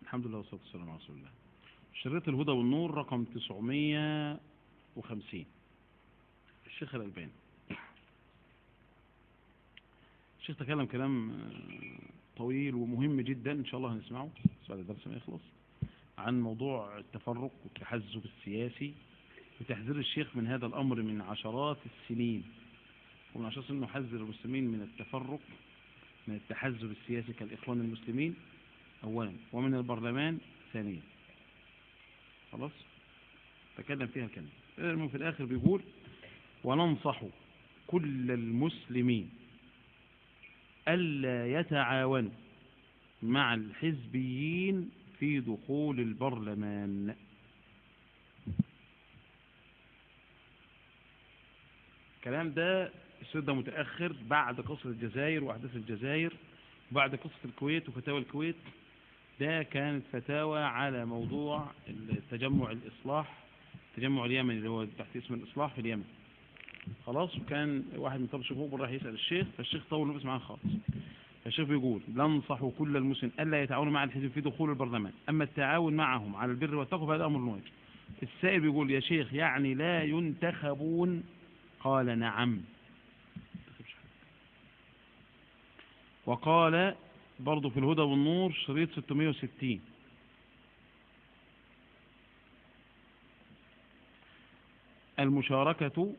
الحمد لله والصلاة والسلام على رسول الله. شريط الهدى والنور رقم 950، الشيخ الألباني. الشيخ تكلم كلام طويل ومهم جدا، إن شاء الله هنسمعه بعد الدرس ما يخلص، عن موضوع التفرق والتحزب السياسي وتحذير الشيخ من هذا الأمر من عشرات السنين، ومن عشرات السنين نحذر المسلمين من التفرق، من التحزب السياسي كالإخوان المسلمين أولا، ومن البرلمان ثانيا. خلاص تكلم فيها الكلام. المهم في الآخر بيقول: وننصح كل المسلمين ألا يتعاونوا مع الحزبيين في دخول البرلمان. الكلام ده السيد ده متأخر بعد قصة الجزائر وأحداث الجزائر، وبعد قصة الكويت وفتاوى الكويت. ده كانت فتاوى على موضوع التجمع الإصلاح، التجمع اليمني اللي هو تحت اسم الإصلاح في اليمن. خلاص، وكان واحد من طلاب الشيخ مقبل راح يسأل الشيخ، فالشيخ طول نفسه معاه خالص. فالشيخ بيقول: ننصح كل المسلمين ألا يتعاونوا مع الحزب في دخول البرلمان، أما التعاون معهم على البر والتقوى فهذا أمر واجب. السائل بيقول: يا شيخ يعني لا ينتخبون؟ قال: نعم. وقال برضو في الهدى والنور شريط 660: المشاركة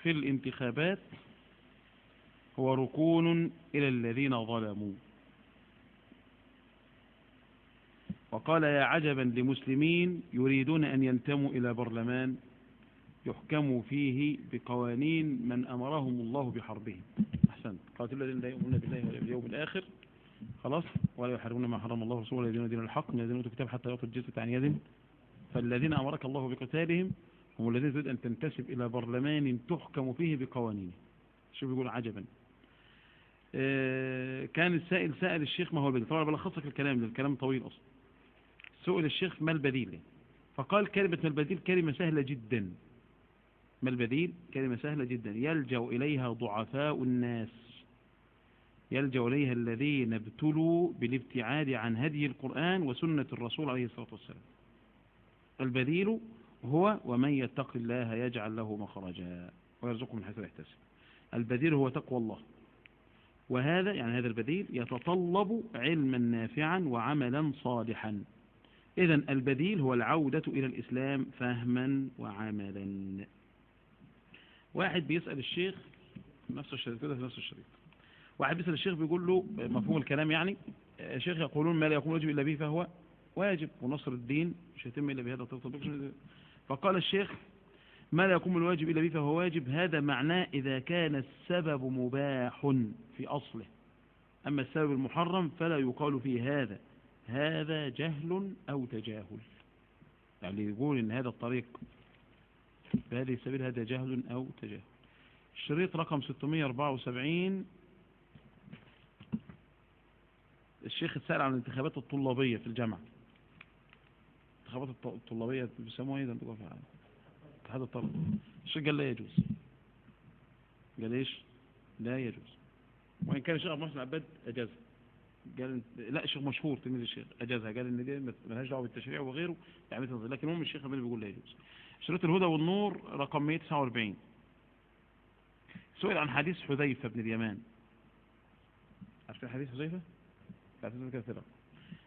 في الانتخابات هو ركون إلى الذين ظلموا. وقال: يا عجبا لمسلمين يريدون أن ينتموا إلى برلمان يحكموا فيه بقوانين من أمرهم الله بحربهم. أحسنت. قاتلوا الذين لا يؤمنون بالله ولا باليوم الآخر، خلاص، ولا يحرمون ما حرم الله ورسوله ولا يدينون دين الحق من الذين أوتوا الكتاب حتى يعطوا الجزية عن يد. فالذين أمرك الله بقتالهم هم الذين تريد أن تنتسب إلى برلمان تحكم فيه بقوانينه. شوف بيقول عجبا. كان السائل سأل الشيخ ما هو البديل. طبعا بلخص لك الكلام ده، الكلام طويل أصلا. سئل الشيخ ما البديل، فقال كلمة ما البديل كلمة سهلة جدا. ما البديل كلمة سهلة جدا يلجأ إليها ضعفاء الناس، يلجأ إليها الذين ابتلوا بالابتعاد عن هدي القرآن وسنة الرسول عليه الصلاة والسلام. البديل هو ومن يتق الله يجعل له مخرجا ويرزقه من حيث لا يحتسب. البديل هو تقوى الله، وهذا يعني هذا البديل يتطلب علما نافعا وعملا صالحا. إذن البديل هو العودة إلى الإسلام فهما وعملا. واحد بيسأل الشيخ نفس الشريط كده في نفس الشريط، واحد بيسأل الشيخ بيقول له مفهوم الكلام يعني: الشيخ يقولون ما لا يقوم الواجب إلا به فهو واجب، ونصر الدين مش هيتم إلا بهذا التطبيق. فقال الشيخ: ما لا يقوم الواجب إلا به فهو واجب، هذا معناه إذا كان السبب مباح في أصله، أما السبب المحرم فلا يقال فيه هذا، هذا جهل أو تجاهل. يعني يقول إن هذا الطريق بهذه السبيل هذا جهل أو تجاهل. الشريط رقم 674، الشيخ اتسأل عن الانتخابات الطلابية في الجامعة. الانتخابات الطلابية بيسموها ايه ده عندكم في العالم؟ اتحاد الطلبة. الشيخ قال لا يجوز. قال ايش؟ لا يجوز. وإن كان الشيخ أبو محسن عباد أجازها. قال لا، الشيخ مشهور تلميذ الشيخ أجازها، قال إن دي مالهاش دعوة بالتشريع وغيره يعني، لكن المهم الشيخ عباد بيقول لا يجوز. شريط الهدى والنور رقم 149، سئل عن حديث حذيفة بن اليمان. عارفين حديث حذيفة؟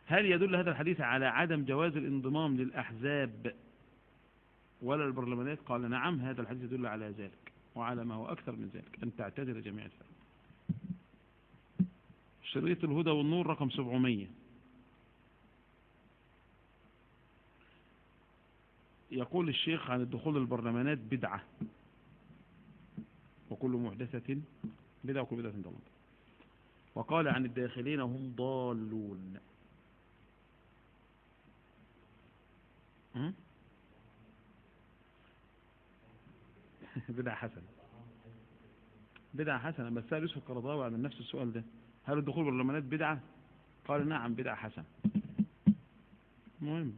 هل يدل هذا الحديث على عدم جواز الانضمام للأحزاب ولا البرلمانات؟ قال نعم، هذا الحديث يدل على ذلك وعلى ما هو أكثر من ذلك، أن تعتذر جميع الفرق. شريط الهدى والنور رقم 700، يقول الشيخ عن الدخول للبرلمانات بدعة، وكل محدثة بدعة وكل بدعة ضلالة. وقال عن الداخلين هم ضالون. بدعة حسنة، بدعة حسنة. بس سأل يوسف القرضاوي عن نفس السؤال ده: هل الدخول بالبرلمانات بدعة؟ قال نعم، بدعة حسنة. المهم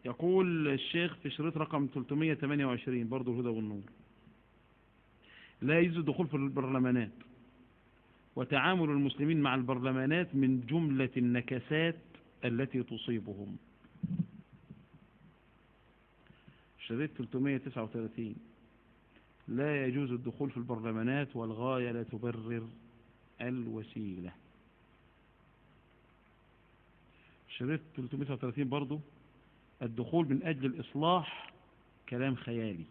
يقول الشيخ في شريط رقم 328 برضو الهدى والنور: لا يجوز الدخول في البرلمانات، وتعامل المسلمين مع البرلمانات من جملة النكسات التي تصيبهم. شريط 339 لا يجوز الدخول في البرلمانات والغاية لا تبرر الوسيلة. شريط 339 برضو الدخول من أجل الإصلاح كلام خيالي.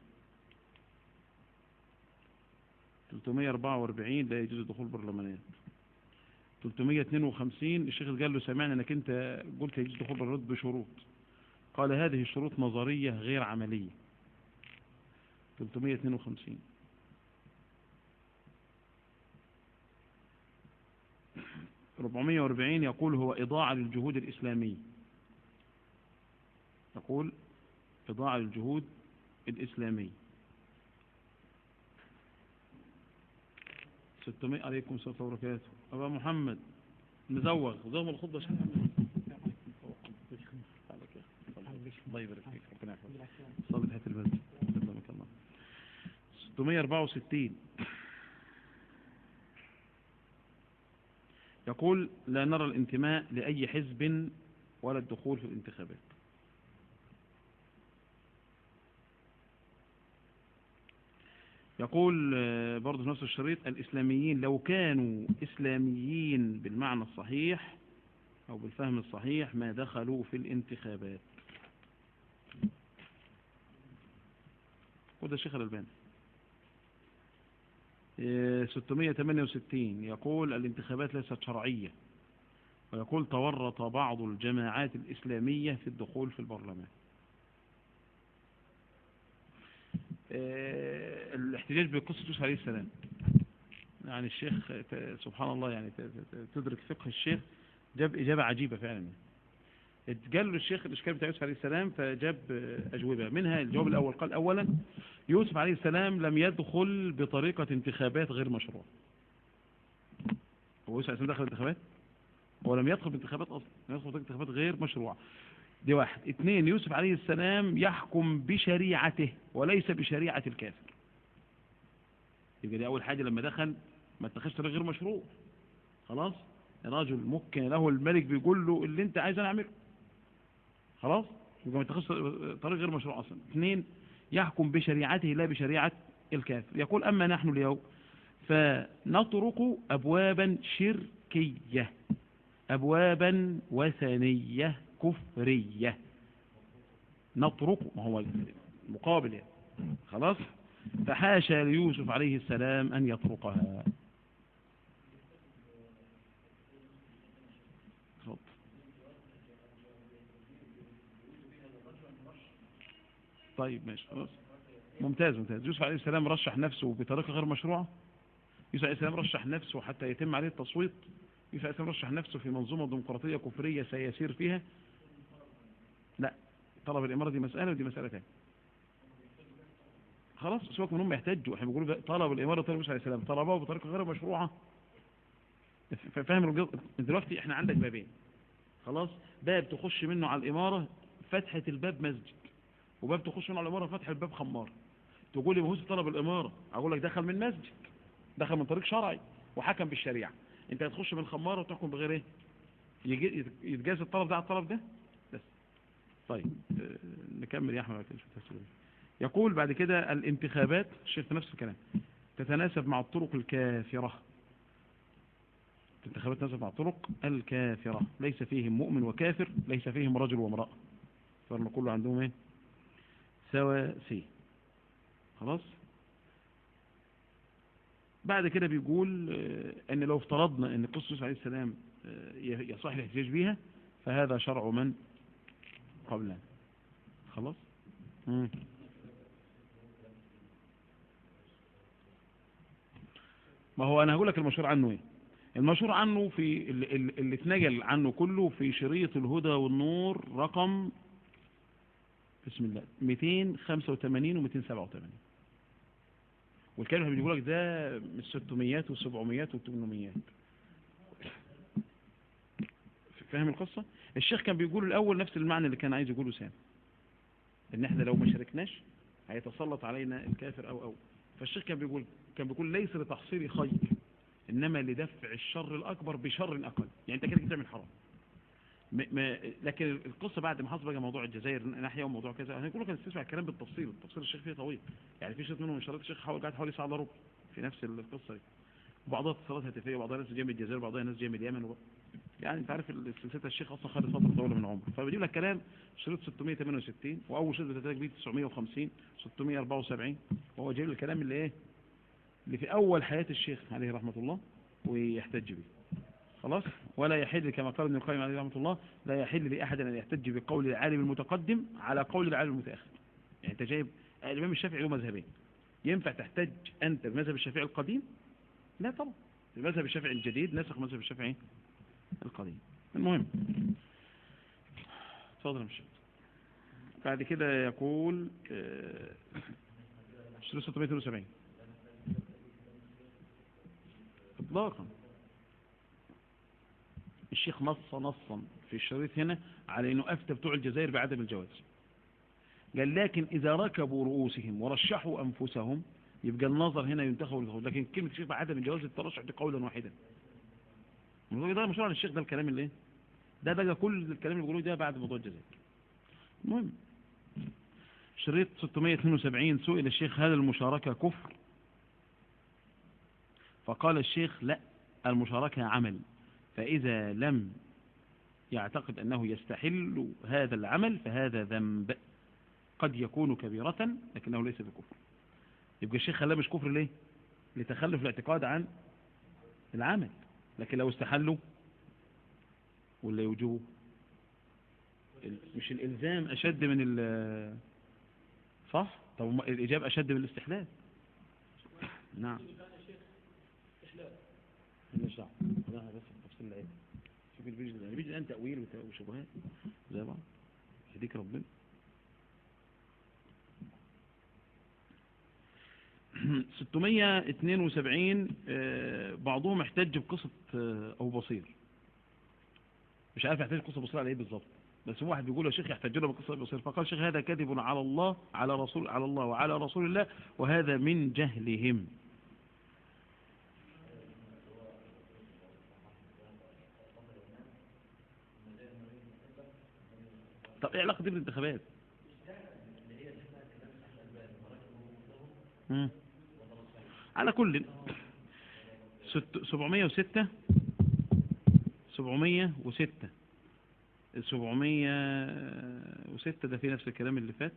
344 لا يجوز دخول برلمانات. 352 الشيخ قال له سمعنا انك انت قلت يجوز دخول برلمانات بشروط، قال هذه الشروط نظرية غير عملية. 352 440 يقول هو إضاعة للجهود الإسلامية، يقول إضاعة للجهود الإسلامية. 600 عليكم السلام وبركاته. أبا محمد مزوغ زوغ الخطبة شيخ. الله يبارك فيك، ربنا يحفظك. صلي تحت المسجد. سلامك الله. 664 يقول لا نرى الانتماء لأي حزب ولا الدخول في الانتخابات. يقول برضه في نفس الشريط الإسلاميين لو كانوا إسلاميين بالمعنى الصحيح أو بالفهم الصحيح ما دخلوا في الانتخابات. وده الشيخ الألباني. 668 يقول الانتخابات ليست شرعية، ويقول تورط بعض الجماعات الإسلامية في الدخول في البرلمان. الاحتجاج بقصة يوسف عليه السلام، يعني الشيخ سبحان الله، يعني تدرك فقه الشيخ، جاب إجابة عجيبة فعلا. قال له الشيخ الإشكال بتاع يوسف عليه السلام، فجاب أجوبة، منها الجواب الأول قال أولا يوسف عليه السلام لم يدخل بطريقة انتخابات غير مشروعة. هو يوسف عليه السلام دخل انتخابات؟ هو لم يدخل بانتخابات أصلا، لم يدخل بانتخابات غير مشروعة. دي واحد. اثنين، يوسف عليه السلام يحكم بشريعته وليس بشريعة الكافر. يبقى دي أول حاجة، لما دخل ما اتخذش طريق غير مشروع. خلاص، رجل ممكن له الملك بيقول له اللي انت عايز انا اعمله، خلاص، يبقى ما اتخذش طريق غير مشروع اصلا. اثنين، يحكم بشريعته لا بشريعة الكافر. يقول أما نحن اليوم فنطرق أبوابا شركية، أبوابا وثنية كفرية. نطرق، ما هو المقابل يعني. خلاص، فحاشا ليوسف عليه السلام أن يطرقها. طيب ماشي، خلاص، ممتاز ممتاز. يوسف عليه السلام رشح نفسه بطريقة غير مشروعة. يوسف عليه السلام رشح نفسه حتى يتم عليه التصويت. يوسف عليه السلام رشح نفسه في منظومة ديمقراطية كفرية سيسير فيها. لا، طلب الإمارة دي مسألة ودي مسألة تانية. خلاص، سيبك من هم يحتجوا، احنا بنقول طلب الإمارة، طلب يوسف عليه السلام طلبه بطريقة غير مشروعة. فاهم؟ دلوقتي احنا عندك بابين، خلاص، باب تخش منه على الإمارة فتحة الباب مسجد، وباب تخش منه على الإمارة فتح الباب خمار. تقول لي ما هوش طلب الإمارة، أقول لك دخل من مسجد، دخل من طريق شرعي وحكم بالشريعة. انت هتخش من خمارة وتحكم بغير ايه؟ يتجاز الطلب ده على الطلب ده بس. طيب نكمل يا احمد. يقول بعد كده الانتخابات، الشيخ نفس الكلام، تتناسب مع الطرق الكافرة. الانتخابات تتناسب مع الطرق الكافرة، ليس فيهم مؤمن وكافر، ليس فيهم رجل وامرأة، فهم كله عندهم ايه؟ سواسية. خلاص، بعد كده بيقول ان لو افترضنا ان قصة يوسف عليه السلام يصح الاحتجاج بيها فهذا شرع من قبلنا. خلاص. ما هو انا هقول لك المشهور عنه ايه. المشهور عنه في اللي اتنجل عنه كله في شريط الهدى والنور رقم بسم الله 285 و 287. والكلام اللي بيقول لك ده من 600 و700 و800. فاهم القصة؟ الشيخ كان بيقول الأول نفس المعنى اللي كان عايز يقوله سام، إن احنا لو ما شاركناش هيتسلط علينا الكافر أو فالشيخ كان بيقول ليس لتحصيل خير، إنما لدفع الشر الأكبر بشر أقل. يعني أنت كده بتعمل حرام. لكن القصة بعد ما حصل بقى موضوع الجزائر ناحية وموضوع كذا، هنقول لك تسمع الكلام بالتفصيل، التفصيل الشيخ فيه طويل، يعني في شريط منهم من شرايط الشيخ حوالي قعد حوالي ساعة الا ربع في نفس القصة دي، وبعضها اتصالات هاتفية، وبعضها ناس جاية من الجزائر، وبعضها ناس جاية من اليمن يعني انت عارف السلسلة الشيخ اصلا خدت فترة طويلة من عمره. فبجيب لك كلام شريط 668، واول شريط بتتلك بيه 950، 674، وهو جايب الكلام اللي ايه اللي في اول حياة الشيخ عليه رحمة الله ويحتج به. خلاص. ولا يحل كما قال ابن القيم عليه رحمة الله، لا يحل لأحد أن يحتج بقول العالم المتقدم على قول العالم المتأخر. يعني أنت جايب الإمام الشافعي له مذهبين، ينفع تحتج أنت بمذهب الشافعي القديم؟ لا طبعا، المذهب الشافعي الجديد نسخ مذهب الشافعي القديم. المهم اتفضل يا مشي. بعد كده يقول 672 إطلاقا. الشيخ نص نصا في الشريط هنا على انه افتى بتوع الجزائر بعدم الجواز، قال لكن اذا ركبوا رؤوسهم ورشحوا انفسهم يبقى النظر هنا ينتخب للخروج، لكن كلمة الشيخ بعدم الجواز الترشح دي قولا واحدا. ده مشروع للشيخ، ده الكلام اللي ايه ده بقى كل الكلام اللي بيقولوه ده بعد موضوع الجزائر. المهم شريط 672 سئل الشيخ هل المشاركة كفر؟ فقال الشيخ لا، المشاركة عمل، فإذا لم يعتقد أنه يستحل هذا العمل فهذا ذنب قد يكون كبيرة لكنه ليس بكفر. يبقى الشيخ خلاه مش كفر ليه؟ لتخلف الاعتقاد عن العمل، لكن لو استحلوا ولا يوجبوا مش الإلزام أشد من صح؟ طب الإجابة أشد من الاستحلال. نعم مالناش دعوه، ده بس التفصيل العلمي. شوف الفيديو ده، الفيديو الان تأويل وشبهات زي بعض، يهديك ربنا. 672 بعضهم احتج بقصة أبو بصير، مش عارف يحتج بقصة أبو بصير على ايه بالظبط، بس هو واحد بيقول يا شيخ يحتج له بقصة أبو بصير، فقال الشيخ هذا كذب على الله على رسول على الله وعلى رسول الله، وهذا من جهلهم. طب ايه علاقة دي بالانتخابات؟ على كل 706 706 706 ده في نفس الكلام اللي فات.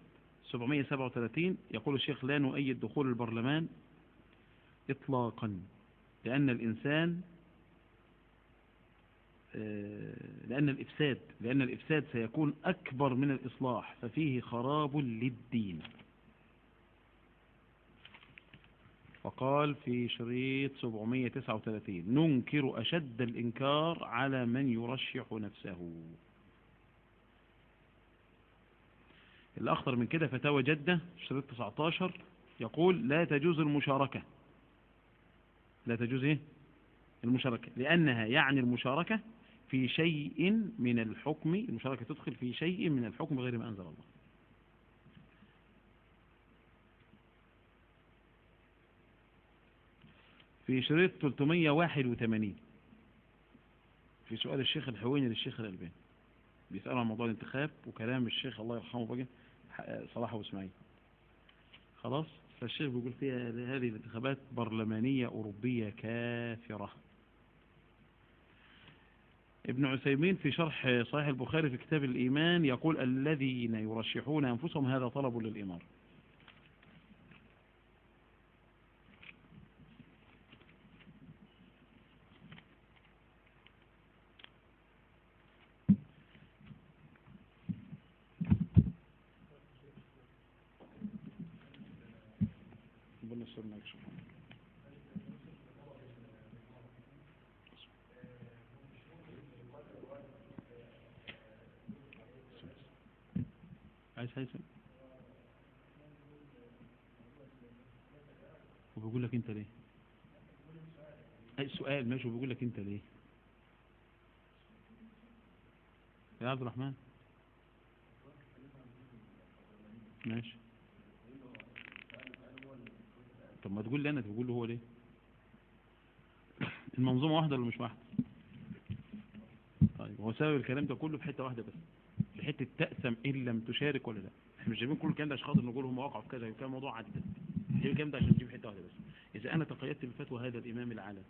737 يقول الشيخ لا نؤيد دخول البرلمان إطلاقا، لأن الإنسان لأن الإفساد سيكون أكبر من الإصلاح، ففيه خراب للدين. وقال في شريط 739 ننكر أشد الإنكار على من يرشح نفسه. الأخطر من كده فتاوى جدة شريط 19 يقول لا تجوز المشاركة، لا تجوز إيه؟ المشاركة، لأنها يعني المشاركة في شيء من الحكم، المشاركة تدخل في شيء من الحكم غير ما أنزل الله. في شريط 381 في سؤال الشيخ الحويني للشيخ الألباني بيسأله عن موضوع الانتخاب وكلام الشيخ الله يرحمه بقى صلاح أبو إسماعيل. خلاص، فالشيخ بيقول فيها هذه الانتخابات برلمانية أوروبية كافرة. ابن عثيمين في شرح صحيح البخاري في كتاب الإيمان يقول الذين يرشحون أنفسهم هذا طلب للإمارة. عايز هيثم وبيقول لك انت ليه؟ اي سؤال ماشي، وبيقول لك انت ليه يا عبد الرحمن؟ ماشي، طب ما تقول لي انا، تقول له هو ليه؟ المنظومة واحدة ولا مش واحدة؟ طيب هو سبب الكلام ده كله في حتة واحدة بس، في حتة تأثم إن لم تشارك ولا لا. احنا مش جايبين كل الكلام ده عشان خاطر نقول هم وقعوا في كذا وكان موضوع عدد، جايبين الكلام ده عشان نجيب حتة واحدة بس. إذا أنا تقيدت بفتوى هذا الإمام العالم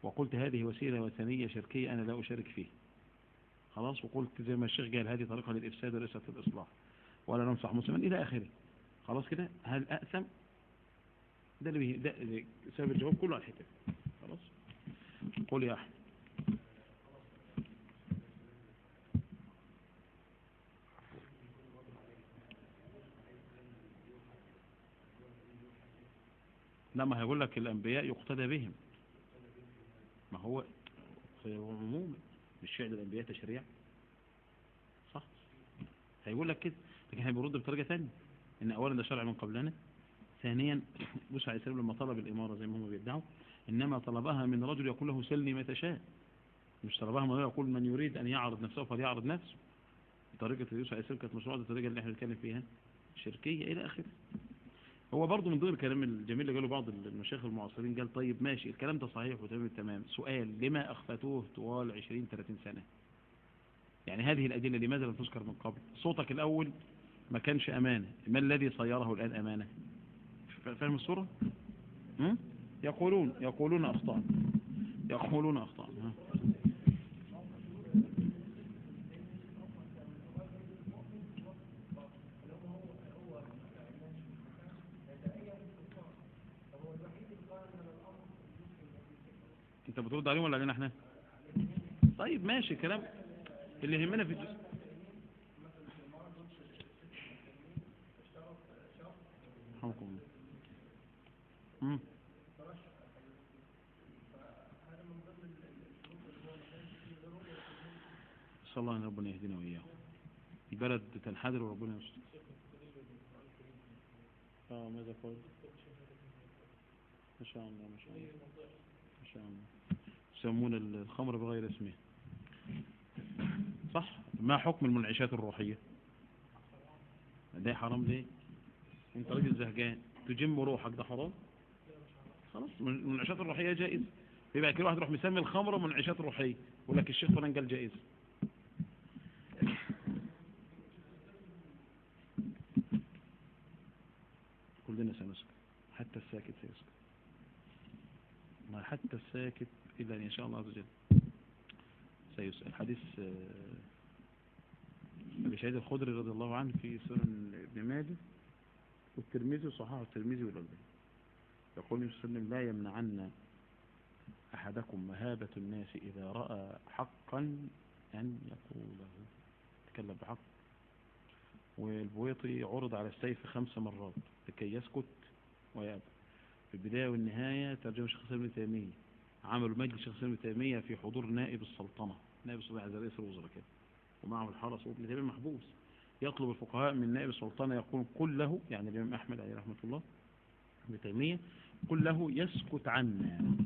وقلت هذه وسيلة وثنية شركية أنا لا أشارك فيه، خلاص، وقلت زي ما الشيخ قال هذه طريقة للإفساد وليست للإصلاح ولا ننصح مسلما إلى آخره، خلاص كده، هل أأثم؟ ده اللي ده سبب الجواب كله على الحتة. خلاص، قول يا أحمد. لا، ما هيقول لك الأنبياء يقتدى بهم، ما هو عموما مش فعل الأنبياء تشريع، صح؟ هيقول لك كده، لكن هيرد بطريقة ثانية، إن أولا ده شرع من قبلنا، ثانيا موسى عليه السلام لما طلب الإمارة زي ما هم بيدعوا إنما طلبها من رجل يقول له سلني ما تشاء، مش طلبها من رجل يقول من يريد أن يعرض نفسه فليعرض نفسه. طريقة يوسف عليه السلام كانت مشروعة، الطريقة اللي احنا بنتكلم فيها شركية إلى آخره. هو برضه من ضمن الكلام الجميل اللي قاله بعض المشايخ المعاصرين، قال طيب ماشي الكلام ده صحيح وتمام التمام، سؤال لما أخفتوه طوال 20-30 سنة؟ يعني هذه الأدلة لماذا لم تذكر من قبل؟ صوتك الأول ما كانش أمانة، ما الذي صيره الآن أمانة؟ فاهم الصورة؟ يقولون أخطاء، يقولون أخطاء. انت بترد عليهم ولا علينا احنا؟ طيب ماشي، كلام اللي يهمنا في الجزء. حكم صلى الله ان ربنا يهدينا وإياه، البلد تنحدر وربنا يستر. ماذا قال؟ ما شاء الله، ما شاء الله، ما شاء الله. يسمون الخمر بغير اسمه، صح؟ ما حكم المنعشات الروحية؟ ده حرام ليه؟ انت راجل زهجان تجم روحك، ده حرام؟ خلاص، المنعشات الروحية جائز. يبقى كل واحد يروح مسمي الخمرة منعشات روحية، يقول لك الشيخ فلان قال جائز. كلنا سنسكت، حتى الساكت سيسكت، ما حتى الساكت إلا إن شاء الله عز وجل سيسأل. حديث أبي سعيد الخدري رضي الله عنه في سنن ابن ماجه والترمذي، وصححه الترمذي والألباني، يقول النبي صلى الله عليه وسلم: لا يمنعن أحدكم مهابة الناس إذا رأى حقا أن يقوله. تكلم بحق. والبويطي عرض على السيف 5 مرات لكي يسكت ويأبى. في البداية والنهاية ترجمة شيخ ابن تيمية، عملوا مجلس شيخ ابن تيمية في حضور نائب السلطنة، نائب السلطنة زي رئيس الوزراء كده، ومعه الحرس، وابن تيمية محبوس. يطلب الفقهاء من نائب السلطنة يقول قل له، يعني الإمام أحمد عليه رحمة الله ابن تيمية، قل له يسكت عنا،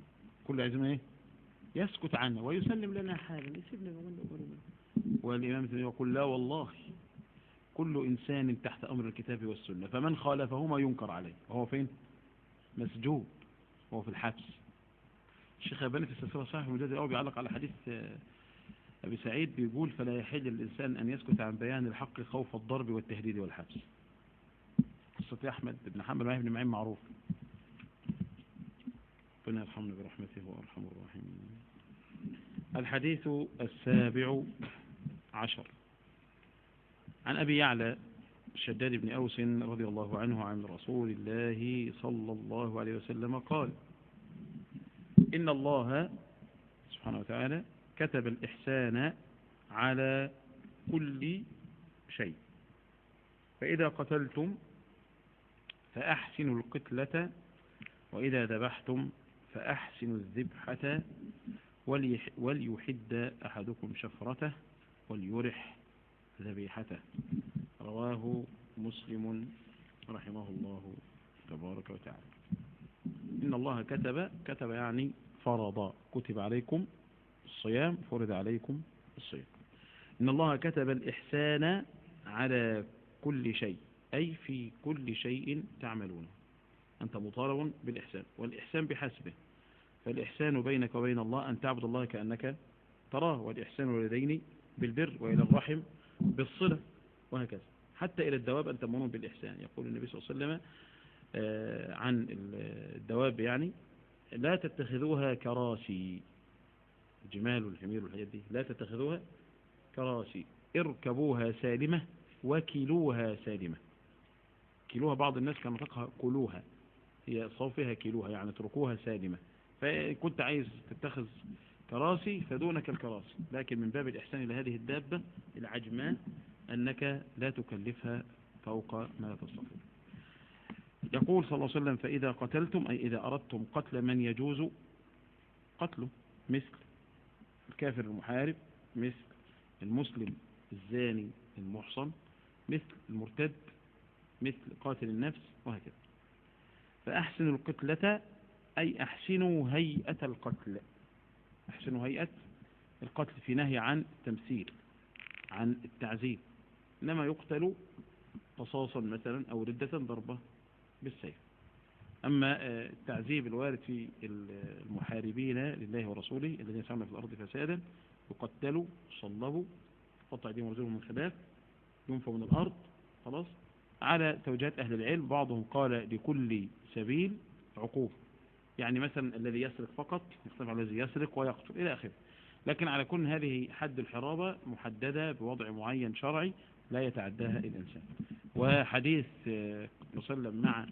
كل عايزين ايه؟ يسكت عنا ويسلم لنا حالا، يسيبنا. والإمام ابن تيمية يقول لا والله، كل إنسان تحت أمر الكتاب والسنة، فمن خالفهما ينكر عليه. وهو فين؟ مسجون، وهو في الحبس. الشيخ الألباني في السلسلة الصحيحة المجلد الأول بيعلق على حديث أبي سعيد، بيقول فلا يحل للإنسان أن يسكت عن بيان الحق خوف الضرب والتهديد والحبس. قصة أحمد بن حنبل معه بن معين معروف، ربنا يرحمنا برحمته وأرحم الراحمين. الحديث 17 عن أبي يعلى شداد بن أوس رضي الله عنه عن رسول الله صلى الله عليه وسلم قال: إن الله سبحانه وتعالى كتب الإحسان على كل شيء، فإذا قتلتم فأحسنوا القتلة، وإذا ذبحتم فأحسنوا الذبحة، وليحد أحدكم شفرته وليرح ذبيحته. رواه مسلم رحمه الله تبارك وتعالى. إن الله كتب، كتب يعني فرض، كتب عليكم الصيام، فرض عليكم الصيام. إن الله كتب الإحسان على كل شيء، أي في كل شيء تعملونه، أنت مطالب بالإحسان، والإحسان بحسبه، فالإحسان بينك وبين الله أن تعبد الله كأنك تراه، والإحسان الوالدين بالبر، وإلى الرحم بالصلة، وهكذا، حتى إلى الدواب أن تأمرون بالإحسان. يقول النبي صلى الله عليه وسلم عن الدواب يعني لا تتخذوها كراسي، الجمال والحمير والحاجات دي لا تتخذوها كراسي، اركبوها سالمة وكلوها سالمة. كلوها بعض الناس كان نطقها كلوها، هي صوفها كلوها يعني اتركوها سالمة. فكنت عايز تتخذ كراسي فدونك الكراسي، لكن من باب الإحسان إلى هذه الدابة العجماء أنك لا تكلفها فوق ما تستطيع. يقول صلى الله عليه وسلم فإذا قتلتم، أي إذا أردتم قتل من يجوز قتله، مثل الكافر المحارب، مثل المسلم الزاني المحصن، مثل المرتد، مثل قاتل النفس، وهكذا. فأحسنوا القتلة، أي أحسنوا هيئة القتل، أحسنوا هيئة القتل، في نهي عن التمثيل، عن التعذيب، إنما يقتل قصاصا مثلا أو ردة ضربة بالسيف. أما التعذيب الوارد في المحاربين لله ورسوله الذين يسعون في الأرض فسادا، يقتلوا، يصلبوا، قطع ايديهم ورجلهم من خلاف، ينفوا من الأرض، خلاص، على توجيهات أهل العلم. بعضهم قال لكل سبيل عقوبة، يعني مثلا الذي يسرق فقط يختلف على الذي يسرق ويقتل إلى آخره، لكن على كل هذه حد الحرابة محددة بوضع معين شرعي لا يتعداها الإنسان. وحديث وسلم مع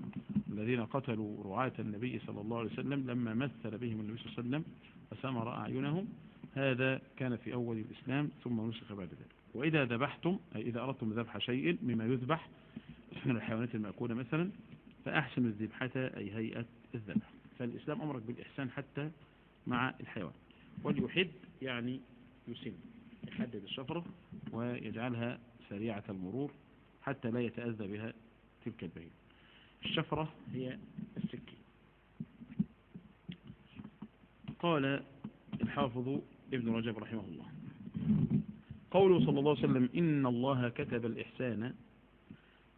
الذين قتلوا رعاة النبي صلى الله عليه وسلم لما مثل بهم النبي صلى الله عليه وسلم فسمر أعينهم، هذا كان في أول الإسلام ثم نسخ بعد ذلك. وإذا ذبحتم، أي إذا أردتم ذبح شيء مما يذبح من الحيوانات المأكولة مثلا، فأحسنوا الذبحة، أي هيئة الذبح. فالإسلام أمرك بالإحسان حتى مع الحيوان. وليحد يعني يسن، يحدد الشفرة ويجعلها سريعة المرور حتى لا يتأذى بها تلك البهيمة. الشفرة هي السكين. قال الحافظ ابن رجب رحمه الله: قوله صلى الله عليه وسلم إن الله كتب الإحسان،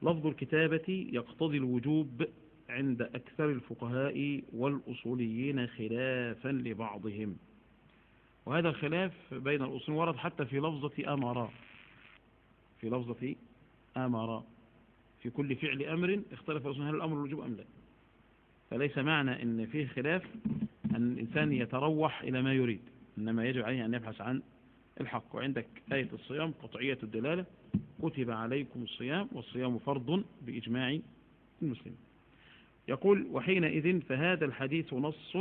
لفظ الكتابة يقتضي الوجوب عند أكثر الفقهاء والأصوليين خلافا لبعضهم، وهذا الخلاف بين الأصوليين ورد حتى في لفظة أمر، في لفظة أمر في كل فعل أمر اختلف الأصوليين هل الأمر الوجوب أم لا. فليس معنى أن فيه خلاف أن الإنسان يتروح إلى ما يريد، إنما يجب عليه أن يبحث عن الحق. وعندك آية الصيام قطعية الدلالة، كتب عليكم الصيام والصيام فرض بإجماع المسلمين. يقول وحينئذ فهذا الحديث نص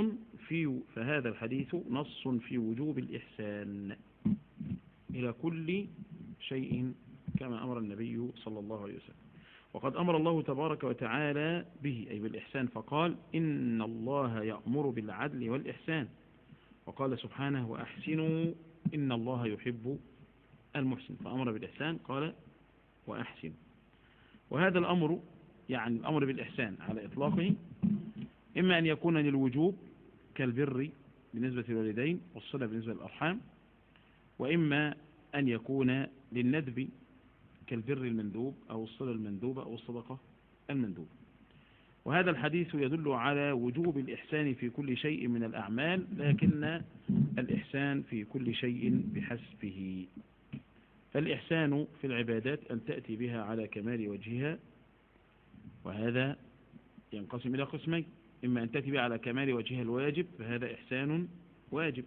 في وجوب الإحسان إلى كل شيء كما أمر النبي صلى الله عليه وسلم. وقد أمر الله تبارك وتعالى به، أي بالإحسان، فقال إن الله يأمر بالعدل والإحسان، وقال سبحانه وأحسنوا إن الله يحب المحسن، فأمر بالإحسان قال وأحسن. وهذا الأمر يعني الأمر بالإحسان على إطلاقه إما أن يكون للوجوب كالبر بالنسبة للوالدين والصلة بالنسبة للأرحام، وإما أن يكون للندب كالبر المندوب أو الصلة المندوبة أو الصدقة المندوبة. وهذا الحديث يدل على وجوب الإحسان في كل شيء من الأعمال، لكن الإحسان في كل شيء بحسبه. فالإحسان في العبادات أن تأتي بها على كمال وجهها، وهذا ينقسم إلى قسمين: إما أن تأتي بها على كمال وجهها الواجب فهذا إحسان واجب،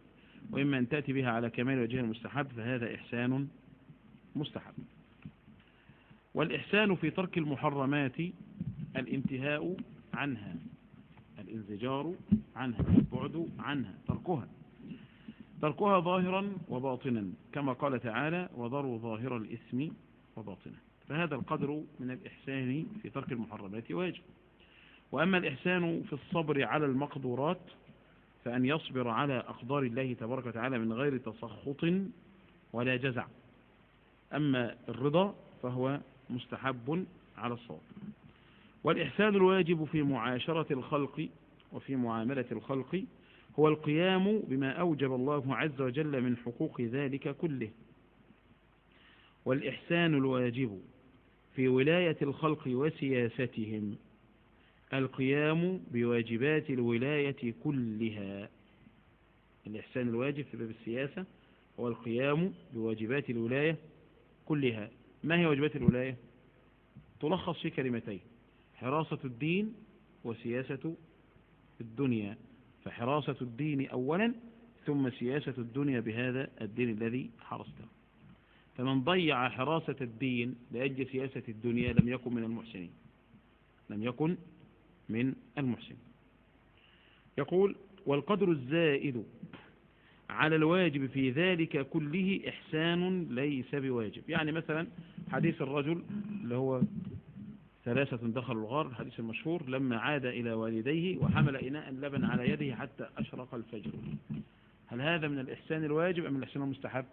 وإما أن تأتي بها على كمال وجهها المستحب فهذا إحسان مستحب. والإحسان في ترك المحرمات الانتهاء عنها، الانزجار عنها، البعد عنها، تركها ظاهرا وباطنا، كما قال تعالى وذروا ظاهر الإثم وباطنه. فهذا القدر من الإحسان في ترك المحرمات واجب. وأما الإحسان في الصبر على المقدورات فأن يصبر على أقدار الله تبارك وتعالى من غير تسخط ولا جزع. أما الرضا فهو مستحب على الصواب. والإحسان الواجب في معاشرة الخلق وفي معاملة الخلق هو القيام بما أوجب الله عز وجل من حقوق ذلك كله. والإحسان الواجب في ولاية الخلق وسياستهم القيام بواجبات الولاية كلها، الإحسان الواجب في باب السياسة هو القيام بواجبات الولاية كلها. ما هي واجبات الولاية؟ تلخص في كلمتين: حراسة الدين وسياسة الدنيا. فحراسة الدين أولا، ثم سياسة الدنيا بهذا الدين الذي حرسته. فمن ضيع حراسة الدين لأجل سياسة الدنيا لم يكن من المحسنين، لم يكن من المحسنين. يقول: والقدر الزائد على الواجب في ذلك كله إحسان ليس بواجب. يعني مثلا حديث الرجل اللي هو 3 دخلوا الغار، الحديث المشهور، لما عاد إلى والديه وحمل إناء لبن على يده حتى أشرق الفجر. هل هذا من الإحسان الواجب أم الإحسان المستحب؟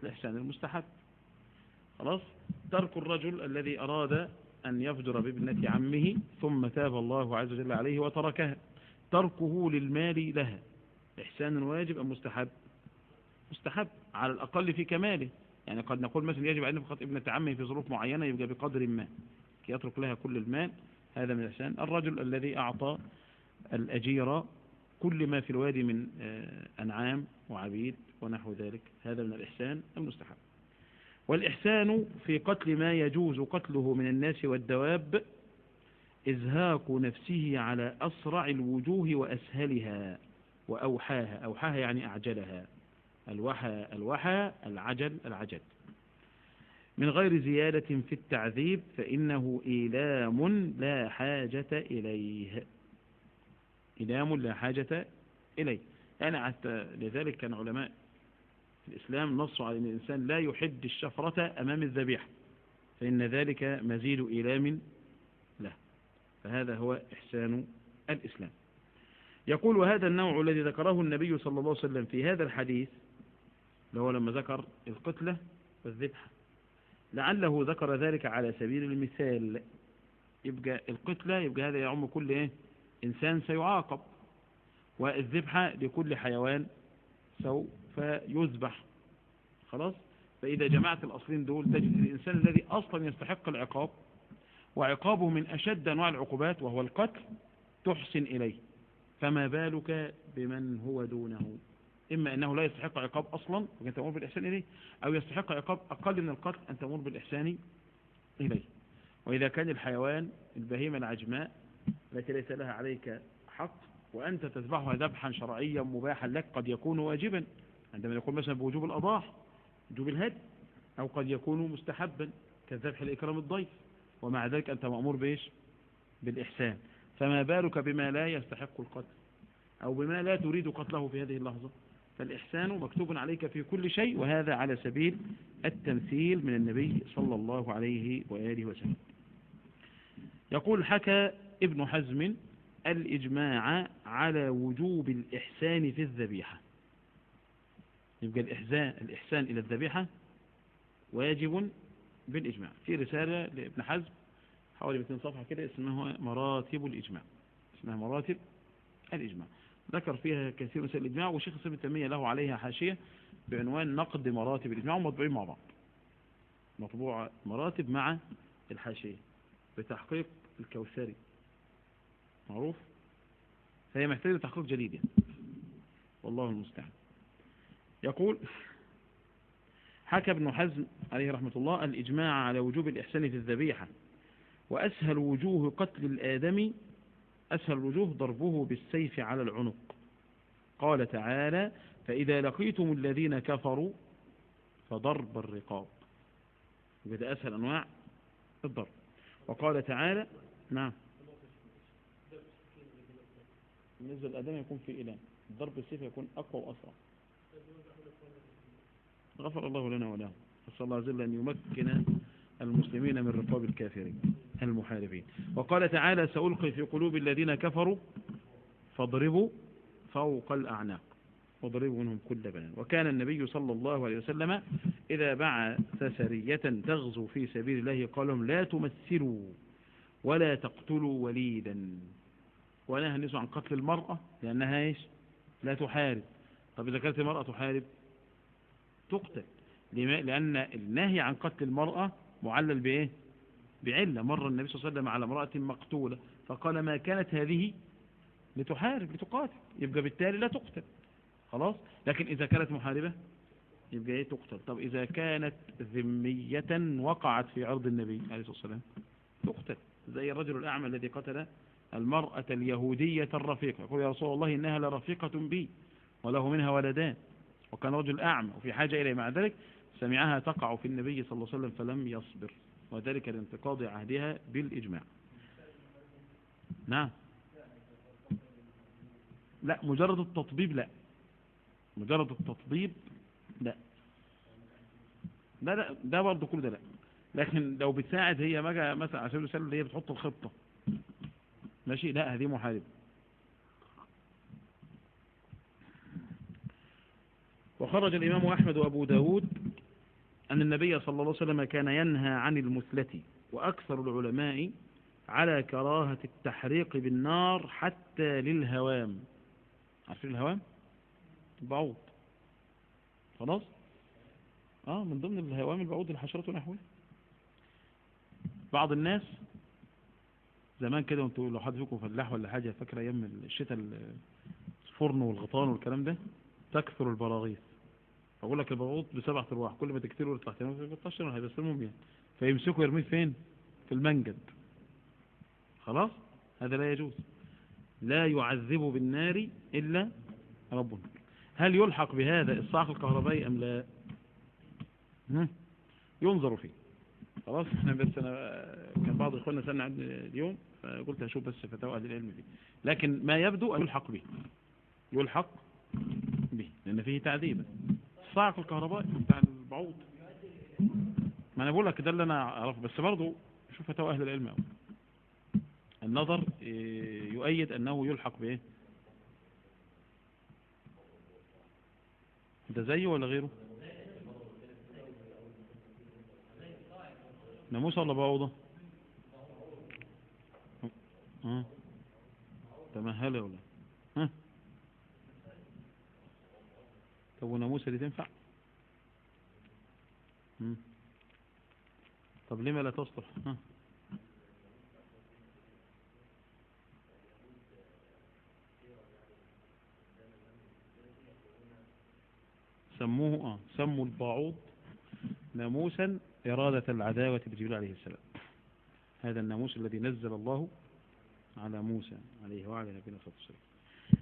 الإحسان المستحب. خلاص. ترك الرجل الذي أراد أن يفجر بابنة عمه ثم تاب الله عز وجل عليه وتركها، تركه للمال لها إحسان واجب أم مستحب؟ مستحب على الأقل في كماله. يعني قد نقول مثلا يجب عليه فقط ابنة عمه في ظروف معينة، يبقى بقدر ما يترك لها كل المال، هذا من الإحسان. الرجل الذي أعطى الأجير كل ما في الوادي من أنعام وعبيد ونحو ذلك، هذا من الإحسان المستحب. والإحسان في قتل ما يجوز قتله من الناس والدواب إزهاق نفسه على أسرع الوجوه وأسهلها وأوحاها. أوحاها يعني أعجلها، الوحى الوحى، العجل العجل، من غير زيادة في التعذيب، فإنه إيلام لا حاجة إليه. إيلام لا حاجة إليه. يعني حتى لذلك كان علماء الإسلام نصوا على أن الإنسان لا يحد الشفرة أمام الذبيحة، فإن ذلك مزيد إيلام له. فهذا هو إحسان الإسلام. يقول: وهذا النوع الذي ذكره النبي صلى الله عليه وسلم في هذا الحديث، اللي هو لما ذكر القتلة والذبحة، لعله ذكر ذلك على سبيل المثال. يبقى القتلة يبقى هذا يعم كل إيه؟ إنسان سيعاقب، والذبحة لكل حيوان سوف يذبح. خلاص. فإذا جمعت الأصلين دول تجد الإنسان الذي أصلا يستحق العقاب وعقابه من أشد أنواع العقوبات وهو القتل تحسن إليه، فما بالك بمن هو دونه؟ إما أنه لا يستحق عقاب أصلا وأن تأمر بالإحسان إليه، أو يستحق عقاب أقل من القتل أن تأمر بالإحسان إليه. وإذا كان الحيوان البهيمة العجماء التي ليس لها عليك حق وأنت تذبحها ذبحا شرعيا مباحا لك، قد يكون واجبا عندما يقول مثلا بوجوب الأضاحي، وجوب الهدي، أو قد يكون مستحبا كذبح الإكرام الضيف، ومع ذلك أنت مأمور بإيش؟ بالإحسان. فما بالك بما لا يستحق القتل أو بما لا تريد قتله في هذه اللحظة؟ فالإحسان مكتوب عليك في كل شيء، وهذا على سبيل التمثيل من النبي صلى الله عليه وآله وسلم. يقول: حكى ابن حزم الإجماع على وجوب الإحسان في الذبيحة. يبقى الإحسان إلى الذبيحة واجب بالإجماع. في رسالة لابن حزم حوالي 200 صفحة كده اسمها مراتب الإجماع، اسمها مراتب الإجماع، ذكر فيها كثير من مسائل الإجماع، وشيخ الإسلام ابن تيمية له عليها حاشية بعنوان نقد مراتب الإجماع، ومطبوعين مع بعض، مطبوعة مراتب مع الحاشية بتحقيق الكوثري معروف، فهي محتاجة تحقيق جديد يعني. والله المستعان. يقول: حكى ابن حزم عليه رحمة الله الإجماع على وجوب الإحسان في الذبيحة، وأسهل وجوه قتل الآدمي أسهل وجوه ضربه بالسيف على العنق. قال تعالى: فإذا لقيتم الذين كفروا فضرب الرقاب. وهذا أسهل أنواع الضرب. وقال تعالى: نعم، بالنسبة للآدمي يكون في إيلام، الضرب بالسيف يكون أقوى وأسرع. غفر الله لنا ولهم، نسأل الله عز وجل أن يمكن المسلمين من رقاب الكافرين المحاربين. وقال تعالى: سألقي في قلوب الذين كفروا فاضربوا فوق الأعناق واضربوا منهم كل بنان. وكان النبي صلى الله عليه وسلم إذا بعث سرية تغزو في سبيل الله قال لهم: لا تمثلوا ولا تقتلوا وليدا. ونهى الناس عن قتل المرأة لأنها إيش؟ لا تحارب. طب إذا كانت المرأة تحارب تقتل، لأن النهي عن قتل المرأة معلل بإيه؟ بعلة. مر النبي صلى الله عليه وسلم على امرأة مقتولة فقال: ما كانت هذه لتحارب لتقاتل، يبقى بالتالي لا تقتل. خلاص. لكن إذا كانت محاربة يبقى إيه؟ تقتل. طب إذا كانت ذمية وقعت في عرض النبي عليه الصلاة والسلام تقتل، زي الرجل الأعمى الذي قتل المرأة اليهودية الرفيقة، يقول يا رسول الله إنها لرفيقة بي وله منها ولدان، وكان رجل أعمى وفي حاجة إليه، مع ذلك سمعها تقع في النبي صلى الله عليه وسلم فلم يصبر، وذلك لانتقاض عهدها بالإجماع. نعم. لا مجرد التطبيب لا، مجرد التطبيب لا لا لا، ده برضه كل ده لا. لكن لو بتساعد هي مثلا على سبيل المثال اللي هي بتحط الخطة ماشي، لا هذه محاربة. وخرج الإمام أحمد وأبو داود أن النبي صلى الله عليه وسلم كان ينهى عن المثلة، وأكثر العلماء على كراهة التحريق بالنار حتى للهوام. عارفين الهوام؟ البعوض. خلاص؟ من ضمن الهوام البعوض الحشرات ونحوه. بعض الناس زمان كده، وانتوا لو حد فيكم فلاح ولا حاجة فاكره ايام الشتاء الفرن والغطان والكلام ده، تكثر البراغيث. فاقول لك البراغوث بسبع ارواح، كل ما تكتره يطلع تاني، ما بيطلعش هيبسمهم يعني، فيمسكوا يرميه فين؟ في المنجد. خلاص؟ هذا لا يجوز، لا يعذب بالنار إلا ربنا. هل يلحق بهذا الصعق الكهربائي أم لا؟ ينظر فيه. خلاص احنا بس انا كان بعض اخواننا سألنا عن اليوم فقلت هشوف بس فتاوى اهل العلم فيه، لكن ما يبدو أن يلحق به، يلحق به لأن فيه تعذيب. الصعق الكهربائي بتاع البعوض، ما انا بقول لك ده اللي انا اعرفه، بس برضه شوف فتاوى اهل العلم أول. النظر يؤيد أنه يلحق بإيه؟ ده زيه ولا غيره؟ ناموسة ولا بعوضة؟ تمهلة ولا؟ ها؟ طب وناموسة دي تنفع؟ طب لما لا تصلح؟ ها؟ سموه سموا البعوض ناموسا إرادة العداوة بجبريل عليه السلام. هذا الناموس الذي نزل الله على موسى عليه وعلى نبينا الصلاة والسلام.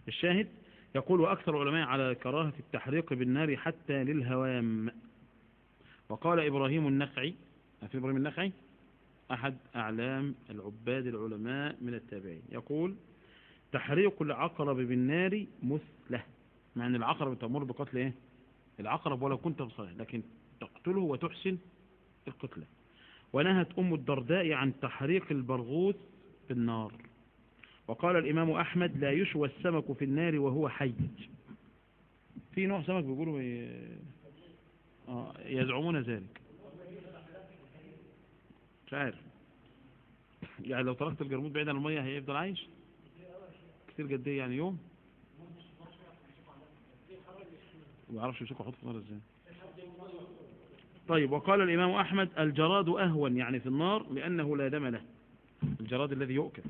الشاهد يقول وأكثر العلماء على كراهة التحريق بالنار حتى للهوام. وقال إبراهيم النخعي، في إبراهيم النخعي أحد أعلام العباد العلماء من التابعين، يقول تحريق العقرب بالنار مثله، مع أن العقرب تأمر بقتل إيه؟ العقرب ولو كنت بصالح، لكن تقتله وتحسن القتلة. ونهت أم الدرداء عن تحريق البرغوث بالنار. وقال الإمام أحمد لا يشوى السمك في النار وهو حي. في نوع سمك بيقولوا يزعمون ذلك، مش عارف يعني لو تركت الجرموط بعيد عن المية هيفضل عايش كتير قد ايه يعني يوم، ما يعرفش يمسكه يحطه في النار ازاي. طيب وقال الإمام أحمد الجراد أهون يعني في النار لأنه لا دم له، الجراد الذي يؤكل.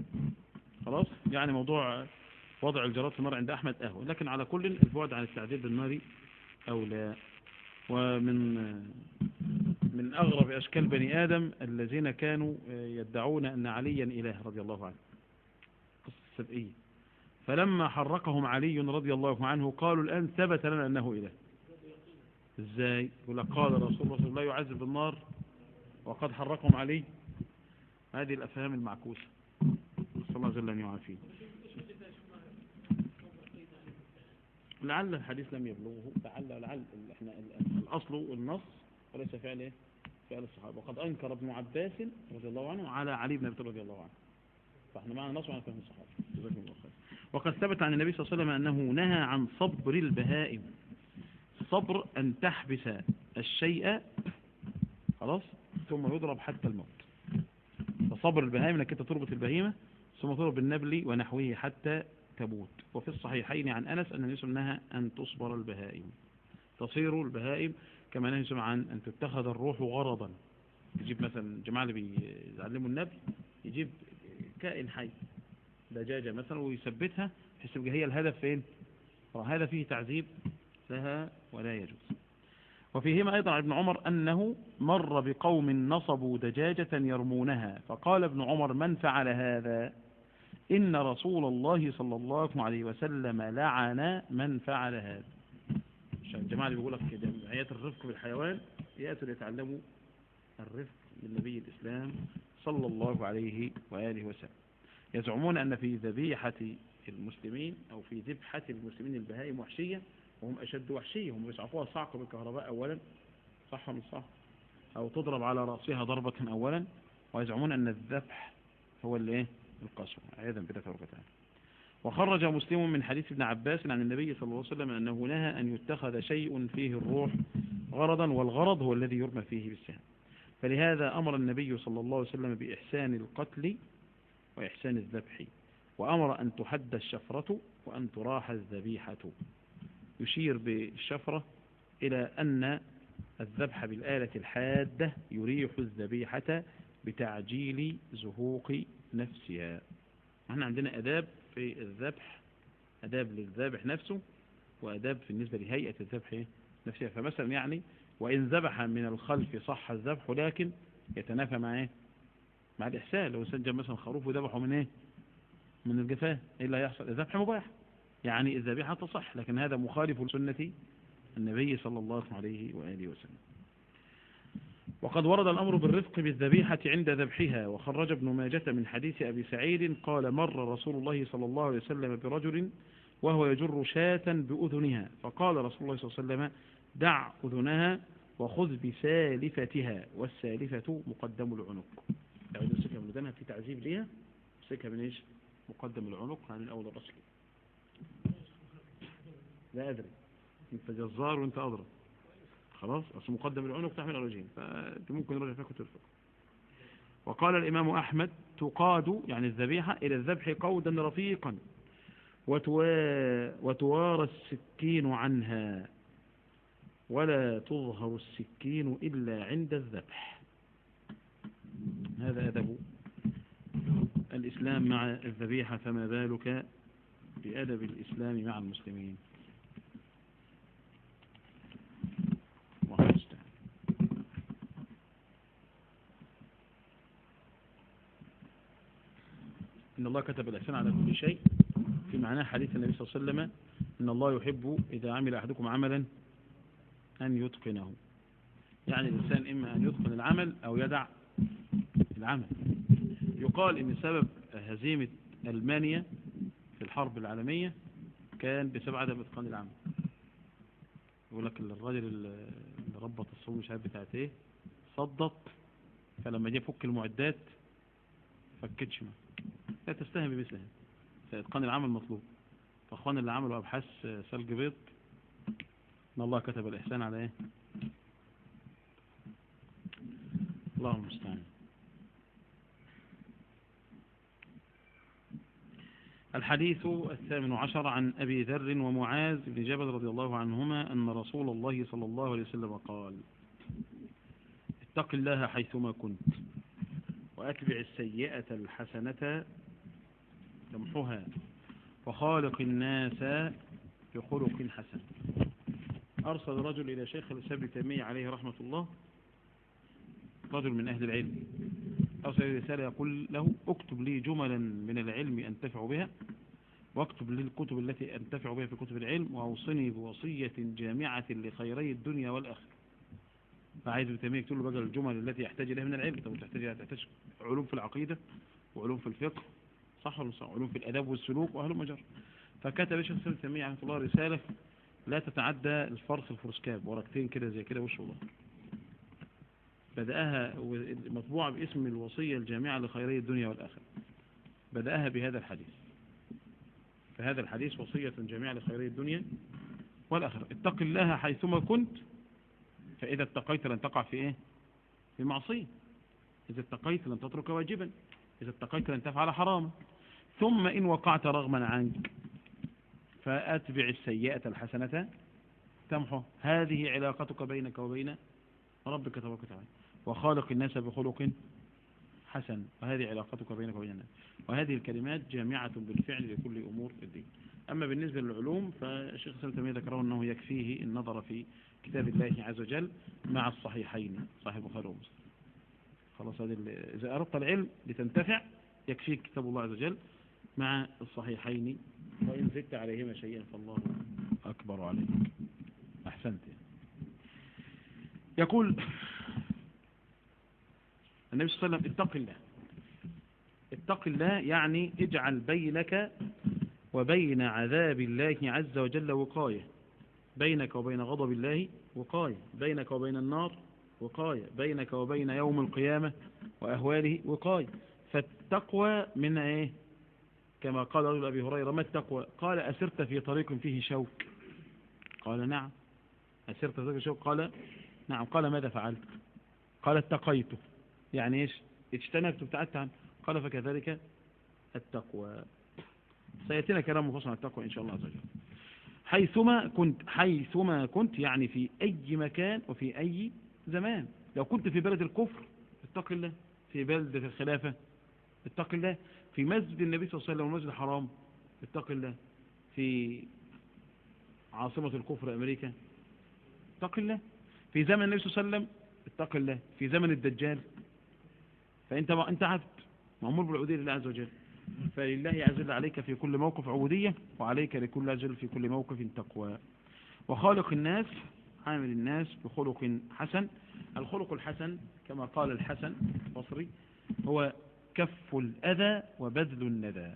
خلاص يعني موضوع وضع الجراد في النار عند أحمد أهون، لكن على كل البعد عن التعذيب بالنار أولى. ومن من أغرب أشكال بني آدم الذين كانوا يدعون أن عليا إله رضي الله عنه، قصة السبئية، فلما حرقهم علي رضي الله عنه قالوا الآن ثبت لنا أنه إله. إزاي؟ يقول لك قال رسول الله لا يعذب بالنار وقد حرقهم علي. هذه الأفهام المعكوسة، نسأل الله جل أن يعافيه. لعل الحديث لم يبلغه، لعل احنا الأصل النص وليس فعل ايه؟ فعل الصحابة. وقد أنكر ابن عباس رضي الله عنه على علي بن أبي طالب رضي الله عنه، فاحنا معنا نص وعلى فهم الصحابة. جزاكم الله خير. وقد ثبت عن النبي صلى الله عليه وسلم أنه نهى عن صبر البهائم. الصبر أن تحبس الشيء خلاص ثم يضرب حتى الموت. فصبر البهائم انك انت تربط البهيمة ثم تضرب بالنبل ونحوه حتى تموت. وفي الصحيحين عن أنس أن النبي نهى أن تصبر البهائم، تصير البهائم كما نهى عن أن تتخذ الروح غرضا. يجيب مثلا الجماعة اللي بيعلموا النبل يجيب كائن حي دجاجة مثلا ويثبتها بحيث تبقى هي الهدف فين؟ هذا فيه تعذيب لها ولا يجوز. وفيهما أيضا عن ابن عمر أنه مر بقوم نصبوا دجاجة يرمونها، فقال ابن عمر: من فعل هذا؟ إن رسول الله صلى الله عليه وسلم لعن من فعل هذا. عشان الجماعة اللي بيقول لك جمعيات الرفق بالحيوان يأتوا ليتعلموا الرفق من نبي الإسلام صلى الله عليه وآله وسلم. يزعمون أن في ذبيحة المسلمين أو في ذبحة المسلمين البهائم وحشية، وهم أشد وحشية، هم يصعقوها صعق بالكهرباء أولا، صح ولا صح؟ أو تضرب على رأسها ضربة أولا، ويزعمون أن الذبح هو اللي القسوة، عياذا بالله تبارك وتعالى. وخرج مسلم من حديث ابن عباس عن النبي صلى الله عليه وسلم أنه نهى أن يتخذ شيء فيه الروح غرضا، والغرض هو الذي يرمى فيه بالسهم. فلهذا أمر النبي صلى الله عليه وسلم بإحسان القتل وإحسان الذبح، وأمر أن تحد الشفرة وأن تراح الذبيحة. يشير بالشفرة إلى أن الذبح بالآلة الحادة يريح الذبيحة بتعجيل زهوق نفسها. احنا عندنا أداب في الذبح، أداب للذابح نفسه، وأداب بالنسبة لهيئة الذبح نفسها. فمثلا يعني وإن ذبح من الخلف صح الذبح، لكن يتنافى مع إيه؟ مع الإحسان. لو إنسان جاب مثلا خروف وذبحه من إيه؟ من الجفاه، إيه اللي هيحصل؟ الذبح مباح، يعني الذبيحة تصح، لكن هذا مخالف لسنة النبي صلى الله عليه وآله وسلم. وقد ورد الأمر بالرفق بالذبيحة عند ذبحها. وخرج ابن ماجة من حديث أبي سعيد قال: مر رسول الله صلى الله عليه وسلم برجل وهو يجر شاة بأذنها، فقال رسول الله صلى الله عليه وسلم: دع أذنها وخذ بسالفتها، والسالفة مقدم العنق. يعني نمسكها من ودنها في تعذيب ليها، نمسكها من إيش؟ مقدم العنق، يعني من أول الرأس كده. لا أدري، أنت جزار وأنت أضرب، خلاص، أصل مقدم العنق تحمل الرجلين، فأنت ممكن رجع فيك وترفق. وقال الإمام أحمد: تقاد، يعني الذبيحة، إلى الذبح قودا رفيقا، وتوارى السكين عنها، ولا تظهر السكين إلا عند الذبح. هذا أدب الإسلام مع الذبيحة، فما بالك بأدب الإسلام مع المسلمين؟ الله المستعان. إن الله كتب الإحسان على كل شيء، في معناه حديث النبي صلى الله عليه وسلم: إن الله يحب إذا عمل أحدكم عملا أن يتقنه. يعني الإنسان إما أن يتقن العمل أو يدع العمل. يقال إن سبب هزيمة ألمانيا في الحرب العالمية كان بسبب عدم إتقان العمل. يقول لك الراجل اللي ربط الصوم مش عارف بتاعت ايه صدت، فلما جه فك المعدات فكتش معه. لا تستهن بمثلها، فإتقان العمل مطلوب. فأخوان اللي عملوا أبحاث سلج بيض، إن الله كتب الإحسان على إيه؟ الله المستعان. الحديث 18 عن أبي ذر ومعاذ بن جبل رضي الله عنهما أن رسول الله صلى الله عليه وسلم قال: اتق الله حيثما كنت، وأتبع السيئة الحسنة تمحها، وخالق الناس بخلق حسن. أرسل رجل إلى شيخ الإسلام ابن تيمية عليه رحمة الله، رجل من أهل العلم، أرسل رسالة يقول له: اكتب لي جملا من العلم أنتفع بها، واكتب لي الكتب التي أنتفع بها في كتب العلم، وأوصني بوصية جامعة لخيري الدنيا والآخرة. فعايز ابن تيمية يكتب له بقى الجمل التي يحتاج إليها من العلم. طب تحتاج علوم في العقيدة، وعلوم في الفقه، صح ولا صح، علوم في الآداب والسلوك وأهل مجر. فكتب شيخ الإسلام ابن تيمية رحمه الله رسالة لا تتعدى الفرس الفرسكاب، ورقتين كده زي كده وش وظهر، بدأها مطبوعة باسم الوصية الجامعة لخيري الدنيا والآخرة. بدأها بهذا الحديث، فهذا الحديث وصية جامعة لخيري الدنيا والآخرة. اتق الله حيثما كنت، فإذا اتقيت لن تقع في إيه؟ في معصية. إذا اتقيت لن تترك واجبا، إذا اتقيت لن تفعل حراما. ثم إن وقعت رغما عنك فأتبع السيئة الحسنة تمحو. هذه علاقتك بينك وبين ربك تبارك وتعالى. وخالق الناس بخلق حسن، وهذه علاقتك بينك وبين الناس. وهذه الكلمات جامعة بالفعل لكل أمور الدين. أما بالنسبة للعلوم فالشيخ الإسلام تيمية ذكره أنه يكفيه النظر في كتاب الله عز وجل مع الصحيحين، صحيح البخاري ومسلم. خلاص، هذه إذا أردت العلم لتنتفع يكفيك كتاب الله عز وجل مع الصحيحين، وإن زدت عليهما شيئا فالله أكبر عليك. أحسنت. يقول النبي صلى الله عليه وسلم اتق الله. اتق الله يعني اجعل بينك وبين عذاب الله عز وجل وقاية، بينك وبين غضب الله وقاية، بينك وبين النار وقاية، بينك وبين يوم القيامة وأهواله وقاية. فالتقوى من ايه؟ كما قال رجل أبي هريرة ما التقوى؟ قال أسرت في طريق فيه شوك؟ قال نعم. أسرت في طريق شوك؟ قال نعم. قال ماذا فعلت؟ قال اتقيته. يعني ايش؟ اجتنبت وابتعدت عنه. قال فكذلك التقوى. سيأتينا كلام مفصل عن التقوى إن شاء الله عز وجل. حيثما كنت، حيثما كنت يعني في أي مكان وفي أي زمان. لو كنت في بلد الكفر اتق الله، في بلدة الخلافة اتق الله، في مسجد النبي صلى الله عليه وسلم والمسجد الحرام اتق الله، في عاصمة الكفر أمريكا اتق الله، في زمن النبي صلى الله عليه وسلم اتق الله، في زمن الدجال. فأنت أنت عبد مأمور بالعبودية لله عز وجل، فلله عز وجل عليك في كل موقف عبودية، وعليك لكل عز وجل في كل موقف تقوى. وخالق الناس، عامل الناس بخلق حسن. الخلق الحسن كما قال الحسن البصري هو كف الأذى وبذل الندى.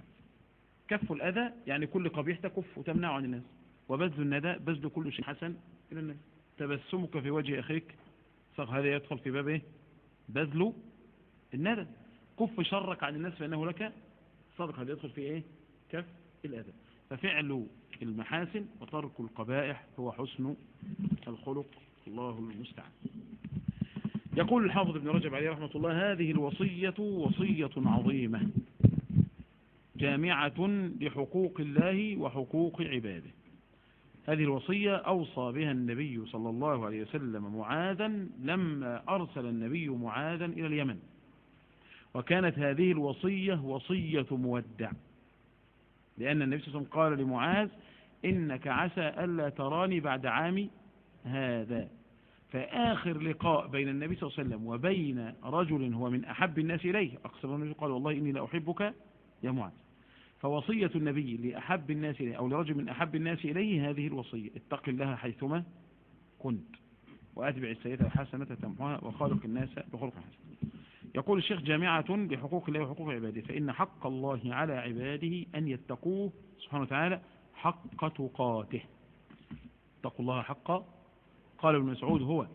كف الأذى يعني كل قبيح تكف وتمنعه عن الناس، وبذل الندى بذل كل شيء حسن إلى الناس. تبسمك في وجه أخيك هذا يدخل في باب بذل الندى. كف شرك عن الناس فإنه لك صدق، هذا يدخل في إيه؟ كف الأذى. ففعل المحاسن وترك القبائح هو حسن الخلق، الله المستعان. يقول الحافظ ابن رجب عليه رحمة الله هذه الوصية وصية عظيمة جامعة لحقوق الله وحقوق عباده. هذه الوصية أوصى بها النبي صلى الله عليه وسلم معاذا لما أرسل النبي معاذا إلى اليمن، وكانت هذه الوصية وصية مودع، لأن النبي صلى الله عليه وسلم قال لمعاذ إنك عسى ألا تراني بعد عامي هذا. فآخر لقاء بين النبي صلى الله عليه وسلم وبين رجل هو من أحب الناس إليه، أقسم النبي قال والله إني لأحبك يا معاذ. فوصية النبي لأحب الناس إليه أو لرجل من أحب الناس إليه هذه الوصية: اتق الله حيثما كنت، وأتبع السيئة الحسنة تمحها، وخالق الناس بخلق حسن. يقول الشيخ جامعة لحقوق الله وحقوق عباده، فإن حق الله على عباده أن يتقوه سبحانه وتعالى حق تقاته. اتقوا الله حق. قال ابن مسعود هو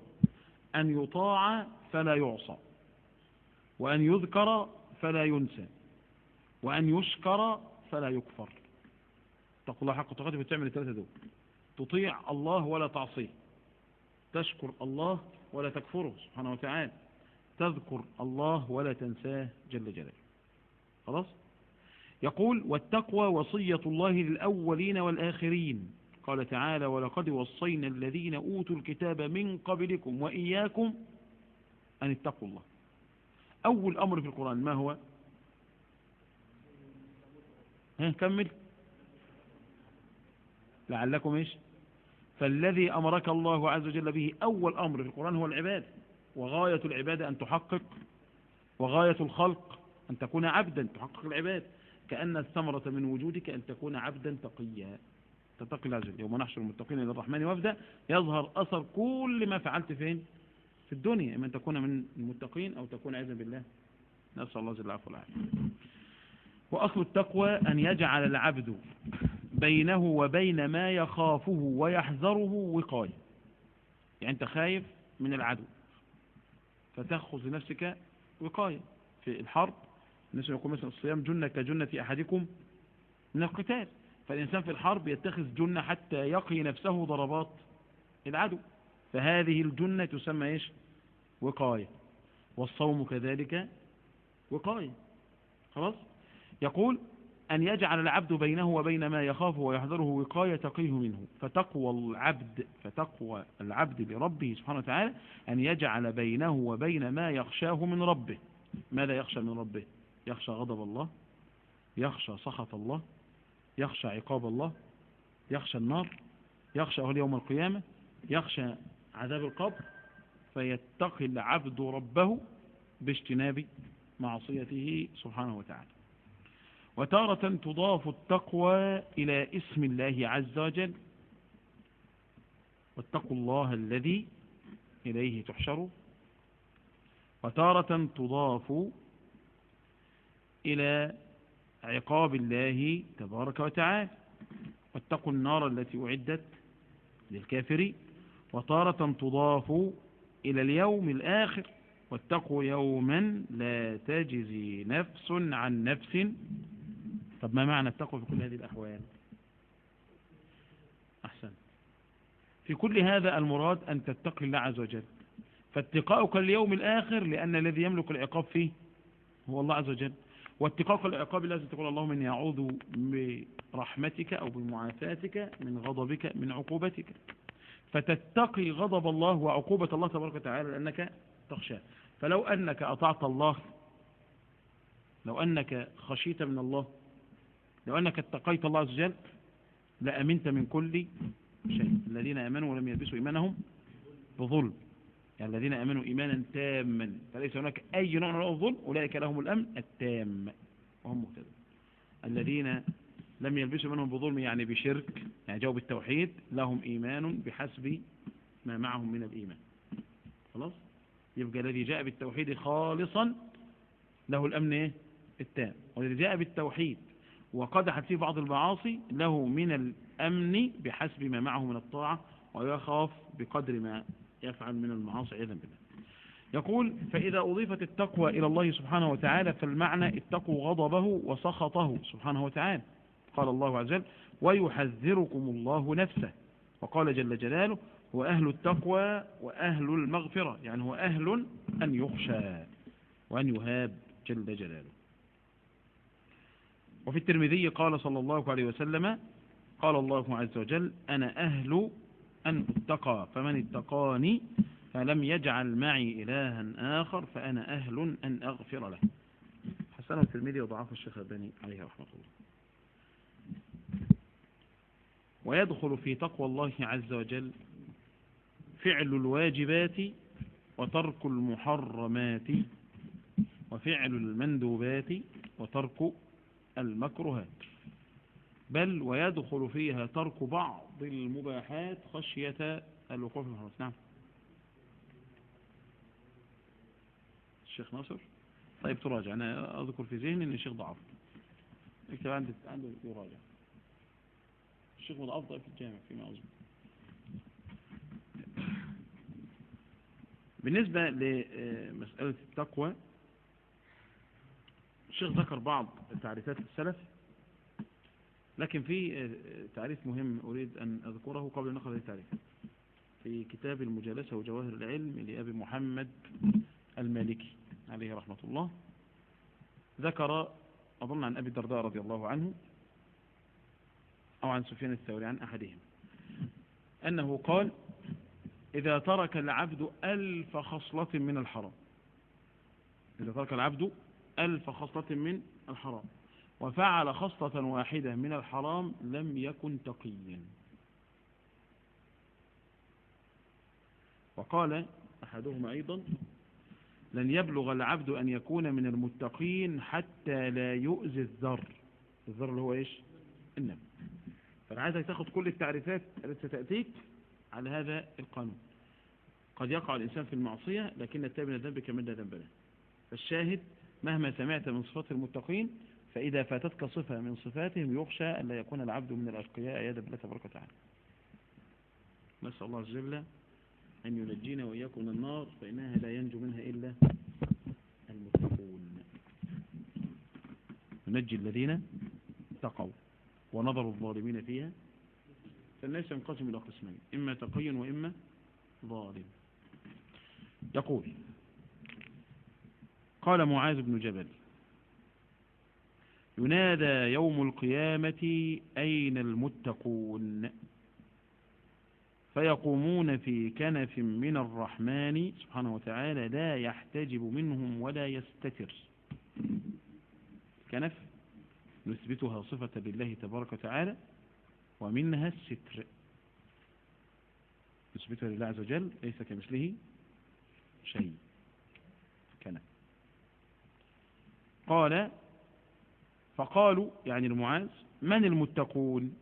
أن يطاع فلا يعصى، وأن يذكر فلا ينسى، وأن يشكر فلا يكفر. اتقوا الله حق تقاته، بتعمل الثلاثة دول: تطيع الله ولا تعصيه، تشكر الله ولا تكفره سبحانه وتعالى، تذكر الله ولا تنساه جل جلاله. خلاص. يقول والتقوى وصية الله للأولين والآخرين. قال تعالى ولقد وصينا الذين أوتوا الكتاب من قبلكم وإياكم أن اتقوا الله. أول أمر في القرآن ما هو؟ ها كمل. لعلكم إيش؟ فالذي أمرك الله عز وجل به أول أمر في القرآن هو العبادة، وغاية العبادة أن تحقق، وغاية الخلق أن تكون عبدا تحقق العبادة. كأن الثمرة من وجودك أن تكون عبدا تقيا، تتقي الله عز وجل. يوم نحشر المتقين إلى الرحمن وفدا، يظهر أثر كل ما فعلت فين؟ في الدنيا، إما أن تكون من المتقين أو تكون عياذا بالله، نسأل الله جل العفو والعافية. وأصل التقوى أن يجعل العبد بينه وبين ما يخافه ويحذره وقاية. يعني أنت خايف من العدو فتأخذ لنفسك وقاية. في الحرب الناس يقول مثلا الصيام جنة كجنة أحدكم من القتال، فالإنسان في الحرب يتخذ جنة حتى يقي نفسه ضربات العدو، فهذه الجنة تسمى إيش؟ وقاية. والصوم كذلك وقاية. خلاص. يقول أن يجعل العبد بينه وبين ما يخافه ويحذره وقاية تقيه منه. فتقوى العبد لربه سبحانه وتعالى أن يجعل بينه وبين ما يخشاه من ربه. ماذا يخشى من ربه؟ يخشى غضب الله، يخشى سخط الله، يخشى عقاب الله، يخشى النار، يخشى أهل يوم القيامة، يخشى عذاب القبر، فيتقي العبد ربه باجتناب معصيته سبحانه وتعالى. وتارة تضاف التقوى إلى اسم الله عز وجل، واتقوا الله الذي إليه تحشروا. وتارة تضاف إلى عقاب الله تبارك وتعالى، واتقوا النار التي أعدت للكافرين. وتارة تضاف إلى اليوم الآخر، واتقوا يوما لا تجزي نفس عن نفس. طب ما معنى التقوى في كل هذه الأحوال؟ أحسن. في كل هذا المراد أن تتقي الله عز وجل، فاتقاؤك اليوم الآخر لأن الذي يملك العقاب فيه هو الله عز وجل، واتقاءك العقاب لازم تقول اللهم إني أعوذ برحمتك أو بمعافاتك من غضبك من عقوبتك، فتتقي غضب الله وعقوبة الله تبارك وتعالى لأنك تخشاه. فلو أنك أطعت الله، لو أنك خشيت من الله، لو أنك اتقيت الله عز وجل لأمنت من كل شيء. الذين آمنوا ولم يلبسوا إيمانهم بظلم، يعني الذين آمنوا إيمانا تاما فليس هناك أي نوع من الظلم، أولئك لهم الأمن التام وهم مهتدون. الذين لم يلبسوا إيمانهم بظلم يعني بشرك، يعني جاءوا بالتوحيد، لهم إيمان بحسب ما معهم من الإيمان. خلاص، يبقى الذي جاء بالتوحيد خالصا له الأمن التام، والذي جاء بالتوحيد وقدحت فيه بعض المعاصي له من الأمن بحسب ما معه من الطاعة، ويخاف بقدر ما يفعل من المعاصي عياذا بالله. يقول فإذا أضيفت التقوى إلى الله سبحانه وتعالى فالمعنى اتقوا غضبه وسخطه سبحانه وتعالى. قال الله عز وجل ويحذركم الله نفسه، وقال جل جلاله هو أهل التقوى وأهل المغفرة، يعني هو أهل أن يخشى وأن يهاب جل جلاله. وفي الترمذي قال صلى الله عليه وسلم قال الله عز وجل أنا أهل أن أتقى، فمن اتقاني فلم يجعل معي إلها آخر فأنا أهل أن أغفر له. حسنه الترمذي وضعفه الشيخ الألباني عليه رحمة الله. ويدخل في تقوى الله عز وجل فعل الواجبات وترك المحرمات، وفعل المندوبات وترك المكروهات، بل ويدخل فيها ترك بعض المباحات خشية الوقوع في المحرمات. نعم الشيخ ناصر، طيب تراجع، أنا أذكر في ذهني أن الشيخ ضعف، اكتب عنده يراجع. الشيخ ضعف في الجامع فيما أظن. بالنسبة لمسألة التقوى الشيخ ذكر بعض تعريفات السلف، لكن في تعريف مهم أريد أن أذكره قبل أن نأخذ التعريف في كتاب المجالسة وجواهر العلم لأبي محمد المالكي عليه رحمة الله. ذكر أظن عن أبي الدرداء رضي الله عنه أو عن سفيان الثوري عن أحدهم أنه قال إذا ترك العبد 1000 خصلة من الحرام، إذا ترك العبد 1000 خصلة من الحرام وفعل خصلة واحدة من الحرام لم يكن تقيا. وقال أحدهما أيضا لن يبلغ العبد أن يكون من المتقين حتى لا يؤذي الذر. الذر اللي هو إيش؟ النمل. فأنا عايزك تاخد كل التعريفات التي ستأتيك على هذا القانون. قد يقع الإنسان في المعصية لكن التائب من الذنب كمن لا ذنب له. فالشاهد مهما سمعت من صفات المتقين فإذا فاتتك صفة من صفاتهم يخشى أن لا يكون العبد من الأشقياء عياذا بالله تبارك وتعالى. نسأل الله عز وجل أن ينجينا وإياكم من النار فإنها لا ينجو منها إلا المتقون. ننجي الذين اتقوا ونظر الظالمين فيها. فالناس ينقسم إلى قسمين، إما تقي وإما ظالم. يقول قال معاذ بن جبل ينادى يوم القيامة أين المتقون فيقومون في كنف من الرحمن سبحانه وتعالى لا يحتجب منهم ولا يستتر. كنف نثبتها صفة لله تبارك وتعالى، ومنها الستر نثبتها لله عز وجل ليس كمثله شيء. كان قال فقالوا يعني المعاذ من المتقون؟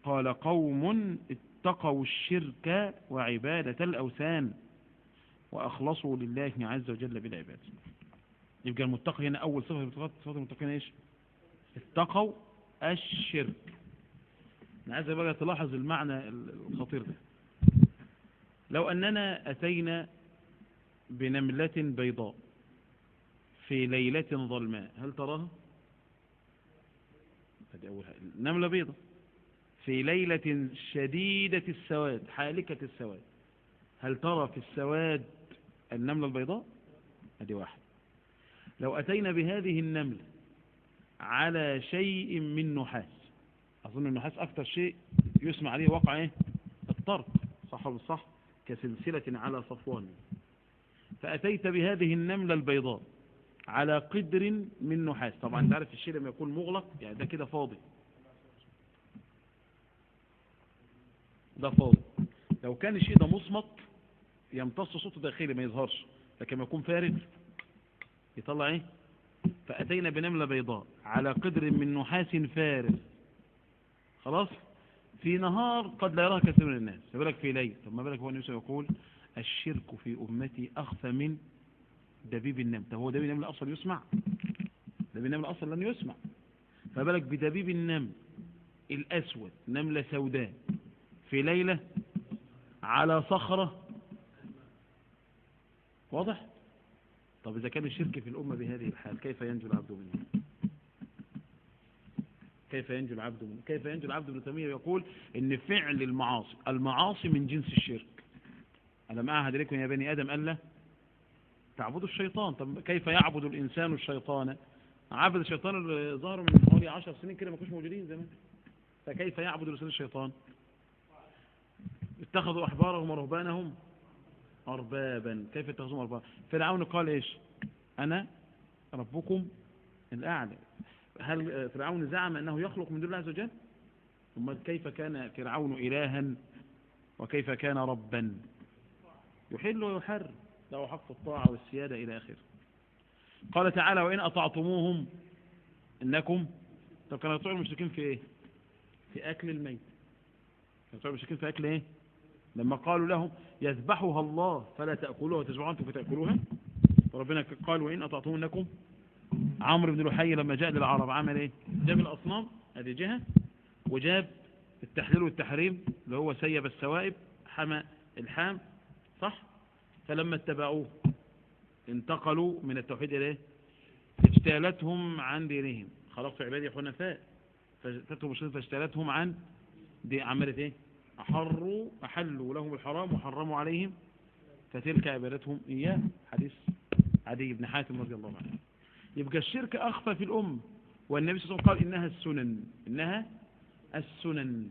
قال قوم اتقوا الشرك وعبادة الأوثان وأخلصوا لله عز وجل بالعبادة. يبقى المتقي هنا أول صفة من صفات المتقين إيش؟ اتقوا الشرك. أنا عايز بقى تلاحظ المعنى الخطير ده. لو أننا أتينا بنملة بيضاء في ليلة ظلماء هل تراها؟ هذه أول حاجة. نملة بيضاء في ليلة شديدة السواد حالكة السواد، هل ترى في السواد النملة البيضاء؟ هذه واحد. لو أتينا بهذه النملة على شيء من نحاس، أظن النحاس أكثر شيء يسمع عليه وقع إيه؟ الطرق، صح ولا صح؟ كسلسلة على صفوان. فأتيت بهذه النملة البيضاء على قدر من نحاس، طبعا انت عارف الشيء لما يكون مغلق يعني ده كده فاضي، ده فاضي. لو كان الشيء ده مصمت يمتص صوته داخلي ما يظهرش، لكن لما يكون فارغ يطلع ايه؟ فأتينا بنملة بيضاء على قدر من نحاس فارغ، خلاص، في نهار قد لا يراها كثير من الناس، ما بالك في ليل. طب ما بالك هو النبي يقول الشرك في أمتي أخفى من دبيب النمل. طب هو دبيب النمل أصلا يسمع؟ دبيب النمل أصلا لن يسمع، ما بالك بدبيب النمل الأسود، نملة سوداء في ليلة على صخرة، واضح؟ طب إذا كان الشرك في الأمة بهذه الحال كيف ينجو العبد منه؟ كيف ينجو العبد منه؟ كيف ينجو العبد؟ ابن تيمية يقول إن فعل المعاصي، المعاصي من جنس الشرك. ألم أعهد إليكم يا بني آدم ألا تعبدوا الشيطان؟ طب كيف يعبد الإنسان الشيطان؟ عبد الشيطان اللي ظهروا من حوالي 10 سنين كده ما كانوش موجودين زمان، فكيف يعبد الإنسان الشيطان؟ اتخذوا أحبارهم ورهبانهم أربابا. كيف اتخذوهم أربابا؟ فرعون قال إيش؟ أنا ربكم الأعلى. هل فرعون زعم أنه يخلق من دون الله عز وجل؟ ثم كيف كان فرعون إلها وكيف كان ربا؟ يحل ويحرم، له حق الطاعة والسيادة إلى آخره. قال تعالى وإن أطعتموهم إنكم. طب كانوا يطيعوا المشركين في إيه؟ في أكل الميت. كانوا يطيعوا المشركين في أكل إيه؟ لما قالوا لهم يذبحها الله فلا تأكلوها وتذبحوها أنتم فتأكلوها، فربنا قال وإن أطعتموهم إنكم. عمرو بن لحي لما جاء للعرب عمل إيه؟ جاب الأصنام، هذه جهة، وجاب التحليل والتحريم اللي هو سيب السوائب حمى الحام، صح؟ فلما اتبعوه انتقلوا من التوحيد إلى إيه؟ اجتالتهم عن دينهم. خلقت عبادي حنفاء فاجتالتهم عن دي، عملت إيه؟ أحلوا لهم الحرام وحرموا عليهم، فتلك عبادتهم إياه. حديث عدي بن حاتم رضي الله عنه. يبقى الشرك أخفى في الأمة، والنبي صلى الله عليه وسلم قال إنها السنن، إنها السنن،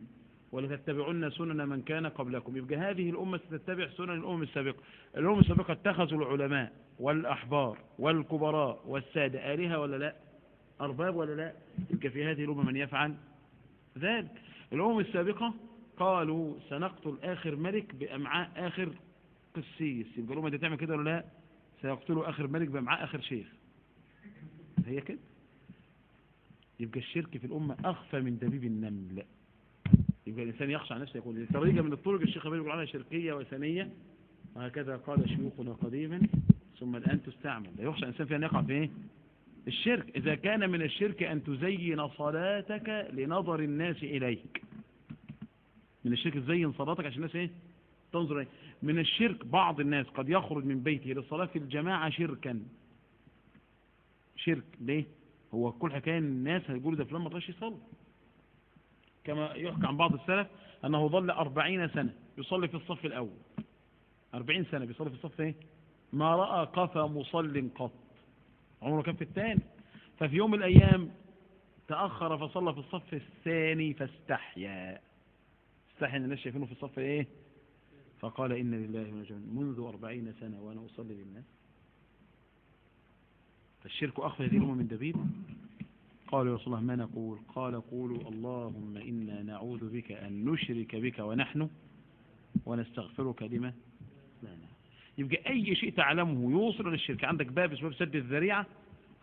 ولتتبعن سنن من كان قبلكم. يبقى هذه الأمة ستتبع سنن الأمم السابقة. الأمم السابقة اتخذوا العلماء والأحبار والكبراء والسادة آلهة ولا لا؟ أرباب ولا لا؟ يبقى في هذه الأمة من يفعل ذلك. الأمم السابقة قالوا سنقتل آخر ملك بأمعاء آخر قسيس. يبقى الأمة دي تعمل كده ولا لا؟ سيقتلوا آخر ملك بأمعاء آخر شيخ. هي كده. يبقى الشرك في الأمة أخفى من دبيب النمل. يبقى الإنسان يخشى على نفسه. يقول طريقة من الطرق الشيخ بيقول عنها شركية وثنية، وهكذا قال شيوخنا قديما ثم الآن تستعمل. لا يخشى الإنسان فيها أن يقع في إيه؟ الشرك. إذا كان من الشرك أن تزين صلاتك لنظر الناس إليك، من الشرك تزين صلاتك عشان الناس إيه؟ تنظر إليك. من الشرك بعض الناس قد يخرج من بيته للصلاة في الجماعة شركا. شرك ليه؟ هو كل حكاية الناس هيقولوا ده فلان ما طلعش يصلي. كما يحكى عن بعض السلف أنه ظل 40 سنة يصلي في الصف الأول، 40 سنة بيصلي في الصف إيه؟ ما رأى قفا مصل قط، عمره كان في الثاني. ففي يوم من الأيام تأخر فصلى في الصف الثاني فاستحيا، استحيا أن الناس شايفينه في الصف إيه؟ فقال إن لله وإنا إليه راجعون، منذ 40 سنة وأنا أصلي للناس. فالشرك أخفى هذه الأمة من دبيب. قالوا يا رسول الله ما نقول؟ قال قولوا اللهم إنا نعوذ بك أن نشرك بك ونحن ونستغفرك لما لا نعلم. يبقى أي شيء تعلمه يوصل للشرك. عندك باب اسمه سد الذريعة،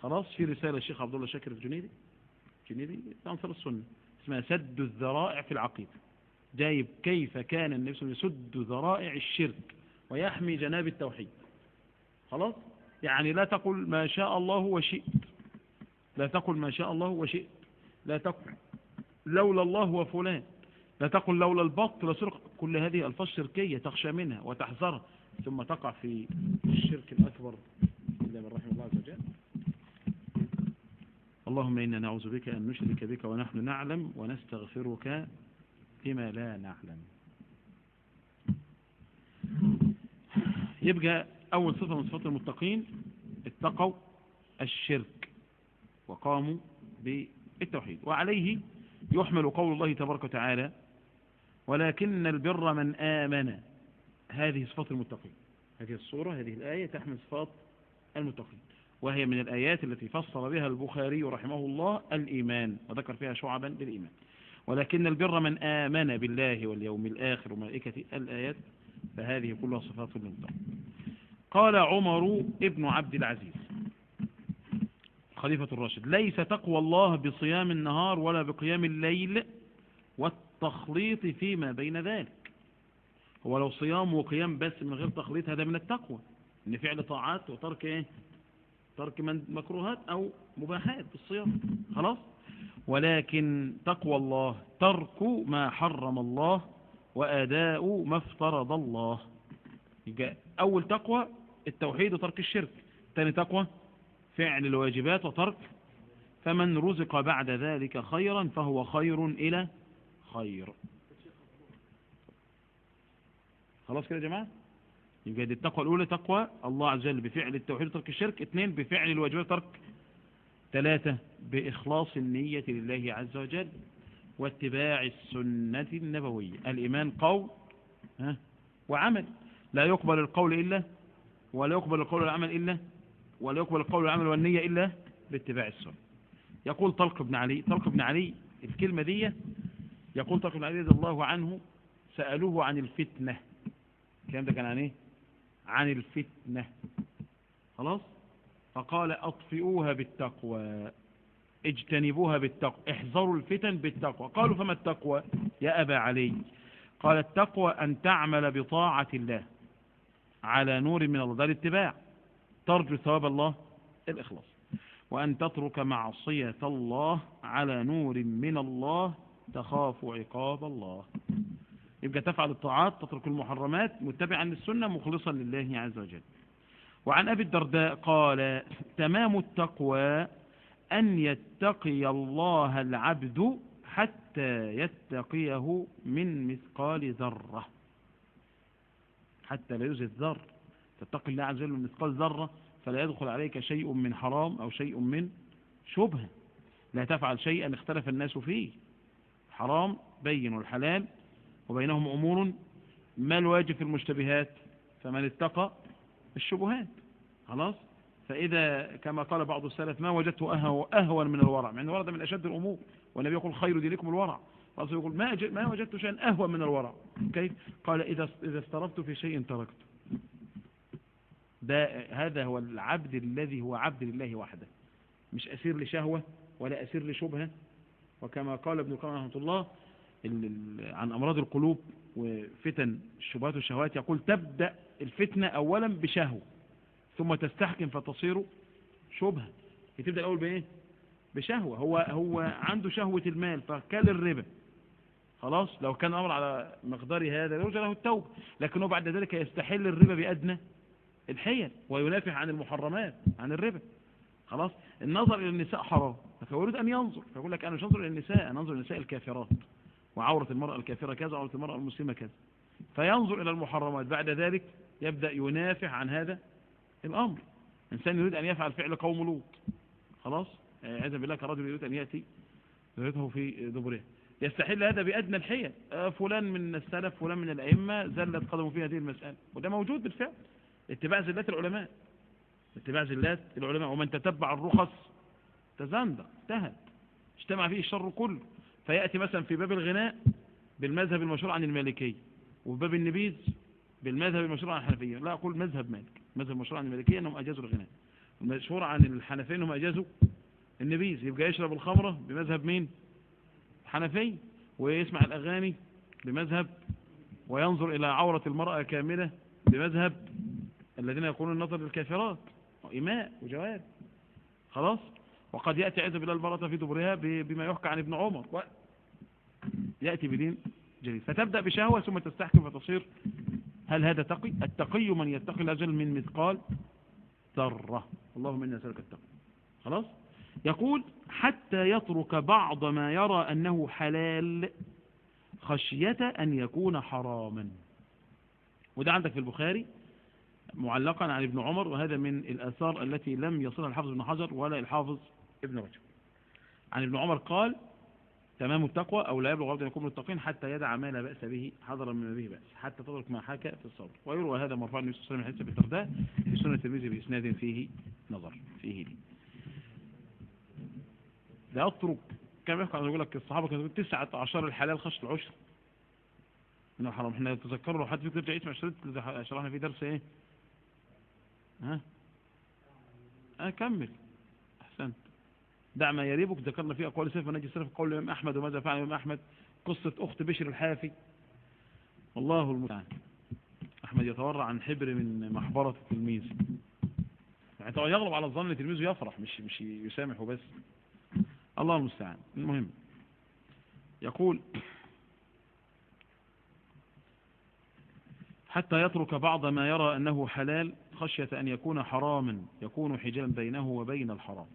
خلاص، في رسالة الشيخ عبد الله شاكر الجنيدي، جنيدي أنصار السنة، اسمها سد الذرائع في العقيدة، جايب كيف كان النبي صلى الله عليه وسلم يسد ذرائع الشرك ويحمي جناب التوحيد. خلاص، يعني لا تقل ما شاء الله وشئت، لا تقل ما شاء الله وشئت، لا تقل لولا الله وفلان، لا تقل لولا البط لسرق، كل هذه ألفاظ شركية تخشى منها وتحذرها، ثم تقع في الشرك الأكبر إلا من رحم الله عز وجل. اللهم إنا نعوذ بك أن نشرك بك ونحن نعلم ونستغفرك لما لا نعلم. يبقى أول صفة من صفات المتقين اتقوا الشرك وقاموا بالتوحيد. وعليه يحمل قول الله تبارك وتعالى ولكن البر من آمن. هذه صفات المتقين، هذه الصورة، هذه الآية تحمل صفات المتقين، وهي من الآيات التي فسر بها البخاري رحمه الله الإيمان وذكر فيها شعبا للإيمان. ولكن البر من آمن بالله واليوم الآخر وملائكته، الآيات، فهذه كلها صفات للمتقين. قال عمر ابن عبد العزيز خليفة الراشد: ليس تقوى الله بصيام النهار ولا بقيام الليل والتخليط فيما بين ذلك. هو لو صيام وقيام بس من غير تخليط هذا من التقوى، إن فعل طاعات وترك إيه؟ ترك من مكروهات أو مباحات بالصيام، خلاص. ولكن تقوى الله ترك ما حرم الله وأداء ما افترض الله. يبقى أول تقوى التوحيد وترك الشرك، ثاني تقوى فعل الواجبات وترك، فمن رزق بعد ذلك خيرا فهو خير إلى خير. خلاص كده يا جماعة؟ يبقى دي التقوى الأولى، تقوى الله عز وجل بفعل التوحيد وترك الشرك، اثنين بفعل الواجبات وترك، ثلاثة بإخلاص النية لله عز وجل واتباع السنة النبوية. الإيمان قول وعمل، لا يقبل القول إلا، ولا يقبل القول والعمل إلا، ولا يقبل القول والعمل والنية إلا باتباع السنة. يقول طلق بن علي، طلق بن علي الكلمة دي، يقول طلق بن علي رضي الله عنه سألوه عن الفتنة. الكلام ده كان عن إيه؟ عن الفتنة، خلاص. فقال أطفئوها بالتقوى، اجتنبوها بالتقوى، احذروا الفتن بالتقوى. قالوا فما التقوى يا أبا علي؟ قال التقوى أن تعمل بطاعة الله على نور من الله، ده الاتباع، ترجو ثواب الله الإخلاص، وأن تترك معصية الله على نور من الله تخاف عقاب الله. يبقى تفعل الطاعات، تترك المحرمات، متبعا للسنة، مخلصا لله عز وجل. وعن أبي الدرداء قال تمام التقوى أن يتقي الله العبد حتى يتقيه من مثقال ذرة، حتى لا يوجد ذر، تتقي الله عز وجل من مثقال ذرة فلا يدخل عليك شيء من حرام أو شيء من شبهة. لا تفعل شيئا اختلف الناس فيه، حرام بين والحلال وبينهم أمور، ما الواجب في المشتبهات؟ فمن اتقى الشبهات، خلاص. فإذا كما قال بعض السلف ما وجدته أهون من الورع، مع أن الورع ده من أشد الأمور، والنبي يقول خير دينكم الورع، خلاص. يقول ما وجدت شيئا أهون من الورع. كيف؟ قال إذا استربت في شيء تركته. ده هذا هو العبد الذي هو عبد لله وحده، مش أسير لشهوة ولا أسير لشبهة. وكما قال ابن القيم رحمه الله عن أمراض القلوب وفتن الشبهات والشهوات، يقول تبدأ الفتنة أولا بشهوة ثم تستحكم فتصير شبهة. تبدأ الأول بإيه؟ بشهوة. هو عنده شهوة المال فكل الربا، خلاص. لو كان الأمر على مقدار هذا يرجى له التوبة، لكنه بعد ذلك يستحل الربا بأدنى الحيل وينافح عن المحرمات عن الربا، خلاص. النظر إلى النساء حرام، فيريد أن ينظر، فيقول لك أنا مش أنظر إلى النساء، أنا أنظر إلى النساء الكافرات، وعورة المرأة الكافرة كذا، وعورة المرأة المسلمة كذا، فينظر إلى المحرمات. بعد ذلك يبدأ ينافح عن هذا الأمر. إنسان يريد أن يفعل فعل قوم لوط، خلاص، عياذا بالله، كرجل يريد أن يأتي زوجته في دبره، يستحل هذا بأدنى الحيل. فلان من السلف، فلان من الأئمة زلت قدمه في هذه المسألة، وده موجود بالفعل، اتباع زلات العلماء، اتباع زلات العلماء، ومن تتبع الرخص تزندق، انتهت. اجتمع فيه الشر كله. فيأتي مثلا في باب الغناء بالمذهب المشهور عن المالكية، وفي باب النبيذ بالمذهب المشهور عن الحنفية. لا أقول مذهب مالك، مذهب المشهور عن المالكية أنهم أجازوا الغناء، المشهور عن الحنفية أنهم أجازوا النبيذ. يبقى يشرب الخمرة بمذهب مين؟ الحنفي، ويسمع الأغاني بمذهب، وينظر إلى عورة المرأة كاملة بمذهب الذين يقولون النظر للكافرات إماء وجواب. خلاص. وقد يأتي عز بالله المرأة في دبرها بما يحكى عن ابن عمر، يأتي بدين جديد. فتبدأ بشهوة ثم تستحكم فتصير. هل هذا تقي؟ التقي من يتقي الأجل من مثقال ذرة. اللهم إنا نسألك التقوى. خلاص. يقول حتى يترك بعض ما يرى أنه حلال خشية أن يكون حراما. وده عندك في البخاري معلقا عن ابن عمر، وهذا من الآثار التي لم يصلها الحافظ ابن حجر ولا الحافظ ابن رجب. عن ابن عمر قال تمام التقوى أو لا يبلغ عبد أن يكون من التقين حتى يدع ما لا بأس به حذرا مما به بأس، حتى تدرك ما حكى في الصبر. ويروى هذا مرفوعا النبي صلى الله عليه وسلم حديث الدرداء في سنة الترمذي بإسناد فيه نظر فيه لي. لا أترك كما يحكى، يقول لك الصحابة كانوا 19 الحلال خشية العشر من الحرام. احنا نتذكر لو حد فيكم يرجع يسمع شريط شرحنا فيه درس ايه؟ ها؟ اكمل. احسنت. دع ما يريبك، ذكرنا فيه اقوال السلف ونجي السلف، قول الامام احمد وماذا فعل الامام احمد، قصة اخت بشر الحافي. الله المستعان. احمد يتورع عن حبر من محبرة التلميذ، يعني طبعا يغلب على الظن ان تلميذه يفرح مش يسامح وبس. الله المستعان. المهم يقول حتى يترك بعض ما يرى أنه حلال خشية أن يكون حراما، يكون حجابا بينه وبين الحرام،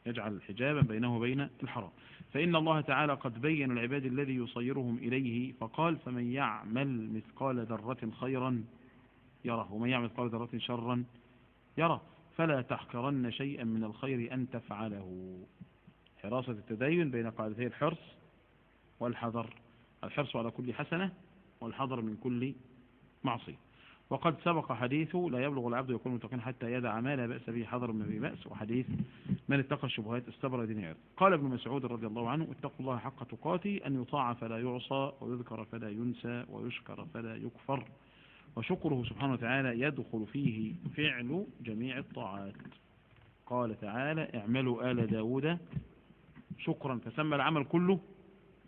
يجعل حجابا بينه وبين الحرام. فإن الله تعالى قد بين العباد الذي يصيرهم إليه فقال فمن يعمل مثقال ذرة خيرا يره ومن يعمل مثقال ذرة شرا يره. فلا تحقرن شيئا من الخير أن تفعله. حراسة التدين بين قاعدتي الحرص والحذر، الحرص على كل حسنة والحذر من كل معصية. وقد سبق حديث لا يبلغ العبد يكون متقين حتى يدع ما لا بأس به حذر من به بأس، وحديث من اتقى الشبهات استبرأ دينه عرضه. قال ابن مسعود رضي الله عنه اتقوا الله حق تقاته أن يطاع فلا يعصى، ويذكر فلا ينسى، ويشكر فلا يكفر. وشكره سبحانه وتعالى يدخل فيه فعل جميع الطاعات. قال تعالى اعملوا آل داود شكرا، فسمى العمل كله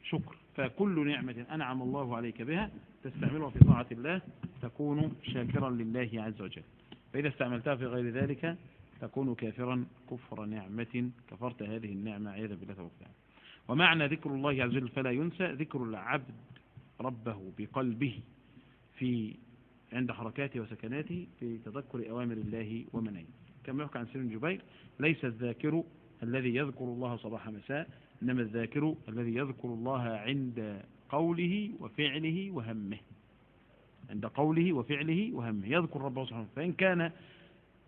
شكر. فكل نعمة أنعم الله عليك بها تستعملها في طاعة الله تكون شاكرا لله عز وجل، فإذا استعملتها في غير ذلك تكون كافرا كفر نعمة، كفرت هذه النعمة عياذا بالله تعالى. ومعنى ذكر الله عز وجل فلا ينسى ذكر العبد ربه بقلبه في عند حركاته وسكناته في تذكر أوامر الله ومنعه. كما يحكى عن سيدنا جبير ليس الذاكر الذي يذكر الله صباح مساء، إنما الذاكر الذي يذكر الله عند قوله وفعله وهمه، عند قوله وفعله وهمه يذكر ربه سبحانه. فإن كان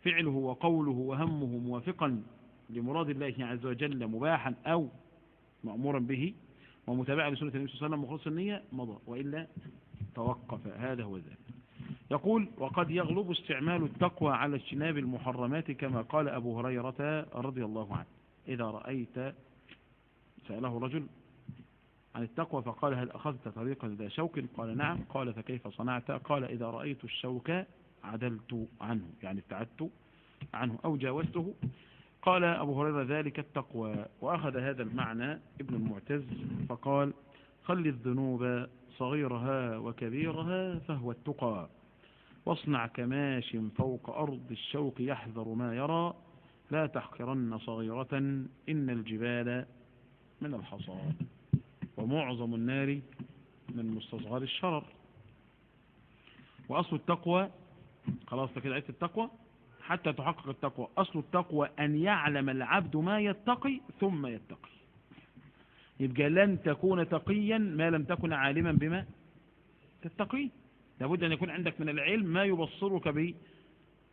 فعله وقوله وهمه موافقا لمراد الله عز وجل مباحا أو مأمورا به ومتابعا لسنة النبي صلى الله عليه وسلم مخلص النية مضى، وإلا توقف. هذا هو ذلك. يقول وقد يغلب استعمال التقوى على اجتناب المحرمات كما قال أبو هريرة رضي الله عنه إذا رأيت، سأله رجل عن التقوى فقال هل أخذت طريقا ذا شوك؟ قال نعم. قال فكيف صنعت؟ قال إذا رأيت الشوك عدلت عنه، يعني ابتعدت عنه أو جاوزته. قال أبو هريرة ذلك التقوى. وأخذ هذا المعنى ابن المعتز فقال خل الذنوب صغيرها وكبيرها فهو التقى، واصنع كماش فوق أرض الشوك يحذر ما يرى، لا تحقرن صغيرة إن الجبال من الحصى، ومعظم النار من مستصغر الشرر. وأصل التقوى، خلاص كده عرفت التقوى، حتى تحقق التقوى أصل التقوى أن يعلم العبد ما يتقي ثم يتقي. يبقى لن تكون تقيا ما لم تكن عالما بما تتقي. لابد أن يكون عندك من العلم ما يبصرك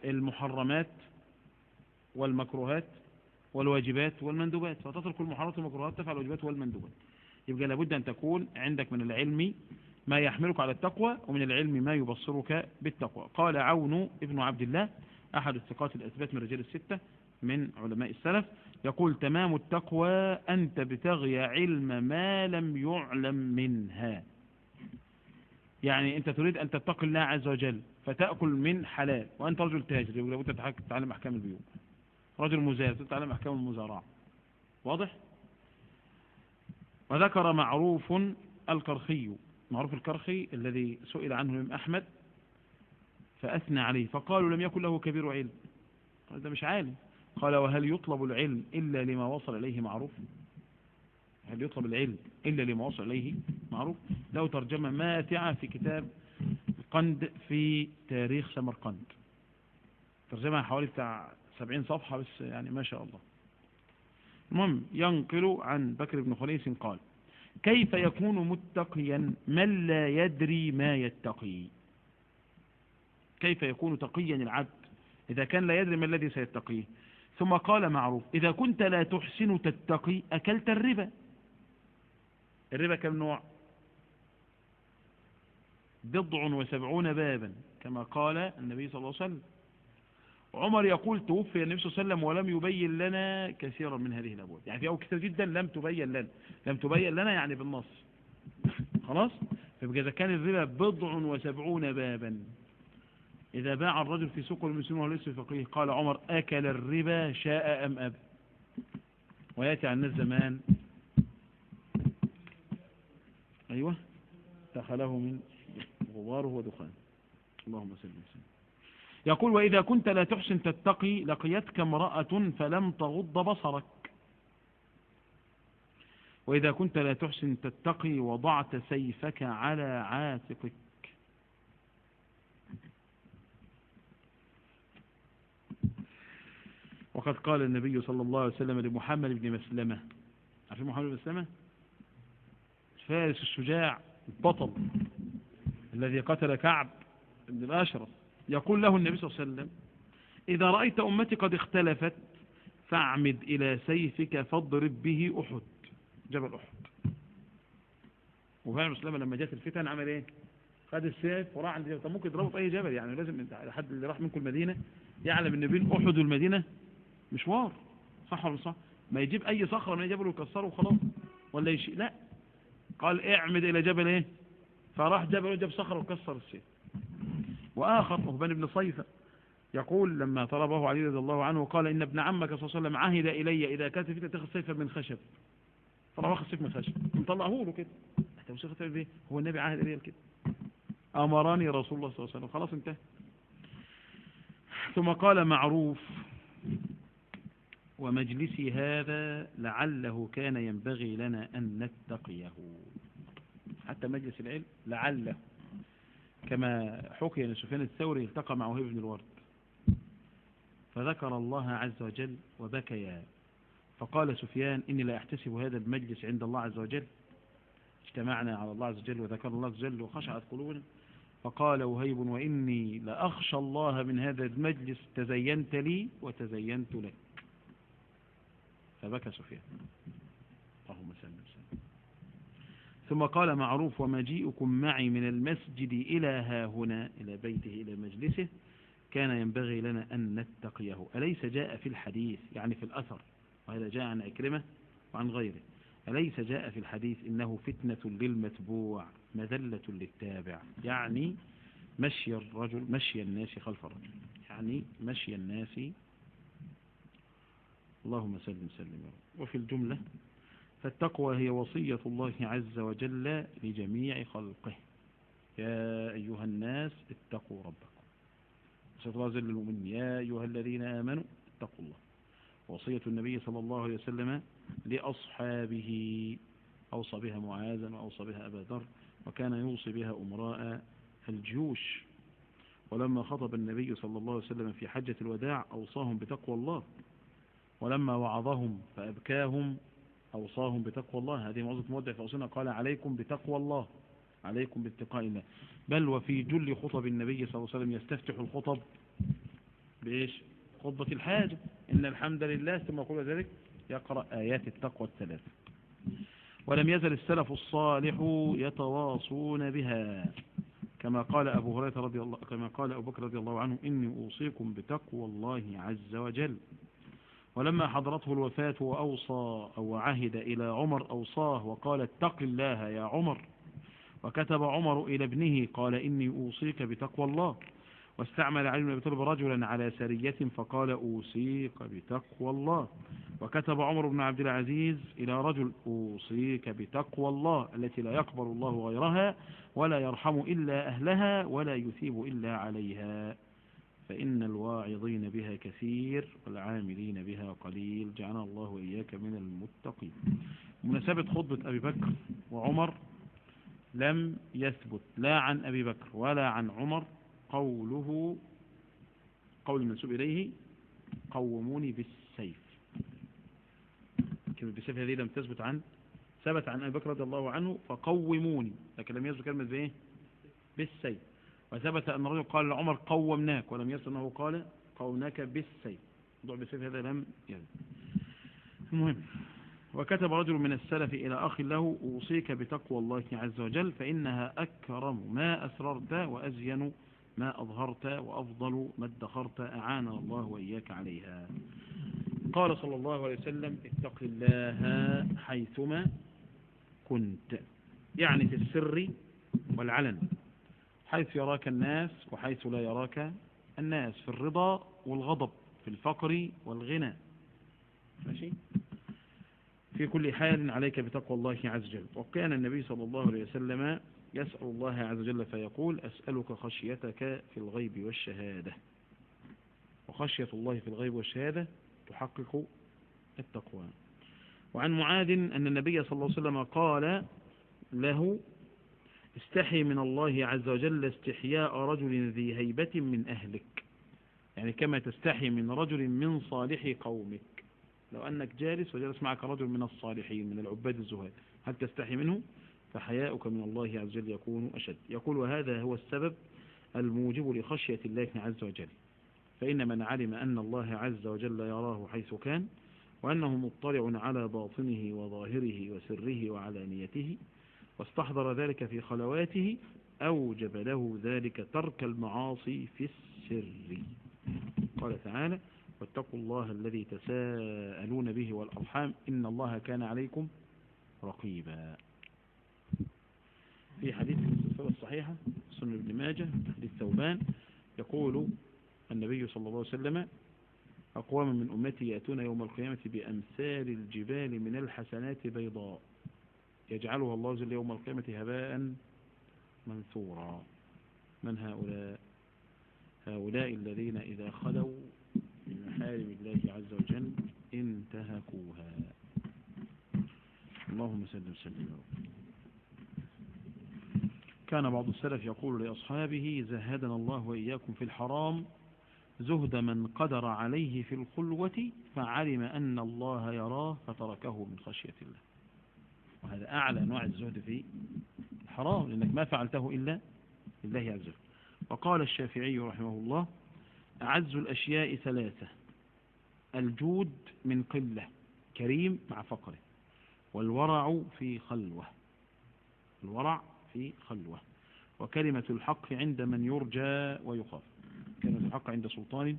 بالمحرمات والمكروهات والواجبات والمندوبات، فتترك المحرمات والمكروهات تفعل الواجبات والمندوبات. يبقى لابد أن تكون عندك من العلم ما يحملك على التقوى، ومن العلم ما يبصرك بالتقوى. قال عون ابن عبد الله أحد الثقات الأثبات من رجال الستة من علماء السلف، يقول تمام التقوى أن تبتغي علم ما لم يعلم منها. يعني أنت تريد أن تتقي الله عز وجل فتأكل من حلال، وأنت رجل تاجر لابد تتعلم أحكام البيوع، رجل مزارع تتعلم أحكام المزارعة. واضح؟ وذكر معروف الكرخي، معروف الكرخي الذي سئل عنه الإمام أحمد فأثنى عليه، فقالوا لم يكن له كبير علم، هذا مش عالم. قال وهل يطلب العلم إلا لما وصل إليه معروف؟ هل يطلب العلم إلا لما وصل إليه معروف؟ له ترجمة ماتعة في كتاب القند في تاريخ سمرقند، ترجمة حوالي بتاع 70 صفحة بس، يعني ما شاء الله. المهم ينقل عن بكر بن خنيس قال كيف يكون متقيا من لا يدري ما يتقي؟ كيف يكون تقيا العبد إذا كان لا يدري ما الذي سيتقيه؟ ثم قال معروف إذا كنت لا تحسن تتقي أكلت الربا. الربا كم نوع؟ 70 بابا كما قال النبي صلى الله عليه وسلم. عمر يقول توفي النبي صلى الله عليه وسلم ولم يبين لنا كثيرا من هذه الأبواب، يعني في أبواب كثير جدا لم تبين لنا، لم تبين لنا يعني بالنص خلاص. فإذا كان الربا 70 بابا، إذا باع الرجل في سوق المسلمين وهو ليس فقيه، قال عمر أكل الربا شاء أم أبى. ويأتي عن الزمان أيوة دخله من غباره ودخان. اللهم صل وسلم. يقول وإذا كنت لا تحسن تتقي لقيتك امرأة فلم تغض بصرك، وإذا كنت لا تحسن تتقي وضعت سيفك على عاتقك. وقد قال النبي صلى الله عليه وسلم لمحمد بن مسلمة، عارفين محمد بن مسلمة؟ الفارس الشجاع البطل الذي قتل كعب بن الأشرف، يقول له النبي صلى الله عليه وسلم إذا رأيت أمتي قد اختلفت فاعمد إلى سيفك فاضرب به أحد، جبل أحد. وفعلا مسلمة لما جت الفتن عمل إيه؟ خد السيف وراح عند جبل. طب ممكن يضربه في أي جبل، يعني لازم حد اللي راح منكم المدينة يعلم إن بين أحد والمدينة مشوار، صح ولا صح؟ ما يجيب أي صخرة من جبل ويكسره وخلاص ولا يشيء، لا، قال اعمد إلى جبل إيه؟ فراح جبل وجاب صخرة وكسر السيف. وآخر وهبان بن صيفة يقول لما طلبه علي رضي الله عنه قال إن ابن عمك صلى الله عليه وسلم عهد إلي إذا كانت فتنة تأخذ سيفا من خشب، فراح واخذ سيف من خشب مطلعه له كده، حتى هو النبي عهد إلي كده، أمرني رسول الله صلى الله عليه وسلم، خلاص انتهى. ثم قال معروف ومجلسي هذا لعله كان ينبغي لنا أن نتقيه، حتى مجلس العلم لعله، كما حكي أن سفيان الثوري التقى مع وهيب بن الورد فذكر الله عز وجل وبكيا، فقال سفيان إني لا أحتسب هذا المجلس عند الله عز وجل، اجتمعنا على الله عز وجل وذكر الله عز وجل وخشعت قلوبنا. فقال وهيب وإني لأخشى الله من هذا المجلس، تزينت لي وتزينت لك. فبكى سفيان. اللهم صل وسلم. ثم قال معروف ومجيئكم معي من المسجد إلى ها هنا، إلى بيته إلى مجلسه، كان ينبغي لنا أن نتقيه. أليس جاء في الحديث، يعني في الأثر، وهذا جاء عن عكرمة وعن غيره، أليس جاء في الحديث إنه فتنة للمتبوع مذلة للتابع، يعني مشي الرجل، مشي الناس خلف الرجل، يعني مشي الناس. اللهم سلم سلم يا رب. وفي الجملة فالتقوى هي وصية الله عز وجل لجميع خلقه، يا أيها الناس اتقوا ربكم، وصية الله عز وجل للمؤمنين، يا أيها الذين آمنوا اتقوا الله. وصية النبي صلى الله عليه وسلم لأصحابه، أوصى بها معاذا وأوصى بها أبا ذر، وكان يوصي بها أمراء الجيوش. ولما خطب النبي صلى الله عليه وسلم في حجة الوداع أوصاهم بتقوى الله، ولما وعظهم فأبكاهم أوصاهم بتقوى الله. هذه موعظة مودع فأوصينا، قال عليكم بتقوى الله، عليكم باتقاء الله. بل وفي جل خطب النبي صلى الله عليه وسلم يستفتح الخطب بإيش؟ خطبة الحاجة، إن الحمد لله، ثم يقول ذلك يقرأ آيات التقوى الثلاث. ولم يزل السلف الصالح يتواصون بها، كما قال أبو هريرة رضي الله، كما قال أبو بكر رضي الله عنه: إني أوصيكم بتقوى الله عز وجل. ولما حضرته الوفاة وأوصى أو عهد إلى عمر أوصاه وقال: اتق الله يا عمر. وكتب عمر إلى ابنه قال: إني أوصيك بتقوى الله. واستعمل علي بن أبي طالب رجلا على سرية فقال: أوصيك بتقوى الله. وكتب عمر بن عبد العزيز إلى رجل: أوصيك بتقوى الله التي لا يقبل الله غيرها ولا يرحم إلا أهلها ولا يثيب إلا عليها، فإن الواعظين بها كثير والعاملين بها قليل، جعلنا الله وإياك من المتقين. مناسبة خطبة أبي بكر وعمر لم يثبت لا عن أبي بكر ولا عن عمر قوله، قول المنسوب إليه: قوموني بالسيف. كلمة بالسيف هذه لم تثبت عن، ثبت عن أبي بكر رضي الله عنه فقوموني، لكن لم يثبت كلمة بإيه؟ بالسيف. وثبت أن الرجل قال لعمر قومناك، ولم يثبت أنه قال قومناك بالسيف. موضوع بالسيف هذا لم يثبت. المهم، وكتب رجل من السلف إلى أخ له: أوصيك بتقوى الله عز وجل، فإنها أكرم ما أسررت وأزين ما أظهرت وأفضل ما ادخرت، أعانا الله وإياك عليها. قال صلى الله عليه وسلم: اتق الله حيثما كنت، يعني في السر والعلن، حيث يراك الناس وحيث لا يراك الناس، في الرضا والغضب، في الفقر والغنى، ماشي، في كل حال عليك بتقوى الله عز وجل. وكان النبي صلى الله عليه وسلم يسأل الله عز وجل فيقول: أسألك خشيتك في الغيب والشهادة. وخشية الله في الغيب والشهادة تحقق التقوى. وعن معاذ أن النبي صلى الله عليه وسلم قال له: استحي من الله عز وجل استحياء رجل ذي هيبة من أهلك، يعني كما تستحي من رجل من صالح قومك. لو أنك جالس وجلس معك رجل من الصالحين من العباد الزهاد، هل تستحي منه؟ فحياؤك من الله عز وجل يكون أشد. يقول: وهذا هو السبب الموجب لخشية الله عز وجل، فإن من علم أن الله عز وجل يراه حيث كان، وأنه مطلع على باطنه وظاهره وسره وعلانيته، واستحضر ذلك في خلواته، أوجب له ذلك ترك المعاصي في السر. قال تعالى: واتقوا الله الذي تساءلون به والأرحام إن الله كان عليكم رقيبا. في حديث السلسلة الصحيحة سنن ابن ماجه حديث ثوبان يقول النبي صلى الله عليه وسلم: أقوام من أمتي يأتون يوم القيامة بأمثال الجبال من الحسنات بيضاء، يجعلها الله جل يوم القيامة هباء منثورا. من هؤلاء؟ هؤلاء الذين إذا خلوا من محارم الله عز وجل انتهكوها. اللهم سلم سلم. كان بعض السلف يقول لأصحابه: زهدنا الله وإياكم في الحرام زهد من قدر عليه في الخلوة فعلم أن الله يراه فتركه من خشية الله. وهذا أعلى أنواع الزهد في الحرام، لأنك ما فعلته إلا لله عز وجل. وقال الشافعي رحمه الله: أعز الأشياء ثلاثة: الجود من قلة، كريم مع فقره، والورع في خلوة، الورع في خلوة، وكلمة الحق عند من يرجى ويخاف. كلمة الحق عند سلطان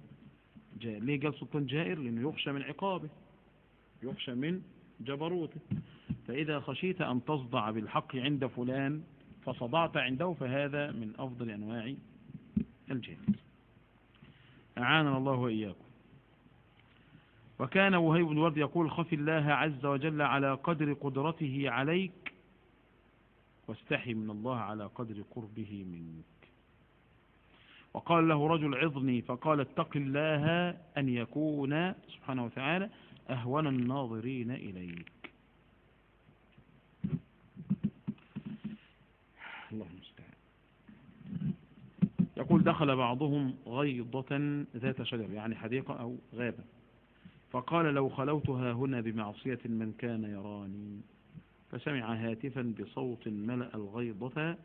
جائر. ليه قال سلطان جائر؟ لأنه يخشى من عقابه، يخشى من جبروته. فإذا خشيت أن تصدع بالحق عند فلان فصدعت عنده، فهذا من أفضل أنواع الجهاد. أعاننا الله وإياكم. وكان وهيب بن ورد يقول: خف الله عز وجل على قدر قدرته عليك، واستحي من الله على قدر قربه منك. وقال له رجل: عظني، فقال: اتق الله أن يكون سبحانه وتعالى أهون الناظرين إليك. الله المستعان. يقول: دخل بعضهم غيضة ذات شجر، يعني حديقة أو غابة، فقال: لو خلوتها هنا بمعصية من كان يراني، فسمع هاتفا بصوت ملأ الغيضة: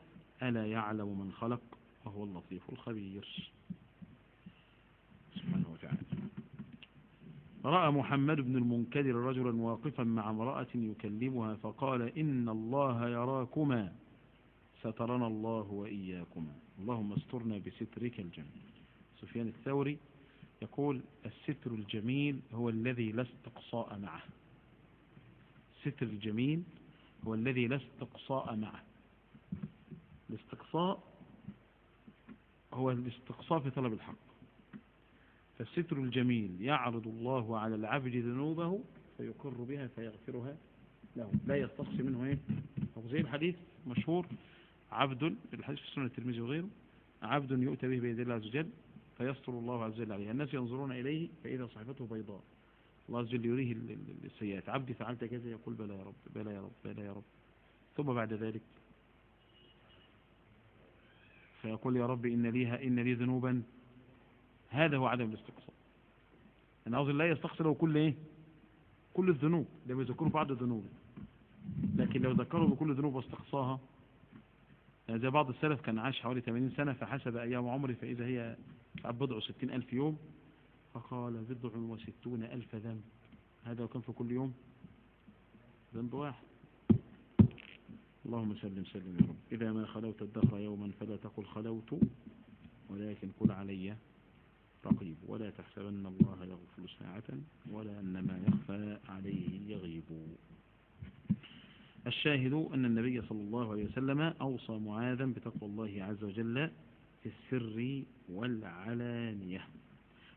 ألا يعلم من خلق وهو اللطيف الخبير سبحانه وتعالى. رأى محمد بن المنكدر رجلا واقفا مع امرأة يكلمها فقال: إن الله يراكما، سترنا الله وإياكما. اللهم استرنا بسترك الجميل. سفيان الثوري يقول الستر الجميل هو الذي لا استقصاء معه. الستر الجميل هو الذي لا استقصاء معه. الاستقصاء هو الاستقصاء في طلب الحق. فالستر الجميل يعرض الله على العبد ذنوبه فيقر بها فيغفرها له، لا يستقصي منه ايه. زي الحديث مشهور، عبد، الحديث في سنن الترمذي وغيره، عبد يؤتى به بيد الله عز وجل فيستر الله عز وجل عليه، الناس ينظرون إليه فإذا صحيفته بيضاء، الله عز وجل يريه السيئات. عبدي فعلت كذا، يقول بلى يا رب، بلى يا رب، بلى يا رب. ثم بعد ذلك فيقول يا رب إن لي ذنوبا. هذا هو عدم الاستقصاء. أنا أظن لا يستقصي له كل إيه؟ كل الذنوب، ده بيذكروا بعض الذنوب، لكن لو ذكروا بكل ذنوب واستقصاها، زي بعض السلف كان عاش حوالي 80 سنة فحسب أيام عمره فإذا هي 66,000 يوم، فقال 66,000 ذنب. هذا وكان في كل يوم ذنب واحد. اللهم سلم سلم يا رب. إذا ما خلوت الدهر يوما فلا تقل خلوت، ولكن قل علي رقيب، ولا تحسبن الله يغفل ساعة ولا أن ما يخفى عليه يغيب. الشاهد أن النبي صلى الله عليه وسلم أوصى معاذا بتقوى الله عز وجل في السر والعلانية،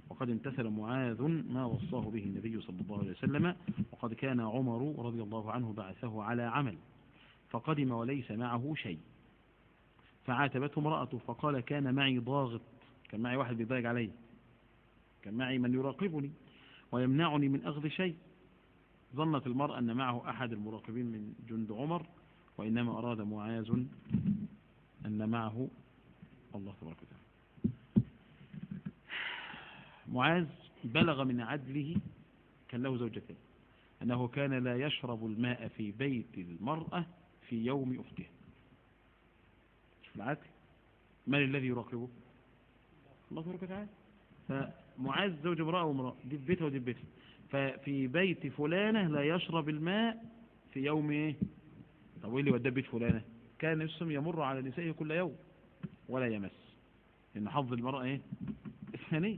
وقد امتثل معاذ ما وصاه به النبي صلى الله عليه وسلم. وقد كان عمر رضي الله عنه بعثه على عمل، فقدم وليس معه شيء، فعاتبته امرأته فقال كان معي ضاغط، كان معي واحد بيضايق علي، كان معي من يراقبني ويمنعني من أخذ شيء. ظنت المرأة أن معه أحد المراقبين من جند عمر، وإنما أراد معاذ أن معه الله تبارك وتعالى. معاذ بلغ من عدله، كان له زوجتين، أنه كان لا يشرب الماء في بيت المرأة في يوم أختها. العدل، من الذي يراقبه؟ الله تبارك وتعالى. فمعاذ زوج امرأة وامرأة، دي في بيتها ودي في بيتها، ففي بيت فلانة لا يشرب الماء في يوم ايه؟ طب وايه اللي وداه بيت فلانة؟ كان يسم يمر على نسائه كل يوم ولا يمس، لأن حظ المرأة ايه؟ الثانية.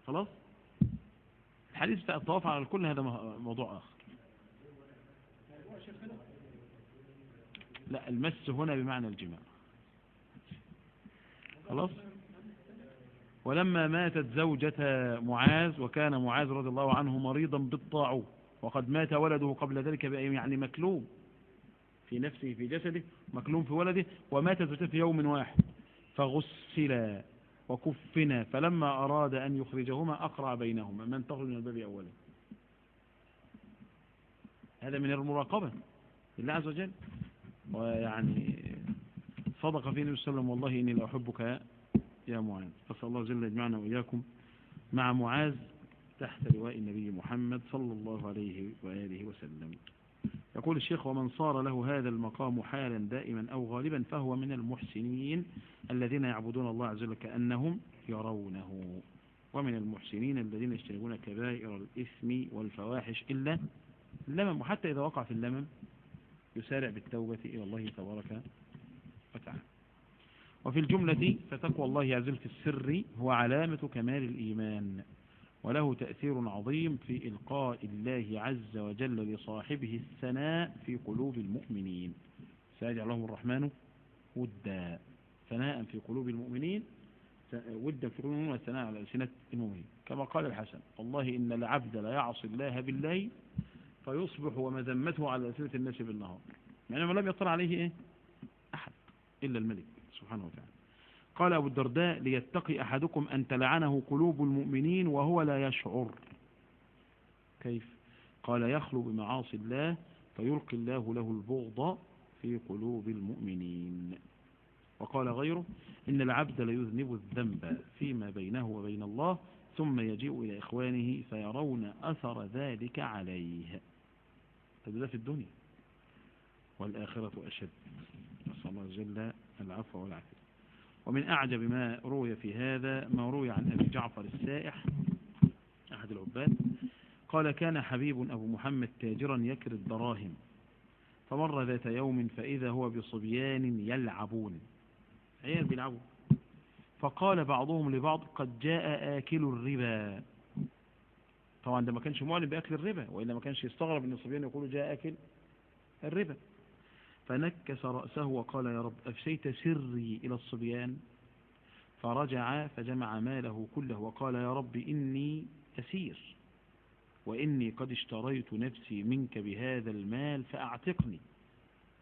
خلاص؟ الحديث بتاع الطواف على الكل هذا موضوع آخر. لا، المس هنا بمعنى الجماع. خلاص؟ ولما ماتت زوجة معاذ، وكان معاذ رضي الله عنه مريضا بالطاعون، وقد مات ولده قبل ذلك بأيام، يعني مكلوم في نفسه في جسده، مكلوم في ولده، وماتت زوجته في يوم واحد، فغسلا وكفنا، فلما أراد أن يخرجهما أقرع بينهما من تخرج من الباب أولا. هذا من المراقبة لله عز وجل. ويعني صدق فيه النبي صلى الله عليه وسلم، والله إني لأحبك يا معاذ. أسأل الله جل يجمعنا وإياكم مع معاذ تحت لواء النبي محمد صلى الله عليه وآله وسلم. يقول الشيخ: ومن صار له هذا المقام حالا دائما أو غالبا فهو من المحسنين الذين يعبدون الله عز وجل كأنهم يرونه، ومن المحسنين الذين يجتنبون كبائر الإثم والفواحش إلا اللمم، وحتى إذا وقع في اللمم يسارع بالتوبة إلى الله تبارك وتعالى. وفي الجملة فتقوى الله عز وجل في السر هو علامة كمال الإيمان، وله تأثير عظيم في إلقاء الله عز وجل لصاحبه الثناء في قلوب المؤمنين. سيجعل لهم الرحمن ودا، ثناء في قلوب المؤمنين، ودا في قلوب المؤمنين، والثناء على ألسنة المؤمنين. كما قال الحسن: والله إن العبد لا يعصي الله بالليل فيصبح ومذمته على ألسنة الناس بالنهار، يعني ما لم يطلع عليه إيه؟ أحد إلا الملك سبحانه وتعالى. قال أبو الدرداء: ليتقي أحدكم أن تلعنه قلوب المؤمنين وهو لا يشعر. كيف؟ قال: يخلو بمعاصي الله فيلقي الله له البغض في قلوب المؤمنين. وقال غيره: إن العبد ليذنب الذنب فيما بينه وبين الله ثم يجيء إلى إخوانه فيرون أثر ذلك عليه. هذا في الدنيا، والآخرة أشد، نسأل الله جل العفو والعافية. ومن أعجب ما روي في هذا ما روي عن أبي جعفر السائح أحد العباد قال: كان حبيب أبو محمد تاجرا يكر الدراهم، فمر ذات يوم فإذا هو بصبيان يلعبون، عيال بيلعبوا. فقال بعضهم لبعض قد جاء آكل الربا. طبعا ده ما كانش معلن بأكل الربا، وإلا ما كانش يستغرب أن الصبيان يقولوا جاء آكل الربا. فنكس رأسه وقال يا رب أفشيت سري إلى الصبيان. فرجع فجمع ماله كله وقال يا رب إني أسير وإني قد اشتريت نفسي منك بهذا المال فأعتقني.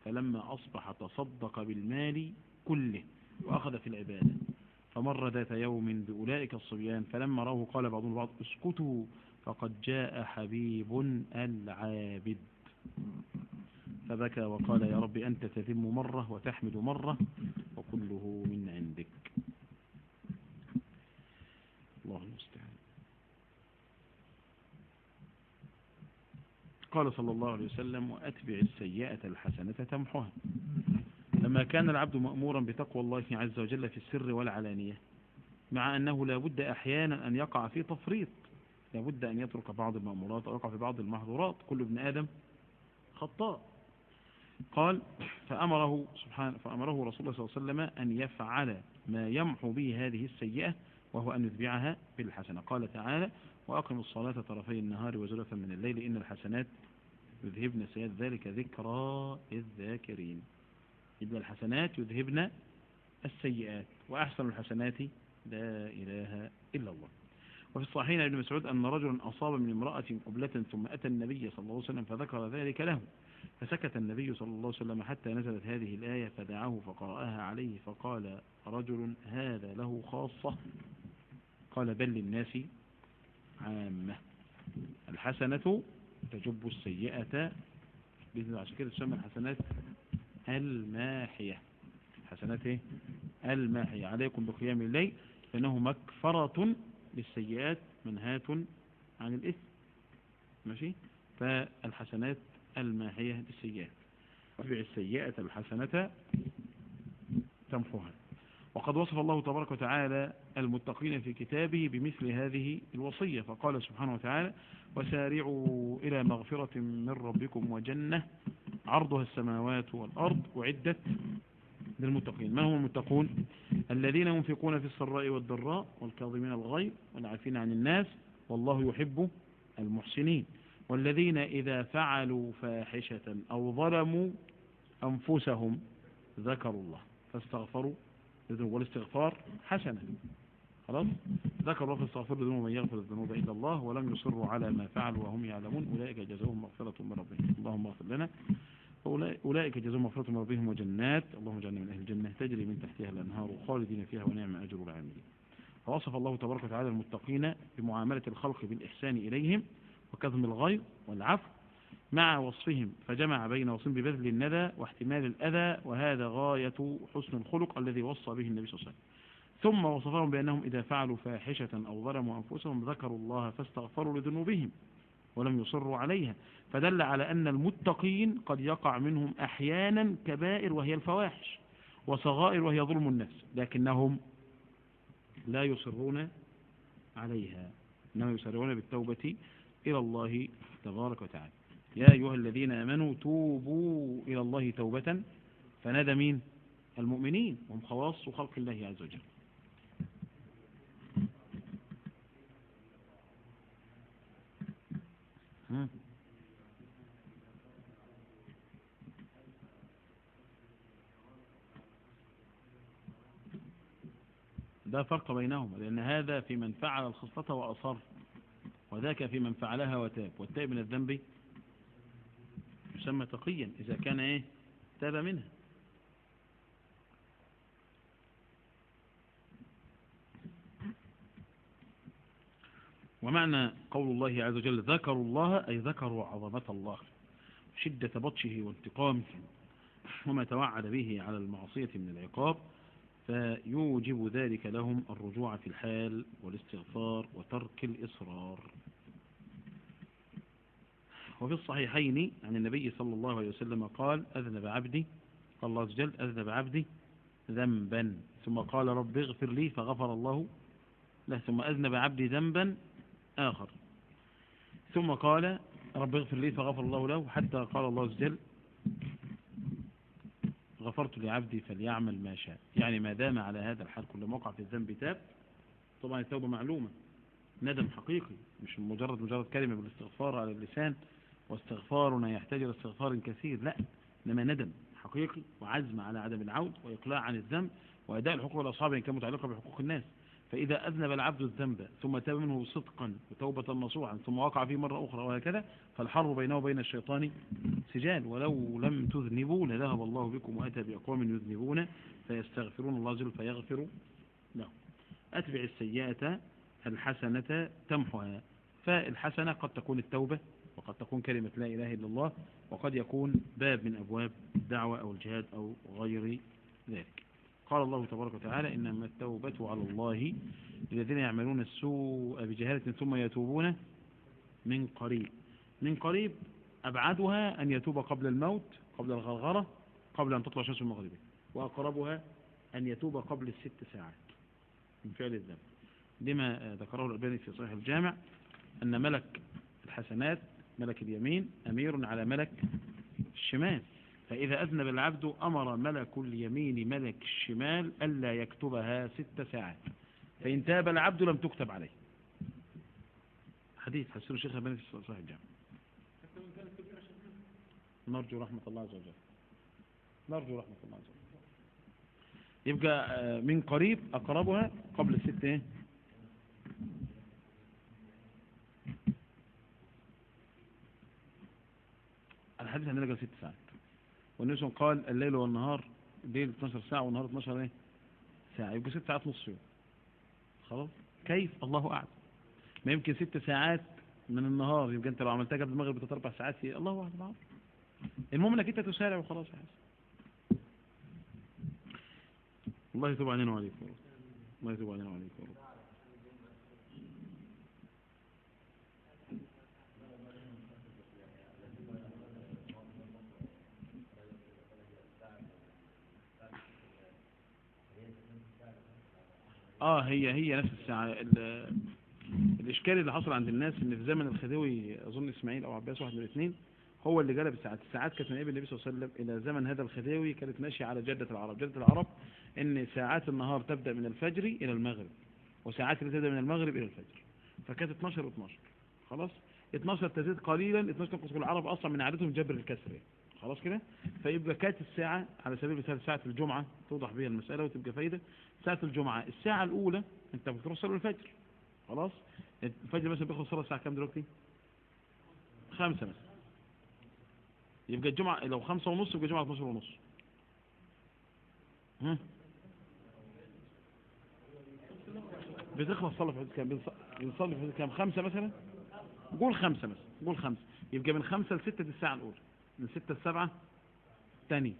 فلما أصبح تصدق بالمال كله وأخذ في العبادة. فمر ذات يوم بأولئك الصبيان فلما رأوه قال بعضهم البعض اسكتوا فقد جاء حبيب العابد. فبكى وقال يا رب أنت تذم مرة وتحمد مرة وكله من عندك. الله المستعان. قال صلى الله عليه وسلم وأتبع السيئة الحسنة تمحها. لما كان العبد مأمورا بتقوى الله عز وجل في السر والعلانية، مع أنه لا بد أحيانا أن يقع في تفريط، لا بد أن يترك بعض المأمورات أو يقع في بعض المحظورات، كل ابن آدم خطاء. قال فأمره سبحانه، فأمره رسول الله صلى الله عليه وسلم أن يفعل ما يمحو به هذه السيئة، وهو أن يتبعها بالحسنة. قال تعالى وأقم الصلاة طرفي النهار وزلفا من الليل إن الحسنات يذهبن سيئات ذلك ذكرى للذاكرين. يبقى الحسنات يذهبن السيئات، وأحسن الحسنات لا إله إلا الله. وفي الصحيحين ابن مسعود أن رجلا أصاب من امرأة قبلة ثم أتى النبي صلى الله عليه وسلم فذكر ذلك له، فسكت النبي صلى الله عليه وسلم حتى نزلت هذه الآية فدعاه فقرأها عليه، فقال رجل هذا له خاصة، قال بل للناس عامة. الحسنة تجب السيئة بإذن الله، عشان كده تسمى الحسنات الماحية. الحسنات الماحية. عليكم بقيام الليل فإنه مكفرة للسيئات منهاة عن الإثم. ماشي، فالحسنات الماحية للسيئات، واتبع السيئة الحسنة تمحوها. وقد وصف الله تبارك وتعالى المتقين في كتابه بمثل هذه الوصية، فقال سبحانه وتعالى وسارعوا إلى مغفرة من ربكم وجنة عرضها السماوات والأرض أعدت للمتقين. من هم المتقون؟ الذين ينفقون في السراء والضراء والكاظمين الغيظ والعافين عن الناس والله يحب المحسنين. والذين إذا فعلوا فاحشة أو ظلموا أنفسهم ذكروا الله فاستغفروا، والاستغفار حسنة. خلاص، ذكروا الله فاستغفروا لذنوبهم من يغفر الذنوب إلا الله ولم يصروا على ما فعلوا وهم يعلمون أولئك جزاؤهم مغفرة من ربهم. اللهم اغفر لنا. أولئك جزاؤهم مغفرة من ربهم وجنات، اللهم اجعلنا من أهل الجنة تجري من تحتها الأنهار خالدين فيها ونعم أجر العاملين. فوصف الله تبارك وتعالى المتقين بمعاملة الخلق بالإحسان إليهم وكظم الغيظ والعفو مع وصفهم، فجمع بين وصفهم ببذل الندى واحتمال الأذى، وهذا غاية حسن الخلق الذي وصى به النبي صلى الله عليه وسلم. ثم وصفهم بأنهم إذا فعلوا فاحشة أو ظلموا أنفسهم ذكروا الله فاستغفروا لذنوبهم ولم يصروا عليها، فدل على أن المتقين قد يقع منهم أحيانا كبائر وهي الفواحش وصغائر وهي ظلم النفس، لكنهم لا يصرون عليها، إنما يسرعون بالتوبة إلى الله تبارك وتعالى. يا أيها الذين آمنوا توبوا إلى الله توبة، فنادى مين؟ المؤمنين، وهم خواص خلق الله عز وجل. ده فرق بينهما، لأن هذا في من فعل الخصلة وأصر، وذاك في من فعلها وتاب. والتائب من الذنب يسمى تقيا إذا كان إيه؟ تاب منها. ومعنى قول الله عز وجل ذكروا الله، أي ذكروا عظمة الله، شدة بطشه وانتقامه وما توعد به على المعصية من العقاب، فيوجب ذلك لهم الرجوع في الحال والاستغفار وترك الإصرار. وفي الصحيحين عن النبي صلى الله عليه وسلم قال أذنب عبدي، قال الله عز وجل أذنب عبدي ذنبا، ثم قال رب اغفر لي فغفر الله له، ثم أذنب عبدي ذنبا آخر، ثم قال رب اغفر لي فغفر الله له، حتى قال الله عز وجل غفرت لعبدي فليعمل ما شاء. يعني ما دام على هذا الحال كل ما وقع في الذنب تاب. طبعا التوبة معلومة، ندم حقيقي، مش مجرد كلمة بالاستغفار على اللسان، واستغفارنا يحتاج إلى استغفار كثير، لا، إنما ندم حقيقي وعزم على عدم العود وإقلاع عن الذنب وأداء الحقوق لأصحابه إن كان متعلقة بحقوق الناس. فإذا أذنب العبد الذنب ثم تاب منه صدقا وتوبة نصوحا ثم وقع فيه مرة أخرى وهكذا، فالحرب بينه وبين الشيطان سجال. ولو لم تذنبوا لذهب الله بكم وأتى بأقوام يذنبون فيستغفرون الله جل فيغفر لهم. أتبع السيئة الحسنة تمحها. فالحسنة قد تكون التوبة، وقد تكون كلمة لا إله إلا الله، وقد يكون باب من أبواب الدعوة أو الجهاد أو غير ذلك. قال الله تبارك وتعالى: إنما التوبة على الله للذين يعملون السوء بجهالة ثم يتوبون من قريب. من قريب أبعدها أن يتوب قبل الموت، قبل الغرغرة، قبل أن تطلع شمس المغرب، وأقربها أن يتوب قبل 6 ساعات من فعل الذنب، لما ذكره الألباني في صحيح الجامع أن ملك الحسنات ملك اليمين أمير على ملك الشمال، فإذا أذنب العبد أمر ملك اليمين ملك الشمال ألا يكتبها 6 ساعات، فإن تاب العبد لم تكتب عليه. حديث حسن الشيخ الألباني في صحيح الجامع. نرجو رحمة الله عز وجل، نرجو رحمة الله عز وجل. يبقى من قريب أقربها قبل 6. الحديث عندنا قال 6 ساعات، والنبي قال الليل والنهار، الليل 12 ساعة والنهار 12 ساعة، يبقى 6 ساعات نص يوم. خلاص، كيف؟ الله أعلم. ما يمكن 6 ساعات من النهار، يبقى أنت لو عملتها قبل المغرب بثلاث 4 ساعات، الله أعلم. المهم أنك أنت تسارع وخلاص يا حسن. الله يتوب علينا وعليكم يا رب، الله يتوب علينا وعليكم يا رب. هي نفس الساعة. الإشكال اللي حصل عند الناس إن في زمن الخديوي أظن إسماعيل أو عباس واحد من الاثنين هو اللي جلب الساعات. الساعات كانت من قبل النبي صلى الله عليه وسلم إلى زمن هذا الخديوي كانت ماشية على جدة العرب. جدة العرب إن ساعات النهار تبدأ من الفجر إلى المغرب، وساعات اللي تبدأ من المغرب إلى الفجر، فكانت 12 و12. خلاص، 12 تزيد قليلا، 12 تنقص. العرب أصلا من عادتهم جبر الكسر، خلاص كده. فيبقى كانت الساعة على سبيل المثال ساعة الجمعة توضح بها المسألة وتبقى فايدة. ساعة الجمعة الساعة الأولى أنت بتروح صلاة الفجر، خلاص. الفجر مثلا بيخلص صلاة الساعة كام دلوقتي؟ 5 مثلا، يبقى الجمعة لو 5:30 يبقى الجمعة 12:30. ها بتخلص صلاة في حدود كام؟ بنصلي في حدود كام؟ 5 مثلا، قول 5 مثلا، قول 5، يبقى من 5 ل 6 دي الساعة الأولى، من 6 ل 7 تاني،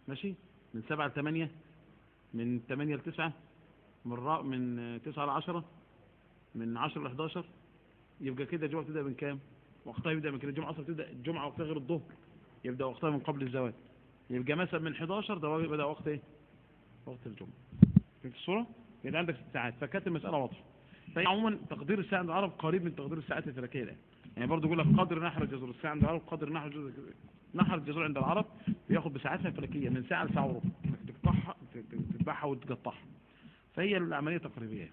ماشي، من 7 ل 8، من 8 ل 9، من 9 ل 10، من 10 ل 11. يبقى كده الجمعة بتبدأ من كام؟ وقتها يبدأ من كده. الجمعة أصلا بتبدأ الجمعة وقتها غير الظهر، يبدأ وقتها من قبل الزوال، يبقى مثلا من 11 ده بدأ وقت إيه؟ وقت الجمعة. فهمت الصورة؟ يبقى عندك 6 ساعات. فكانت المسألة واضحة. فعموما تقدير الساعة عند العرب قريب من تقدير الساعات الفلكية الآن. يعني برضه يقول لك قدر نحر الجزر الساعة عند العرب، قدر نحر الجزر عند العرب بياخد بساعاتها الفلكية من ساعة لساعة وربع، تقطعها تذبحها وتقطعها. فهي العملية تقريبية.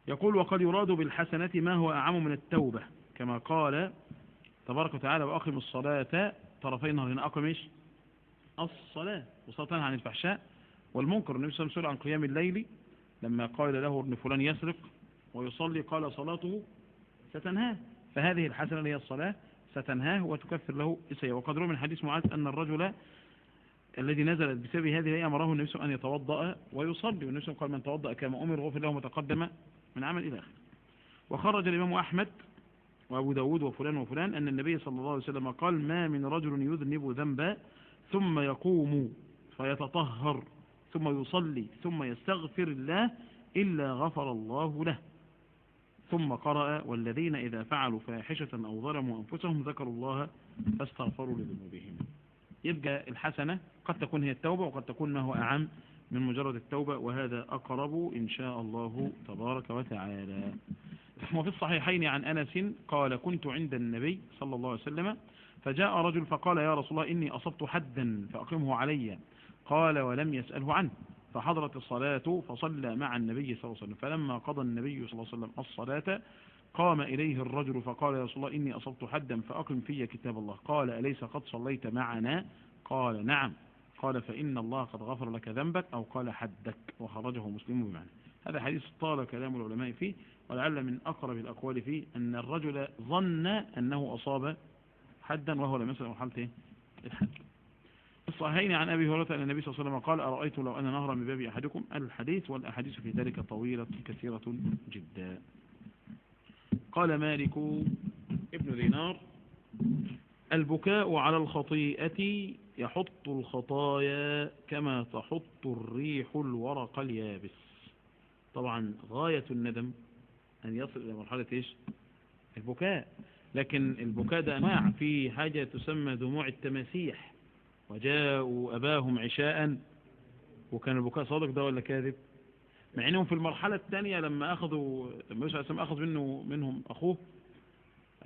يقول: وقد يراد بالحسنة ما هو أعم من التوبة، كما قال تبارك وتعالى: وأقم الصلاة طرفي النهار. هنا أقم إيش؟ الصلاة، وصلاة عن الفحشاء والمنكر. النبي صلى الله عليه وسلم عن قيام الليل لما قال له ابن فلان يسرق ويصلي قال صلاته ستنهاه، فهذه الحسنة هي الصلاة ستنهاه وتكفر له السيئة. وقد روى من حديث معاذ أن الرجل الذي نزلت بسبب هذه الآية أمره النبي صلى الله عليه وسلم أن يتوضأ ويصلي، والنبي صلى الله عليه وسلم قال: من توضأ كما أمر غفر له ما تقدم من عمل إلى آخره. وخرج الإمام أحمد وأبو داود وفلان وفلان أن النبي صلى الله عليه وسلم قال: ما من رجل يذنب ذنبا ثم يقوم فيتطهر ثم يصلي ثم يستغفر الله إلا غفر الله له. ثم قرأ: والذين إذا فعلوا فاحشة أو ظلموا أنفسهم ذكروا الله فاستغفروا لذنوبهم. يبقى الحسنة قد تكون هي التوبة، وقد تكون ما هو أعم من مجرد التوبة، وهذا أقرب إن شاء الله تبارك وتعالى. وفي الصحيحين عن أنس قال: كنت عند النبي صلى الله عليه وسلم فجاء رجل فقال يا رسول الله إني أصبت حدا فأقمه علي، قال ولم يسأله عنه، فحضرت الصلاة فصلى مع النبي صلى الله عليه وسلم، فلما قضى النبي صلى الله عليه وسلم الصلاة قام إليه الرجل فقال يا رسول الله إني أصبت حدا فأقم في كتاب الله، قال أليس قد صليت معنا؟ قال نعم، قال فإن الله قد غفر لك ذنبك، أو قال حدك، وخرجه مسلم بمعنى. هذا حديث طال كلام العلماء فيه، ولعل من أقرب الأقوال فيه أن الرجل ظن أنه أصاب حدا وهو لم يصل مرحلة الحد. الصحيحين عن أبي هريرة أن النبي صلى الله عليه وسلم قال أرأيت لو أن نهرا من باب أحدكم، الحديث، والأحاديث في ذلك طويلة كثيرة جدا. قال مالك ابن دينار البكاء على الخطيئة يحط الخطايا كما تحط الريح الورق اليابس. طبعا غاية الندم أن يصل إلى مرحلة إيش؟ البكاء. لكن البكاء ده أنواع، في حاجة تسمى دموع التماسيح، وجاءوا أباهم عشاء، وكان البكاء صادق ده ولا كاذب؟ مع انهم في المرحلة الثانية لما أخذوا، لما يوسف عليه السلام أخذ منهم أخوه،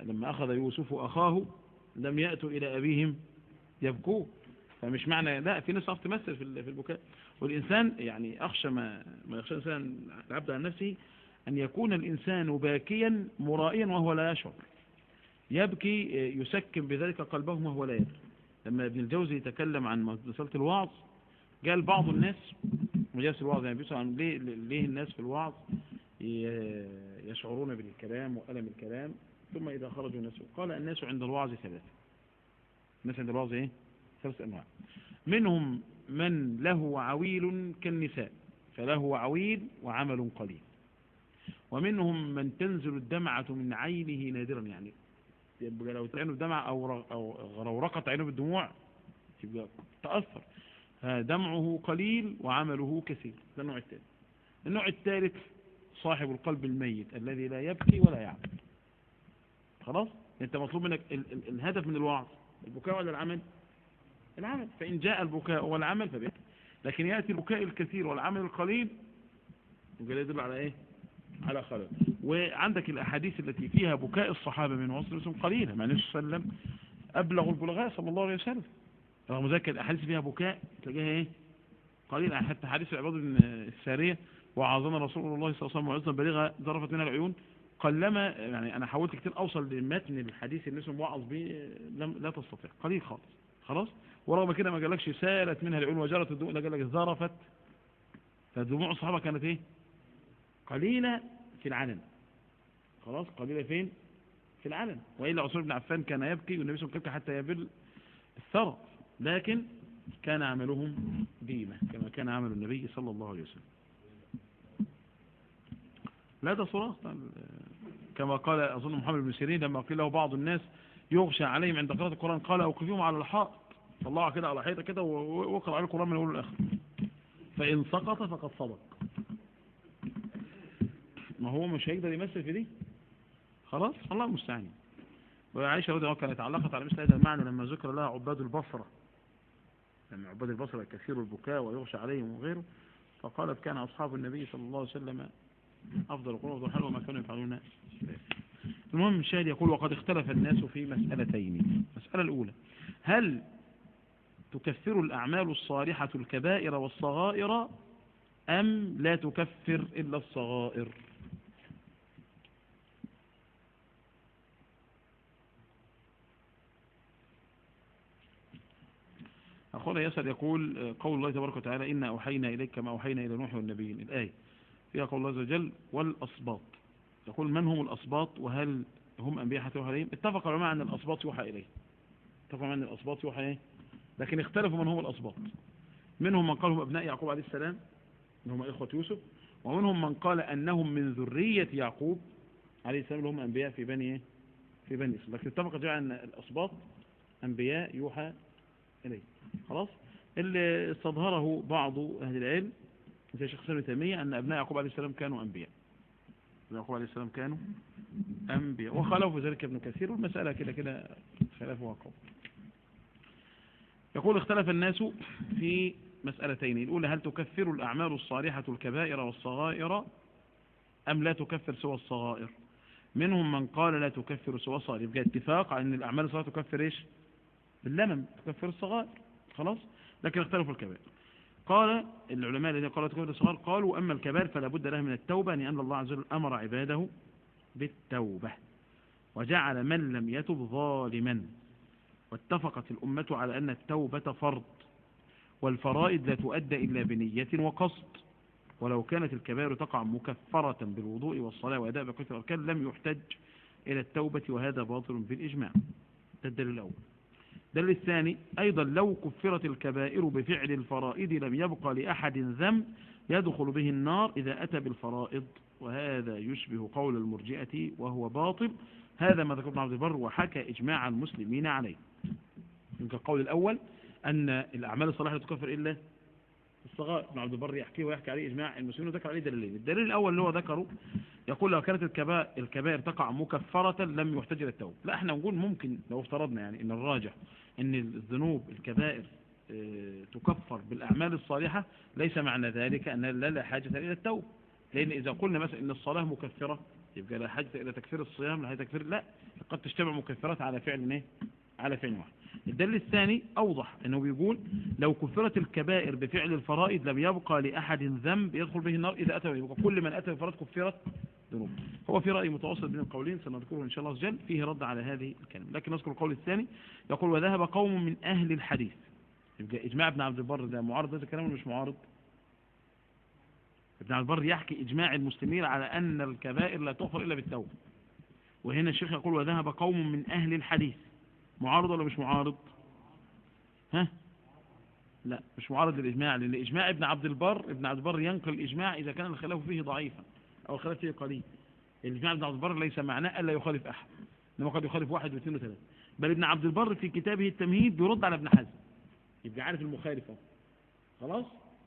لما أخذ يوسف أخاه لم يأتوا إلى أبيهم يبكوه. فمش معنى لا، في ناس تعرف تمثل في البكاء. والإنسان يعني أخشى ما يخشى الإنسان العبد عن نفسه أن يكون الإنسان باكيا مرائيا وهو لا يشعر، يبكي يسكن بذلك قلبه وهو لا يدري. لما ابن الجوزي يتكلم عن مسألة الوعظ قال بعض الناس مجالس الوعظ يعني بيسأل عن ليه الناس في الوعظ يشعرون بالكلام وألم الكلام ثم إذا خرجوا الناس، قال الناس عند الوعظ ثلاثة. الناس عند الوعظ إيه؟ ثلاث أنواع. منهم من له عويل كالنساء فله عويل وعمل قليل، ومنهم من تنزل الدمعة من عينه نادرا، يعني يبقى لو عينه بدمعة أو غرورقت عينه بالدموع يبقى تأثر، دمعه قليل وعمله كثير. ده النوع الثاني. النوع الثالث صاحب القلب الميت الذي لا يبكي ولا يعمل. خلاص انت مطلوب منك الهدف من الوعظ البكاء ولا العمل؟ العمل. فإن جاء البكاء والعمل فبه، لكن يأتي البكاء الكثير والعمل القليل يبقى يدل على ايه؟ على خلل. وعندك الأحاديث التي فيها بكاء الصحابة من وصل قليلة، مع النبي صلى الله عليه وسلم أبلغ البلغاء صلى الله عليه وسلم، رغم ذلك الأحاديث فيها بكاء تلاقيها ايه؟ قليلة. حتى حديث العباد بن السارية وعظنا رسول الله صلى الله عليه وسلم وعظنا بليغة ذرفت منها العيون، قلما يعني أنا حاولت كتير أوصل لمتن الحديث اللي اسمه وعظ به لا تستطيع، قليل خالص. خلاص، ورغم كده ما قالكش سالت منها العيون وجرت الدموع، لا قالك ذرفت. فدموع الصحابة كانت ايه؟ قليلة في العلن. خلاص، قليلة فين؟ في العلن. وإلا عثمان بن عفان كان يبكي والنبي صلى الله عليه وسلم حتى يبل الثرى، لكن كان عملهم ديمة كما كان عمل النبي صلى الله عليه وسلم. لا ده صراخ كما قال أظن محمد بن سيرين لما قيل له بعض الناس يغشى عليهم عند قراءة القرآن قال أوقفوهم على الحائط، طلعوا كده على حيطة كده وقرأ على القرآن من أول لآخر، فإن سقط فقد صدق. ما هو مش هيقدر يمثل في دي، خلاص الله المستعان. وعائشة رضي الله عنها كانت علقت على مثل هذا المعنى لما ذكر لها عباد البصرة، لما عباد البصرة كثير البكاء ويغشى عليهم وغيره، فقالت كان أصحاب النبي صلى الله عليه وسلم أفضل القرون وأفضل الحال وما كانوا يفعلون. المهم الشاهد يقول وقد اختلف الناس في مسألتين. المسألة الأولى هل تكفر الأعمال الصالحة الكبائر والصغائر أم لا تكفر إلا الصغائر؟ أخونا يسأل يقول قول الله تبارك وتعالى إنا أوحينا إليك كما أوحينا إلى نوح والنبيين، الآية فيها قول الله عز وجل والأسباط. يقول من هم الأسباط وهل هم أنبياء حتى يوحى إليهم؟ اتفق العلماء أن الأسباط يوحى إليه، اتفقوا أن الأسباط يوحى إليه، لكن اختلفوا من هم الأسباط. منهم من قال هم أبناء يعقوب عليه السلام هم إخوة يوسف، ومنهم من قال أنهم من ذرية يعقوب عليه السلام اللي هم أنبياء في بني في بني إسرائيل. لكن اتفق الجميع أن الأسباط أنبياء يوحى إليه. خلاص، اللي استظهره بعض أهل العلم زي شيخ ابن تيمية أن أبناء يعقوب عليه السلام كانوا أنبياء، يعقوب عليه السلام كانوا أنبياء، وخالفوا ذلك ابن كثير، والمسألة كده كده خلافها قوي. يقول اختلف الناس في مسألتين، الأولى هل تكفر الأعمال الصالحة الكبائر والصغائر أم لا تكفر سوى الصغائر؟ منهم من قال لا تكفر سوى الصغائر، يبقى اتفاق على أن الأعمال الصالحة تكفر إيش؟ باللمم تكفر الصغائر، خلاص. لكن اختلفوا الكبائر. قال العلماء الذين قالوا تكفر الصغائر قالوا أما الكبائر فلا بد لها من التوبة، لأن الله عز وجل أمر عباده بالتوبة وجعل من لم يتب ظالما، واتفقت الأمة على أن التوبة فرض، والفرائض لا تؤدى إلا بنية وقصد، ولو كانت الكبائر تقع مكفرة بالوضوء والصلاة وأداء بقية الأركان لم يحتج إلى التوبة، وهذا باطل بالإجماع. ده الدليل الأول. الدليل الثاني أيضا لو كفرت الكبائر بفعل الفرائض لم يبقى لأحد ذنب يدخل به النار إذا أتى بالفرائض، وهذا يشبه قول المرجئة وهو باطل. هذا ما ذكر ابن عبد البر وحكى إجماع المسلمين عليه. يمكن القول الأول أن الأعمال الصالحة لا تكفر إلا الصغائر، ابن عبد البر يحكيه ويحكي عليه إجماع المسلمين وذكر عليه دليلين. الدليل الأول اللي هو ذكره يقول لو كانت الكبائر تقع مكفرة لم يحتج إلى التوبة. لا، احنا نقول ممكن لو افترضنا يعني أن الراجح أن الذنوب الكبائر تكفر بالأعمال الصالحة، ليس معنى ذلك أن لا حاجة إلى التوبة، لأن إذا قلنا مثلا أن الصلاة مكفرة يبقى لا حاجة إلى تكفير الصيام، لا حاجة تكفير، لا، قد تجتمع مكفرات على فعل إيه؟ على فعل واحد. الدليل الثاني أوضح، أنه بيقول لو كفرت الكبائر بفعل الفرائض لم يبقى لأحد ذنب يدخل به النار إذا أتى، يبقى كل من أتى بالفرائض كفرت ذنوب. هو في رأي متوسط بين القولين سنذكره إن شاء الله عز وجل، فيه رد على هذه الكلمة. لكن نذكر القول الثاني يقول وذهب قوم من أهل الحديث. يبقى إجماع ابن عبد البر ده معارض هذا الكلام ولا مش معارض؟ ابن عبد البر يحكي إجماع المسلمين على أن الكبائر لا تغفر إلا بالتوبة، وهنا الشيخ يقول وذهب قوم من أهل الحديث. معارض ولا مش معارض؟ ها؟ لا، مش معارض للإجماع، لأن إجماع ابن عبد البر، ابن عبد البر ينقل الإجماع إذا كان الخلاف فيه ضعيفا أو الخلاف فيه قليل. الإجماع ابن عبد البر ليس معناه ألا يخالف أحد، إنما قد يخالف واحد واثنين وثلاثة. بل ابن عبد البر في كتابه التمهيد بيرد على ابن حزم، يبقى عارف المخالفة خلاص،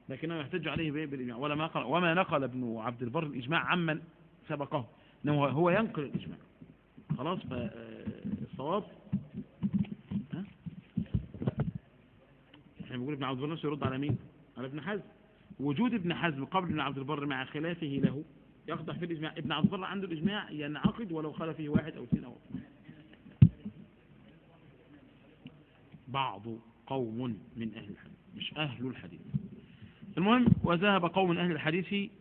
لكنه يحتج عليه بالإجماع. ولا ما قال وما نقل ابن عبد البر الإجماع عمن سبقه، إنه هو ينقل الإجماع خلاص. فالصواب احنا بنقول ابن عبد البر نفسه يرد على مين؟ على ابن حزم. وجود ابن حزم قبل ابن عبد البر مع خلافه له يقدح في الإجماع. ابن عبد البر عنده الإجماع ينعقد ولو خالف فيه واحد أو اثنين أو بعض قوم من أهل الحديث، مش أهل الحديث. المهم وذهب قوم من أهل الحديث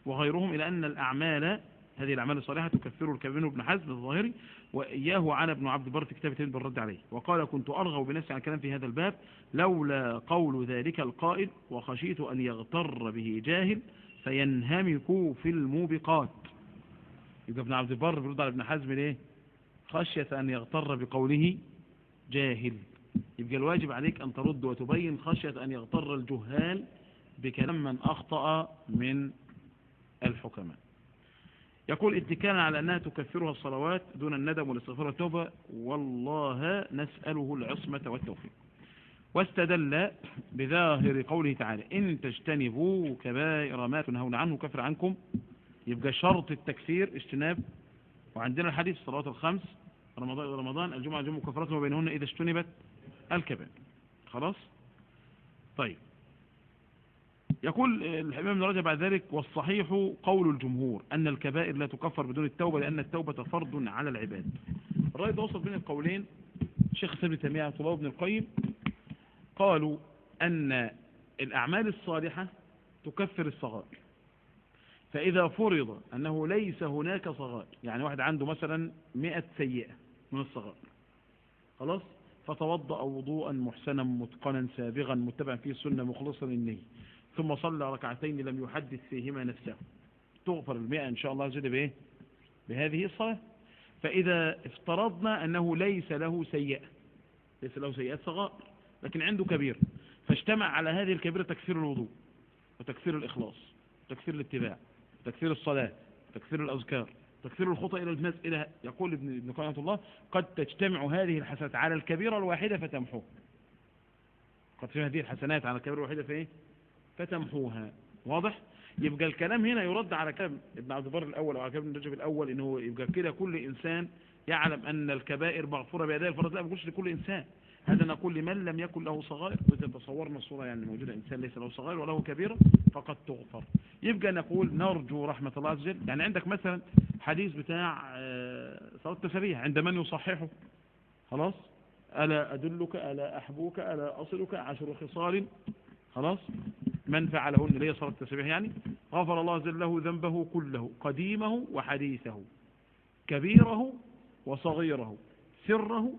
وغيرهم إلى أن الأعمال، هذه الأعمال الصالحة تكفر الكبير ابن حزم الظاهري، وإياه على ابن عبد البر في كتاب التمهيد بالرد عليه. وقال كنت أرغب بنفسي عن الكلام في هذا الباب لولا قول ذلك القائل، وخشيت أن يغتر به جاهل فينهمك في الموبقات. يبقى ابن عبد البر بيرد على ابن حزم ليه؟ خشية أن يغتر بقوله جاهل. يبقى الواجب عليك أن ترد وتبين خشية أن يغتر الجهال بكلام من أخطأ من الحكماء. يقول اتكالا على أنها تكفرها الصلوات دون الندم والاستغفار والتوبة، والله نسأله العصمة والتوفيق. واستدل بظاهر قوله تعالى إن تجتنبوا كبائر ما تنهون عنه كفر عنكم. يبقى شرط التكفير اجتناب، وعندنا الحديث الصلوات الخمس رمضان إلى رمضان الجمعة الجمعة كفرات ما بينهن إذا اجتنبت الكبائر. خلاص. طيب يقول الإمام ابن رجب بعد ذلك والصحيح قول الجمهور أن الكبائر لا تكفر بدون التوبة لأن التوبة فرض على العباد. الرأي توصل بين القولين. الشيخ ابن تيمية وطلاب ابن القيم قالوا أن الأعمال الصالحة تكفر الصغائر، فإذا فرض أنه ليس هناك صغائر، يعني واحد عنده مثلا 100 سيئة من الصغائر خلاص، فتوضأ وضوءا محسنا متقنا سابغا متبعا فيه السنة مخلصا للنية، ثم صلى ركعتين لم يحدث فيهما نفسه، تغفر 100 إن شاء الله عز وجل بإيه؟ بهذه الصلاة. فإذا افترضنا أنه ليس له سيئة، ليس له سيئات صغائر، لكن عنده كبير، فاجتمع على هذه الكبيرة تكفير الوضوء وتكفير الإخلاص وتكفير الاتباع وتكفير الصلاة وتكفير الأذكار تكفير الخطأ إلى الناس إلى، يقول ابن قيم رحمه الله قد تجتمع هذه الحسنات على الكبيرة الواحدة فتمحوها. قد تجتمع هذه الحسنات على الكبيرة الواحدة فإيه؟ فتمحوها. واضح؟ يبقى الكلام هنا يرد على كلام ابن عبد البر الأول أو على كلام ابن رجب الأول، إنه يبقى كده كل إنسان يعلم أن الكبائر مغفورة بأداء الفرض. لا، ما بقولش لكل إنسان هذا، نقول لمن لم يكن له صغائر. وإذا تصورنا الصورة يعني موجودة إنسان ليس له صغائر وله كبيرة فقد تغفر، يبقى نقول نرجو رحمة الله عز وجل. يعني عندك مثلا حديث بتاع صلاة التسبيح عند من يصححه، خلاص، ألا أدلك، ألا أحبوك، ألا أصلك، 10 خصال. خلاص، من فعلهن ليه صلاة التسبيح يعني غفر الله عز وجل له ذنبه كله، قديمه وحديثه، كبيره وصغيره، سره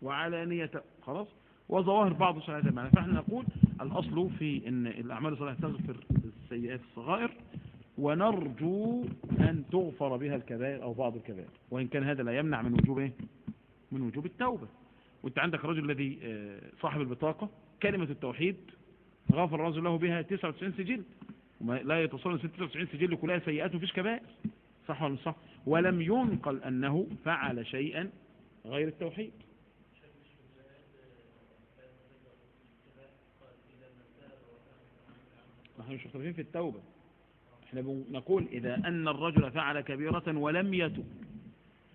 وعلانيته. خلاص، وظواهر بعض صلاة المعنى. فاحنا نقول الأصل في أن الأعمال الصالحة تغفر السيئات الصغائر، ونرجو أن تغفر بها الكبائر أو بعض الكبائر، وإن كان هذا لا يمنع من وجوب إيه؟ من وجوب التوبة. وانت عندك الرجل الذي صاحب البطاقة كلمة التوحيد غفر الرجل له بها 99 سجل، لا يتصل 96 سجل كلها سيئات وفيش كبائر، صح ولا صح؟ ولم ينقل أنه فعل شيئا غير التوحيد. نحن مش مختلفين في التوبة، احنا بنقول إذا أن الرجل فعل كبيرة ولم يتب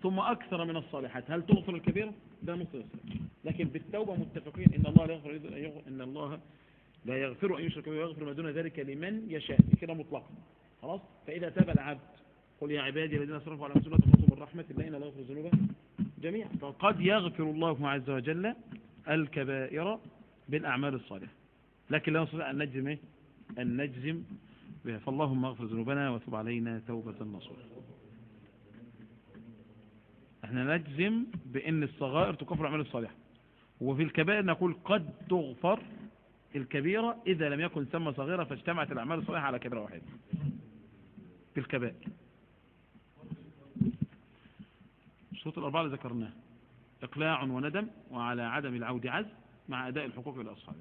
ثم أكثر من الصالحات هل تغفر الكبيرة؟ ده نقطة الصالحة. لكن بالتوبة متفقين إن الله لا يغفر، إن الله لا يغفر أن يشرك به ويغفر ما دون ذلك لمن يشاء، كده مطلقا. خلاص، فإذا تاب العبد قل يا عبادي الذين أسرفوا على أنفسهم لا تقنطوا من رحمة الله إن الله يغفر الذنوب جميعا. فقد يغفر الله عز وجل الكبائر بالأعمال الصالحة، لكن لا نستطيع أن نجزم إيه؟ أن نجزم بها. فاللهم اغفر ذنوبنا وتب علينا توبة نصوحا. احنا نجزم بأن الصغائر تكفر الأعمال الصالحة، وفي الكبائر نقول قد تغفر الكبيرة إذا لم يكن ثم صغيرة فاجتمعت الأعمال الصالحة على كبيرة واحدة في الكبائر. الشروط الأربعة اللي ذكرناها: إقلاع وندم، وعلى عدم العود عزم، مع أداء الحقوق لأصحابه.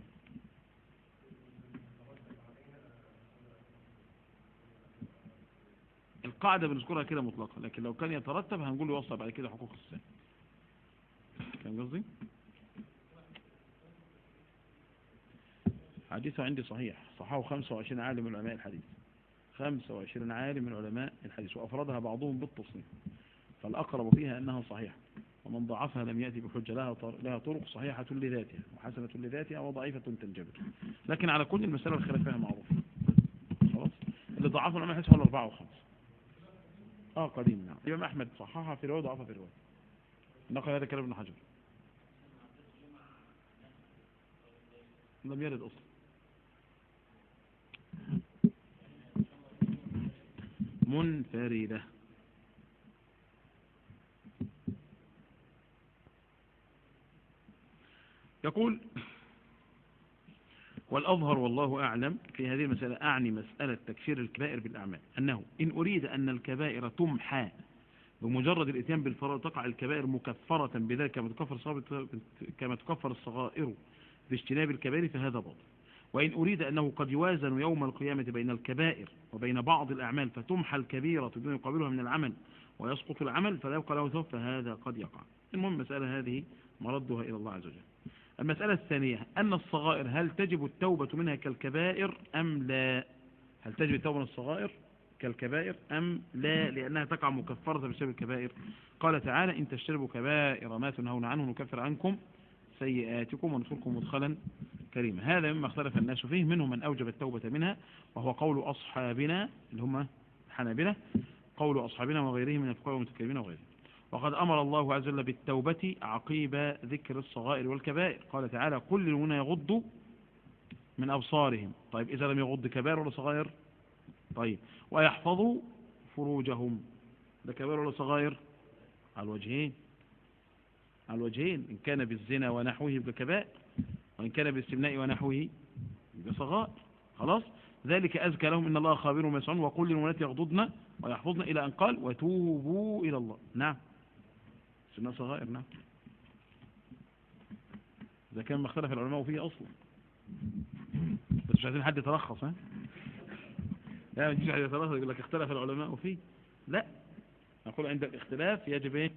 القاعدة بنذكرها كده مطلقة، لكن لو كان يترتب هنقول له يوصل بعد كده حقوق السنة. كان قصدي حديثه عندي صحيح، صححه 25 عالم من علماء الحديث، 25 عالم من علماء الحديث، وأفردها بعضهم بالتصنيف، فالأقرب فيها أنها صحيحة، ومن ضعفها لم يأتي بحجة، لها طرق صحيحة لذاتها وحسنة لذاتها وضعيفة تنجبر. لكن على كل المسألة الخلاف فيها معروف. خلاص، اللي ضعفه العلماء الحديث هو 4 و5. قديم، نعم. الإمام أحمد صححها في رواية وضعفها في رواية، نقل هذا كلام ابن حجر، لم يرد أصلا. منفردة. يقول والأظهر والله أعلم في هذه المسألة، أعني مسألة تكفير الكبائر بالأعمال، أنه إن أريد أن الكبائر تمحى بمجرد الإتيان بالفرائض تقع الكبائر مكفرة بذلك كما تكفر الصغائر باجتناب الكبائر فهذا باطل. وإن أريد أنه قد يوازن يوم القيامة بين الكبائر وبين بعض الأعمال فتمحى الكبيرة بما يقابلها من العمل ويسقط العمل فلا يبقى له ثواب فهذا قد يقع. المهم المسألة هذه مردها إلى الله عز وجل. المسألة الثانية أن الصغائر هل تجب التوبة منها كالكبائر أم لا؟ هل تجب التوبة من الصغائر كالكبائر أم لا؟ لأنها تقع مكفرة بسبب الكبائر. قال تعالى إن تجتنبوا كبائر ما تنهون عنه نكفر عنكم سيئاتكم وندخلكم مدخلا كريما. هذا مما اختلف الناس فيه، منهم من أوجب التوبة منها وهو قول أصحابنا اللي هم الحنابلة، قول أصحابنا وغيرهم من الفقهاء والمتكلمين وغيرهم. وقد أمر الله عز وجل بالتوبة عقيب ذكر الصغائر والكبائر. قال تعالى قل للمؤمنين يغضوا من أبصارهم. طيب إذا لم يغض كبائر ولا صغائر؟ طيب ويحفظوا فروجهم، ده كبائر ولا صغائر؟ على الوجهين، على الوجهين، إن كان بالزنا ونحوه يبقى كبائر، وإن كان بالاستمناء ونحوه يبقى صغائر. خلاص، ذلك أزكى لهم إن الله خبير بما يصنعون. وقل للمؤمنات يغضضن ويحفظن إلى أن قال وتوبوا إلى الله. نعم سنة صغائر، نعم، إذا كان ما اختلف العلماء فيه أصلا، بس مش عايزين حد يترخص. ها لا، ما تجيش حد يترخص يقول لك اختلف العلماء فيه، لا، نقول عند الاختلاف يجب ايه؟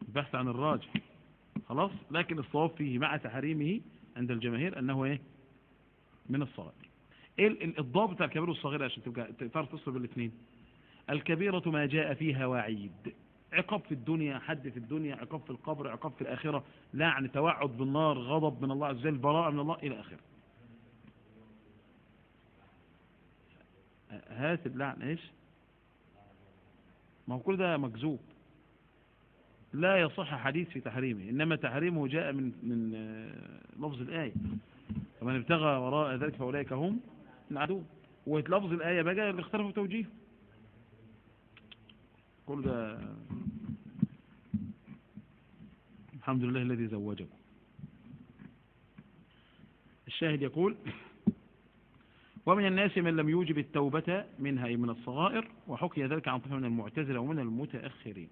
البحث عن الراجح. خلاص، لكن الصواب فيه مع تحريمه عند الجماهير أنه ايه؟ من الصغائر. ايه الضابط بتاع الكبير والصغير عشان تبقى تعرف تصل بالاثنين؟ الكبيرة ما جاء فيها وعيد، عقاب في الدنيا، حد في الدنيا، عقاب في القبر، عقاب في الآخرة، لعن، توعد بالنار، غضب من الله عز وجل، براءة من الله إلى آخره. هات اللعن ايش؟ ما هو كل ده مكذوب. لا يصح حديث في تحريمه، إنما تحريمه جاء من لفظ الآية، فمن ابتغى وراء ذلك فأولئك هم العدو. ولفظ الآية بقى اللي اختلفوا توجيهه كل ده. الحمد لله الذي زوجكم. الشاهد يقول ومن الناس من لم يوجب التوبة منها، أي من الصغائر، وحكي ذلك عن طائفة من المعتزلة ومن المتأخرين.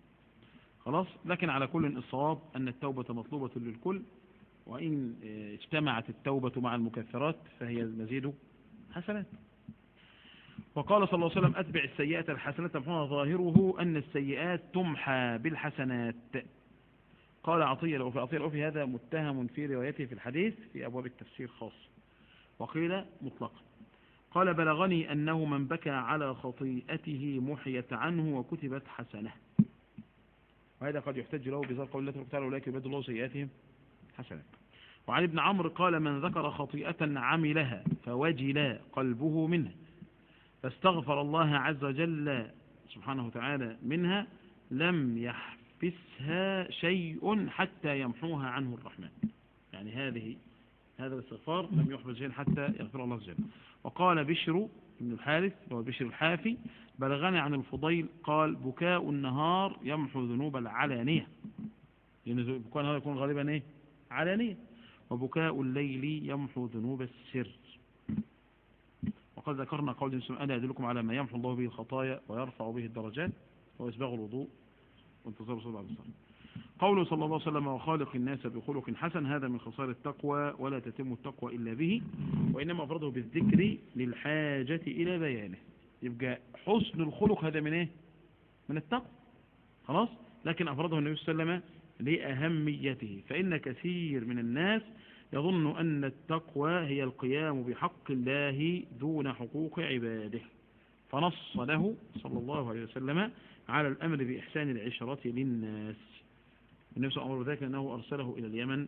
خلاص، لكن على كل الصواب أن التوبة مطلوبة للكل، وإن اجتمعت التوبة مع المكفرات فهي المزيد حسنات. وقال صلى الله عليه وسلم أتبع السيئة الحسنة تمحوها، ظاهره أن السيئات تمحى بالحسنات. قال عطية العوفي، عطية العوفي هذا متهم في روايته في الحديث في أبواب التفسير خاص، وقيل مطلقا. قال بلغني أنه من بكى على خطيئته محيت عنه وكتبت حسنة، وهذا قد يحتج له بظاهر قول الله تعالى أولئك يبدل الله سيئاتهم حسنات. وعن ابن عمرو قال من ذكر خطيئة عملها فوجل قلبه منها فاستغفر الله عز وجل سبحانه وتعالى منها لم يحبسها شيء حتى يمحوها عنه الرحمن. يعني هذا الاستغفار لم يحبس شيء حتى يغفر الله عز وجل. وقال بشر بن الحارث وهو بشر الحافي بلغني عن الفضيل قال بكاء النهار يمحو ذنوب العلانية، لأن بكاء النهار يكون غالبا إيه؟ علانية، وبكاء الليل يمحو ذنوب السر. وقد ذكرنا قول أنا أدلكم على ما يمحو الله به الخطايا ويرفع به الدرجات، وإسباغ الوضوء وانتظار صلى الله عليه وسلم. قوله صلى الله عليه وسلم وخالق الناس بخلق حسن، هذا من خصال التقوى، ولا تتم التقوى إلا به، وإنما أفرده بالذكر للحاجة إلى بيانه. يبقى حسن الخلق هذا من إيه؟ من التقوى، خلاص. لكن أفرده النبي صلى الله عليه وسلم لأهميته، فإن كثير من الناس يظن أن التقوى هي القيام بحق الله دون حقوق عباده، فنص له صلى الله عليه وسلم على الأمر بإحسان العشرة للناس. النبي صلى الله عليه وسلم أمر بذلك أنه أرسله إلى اليمن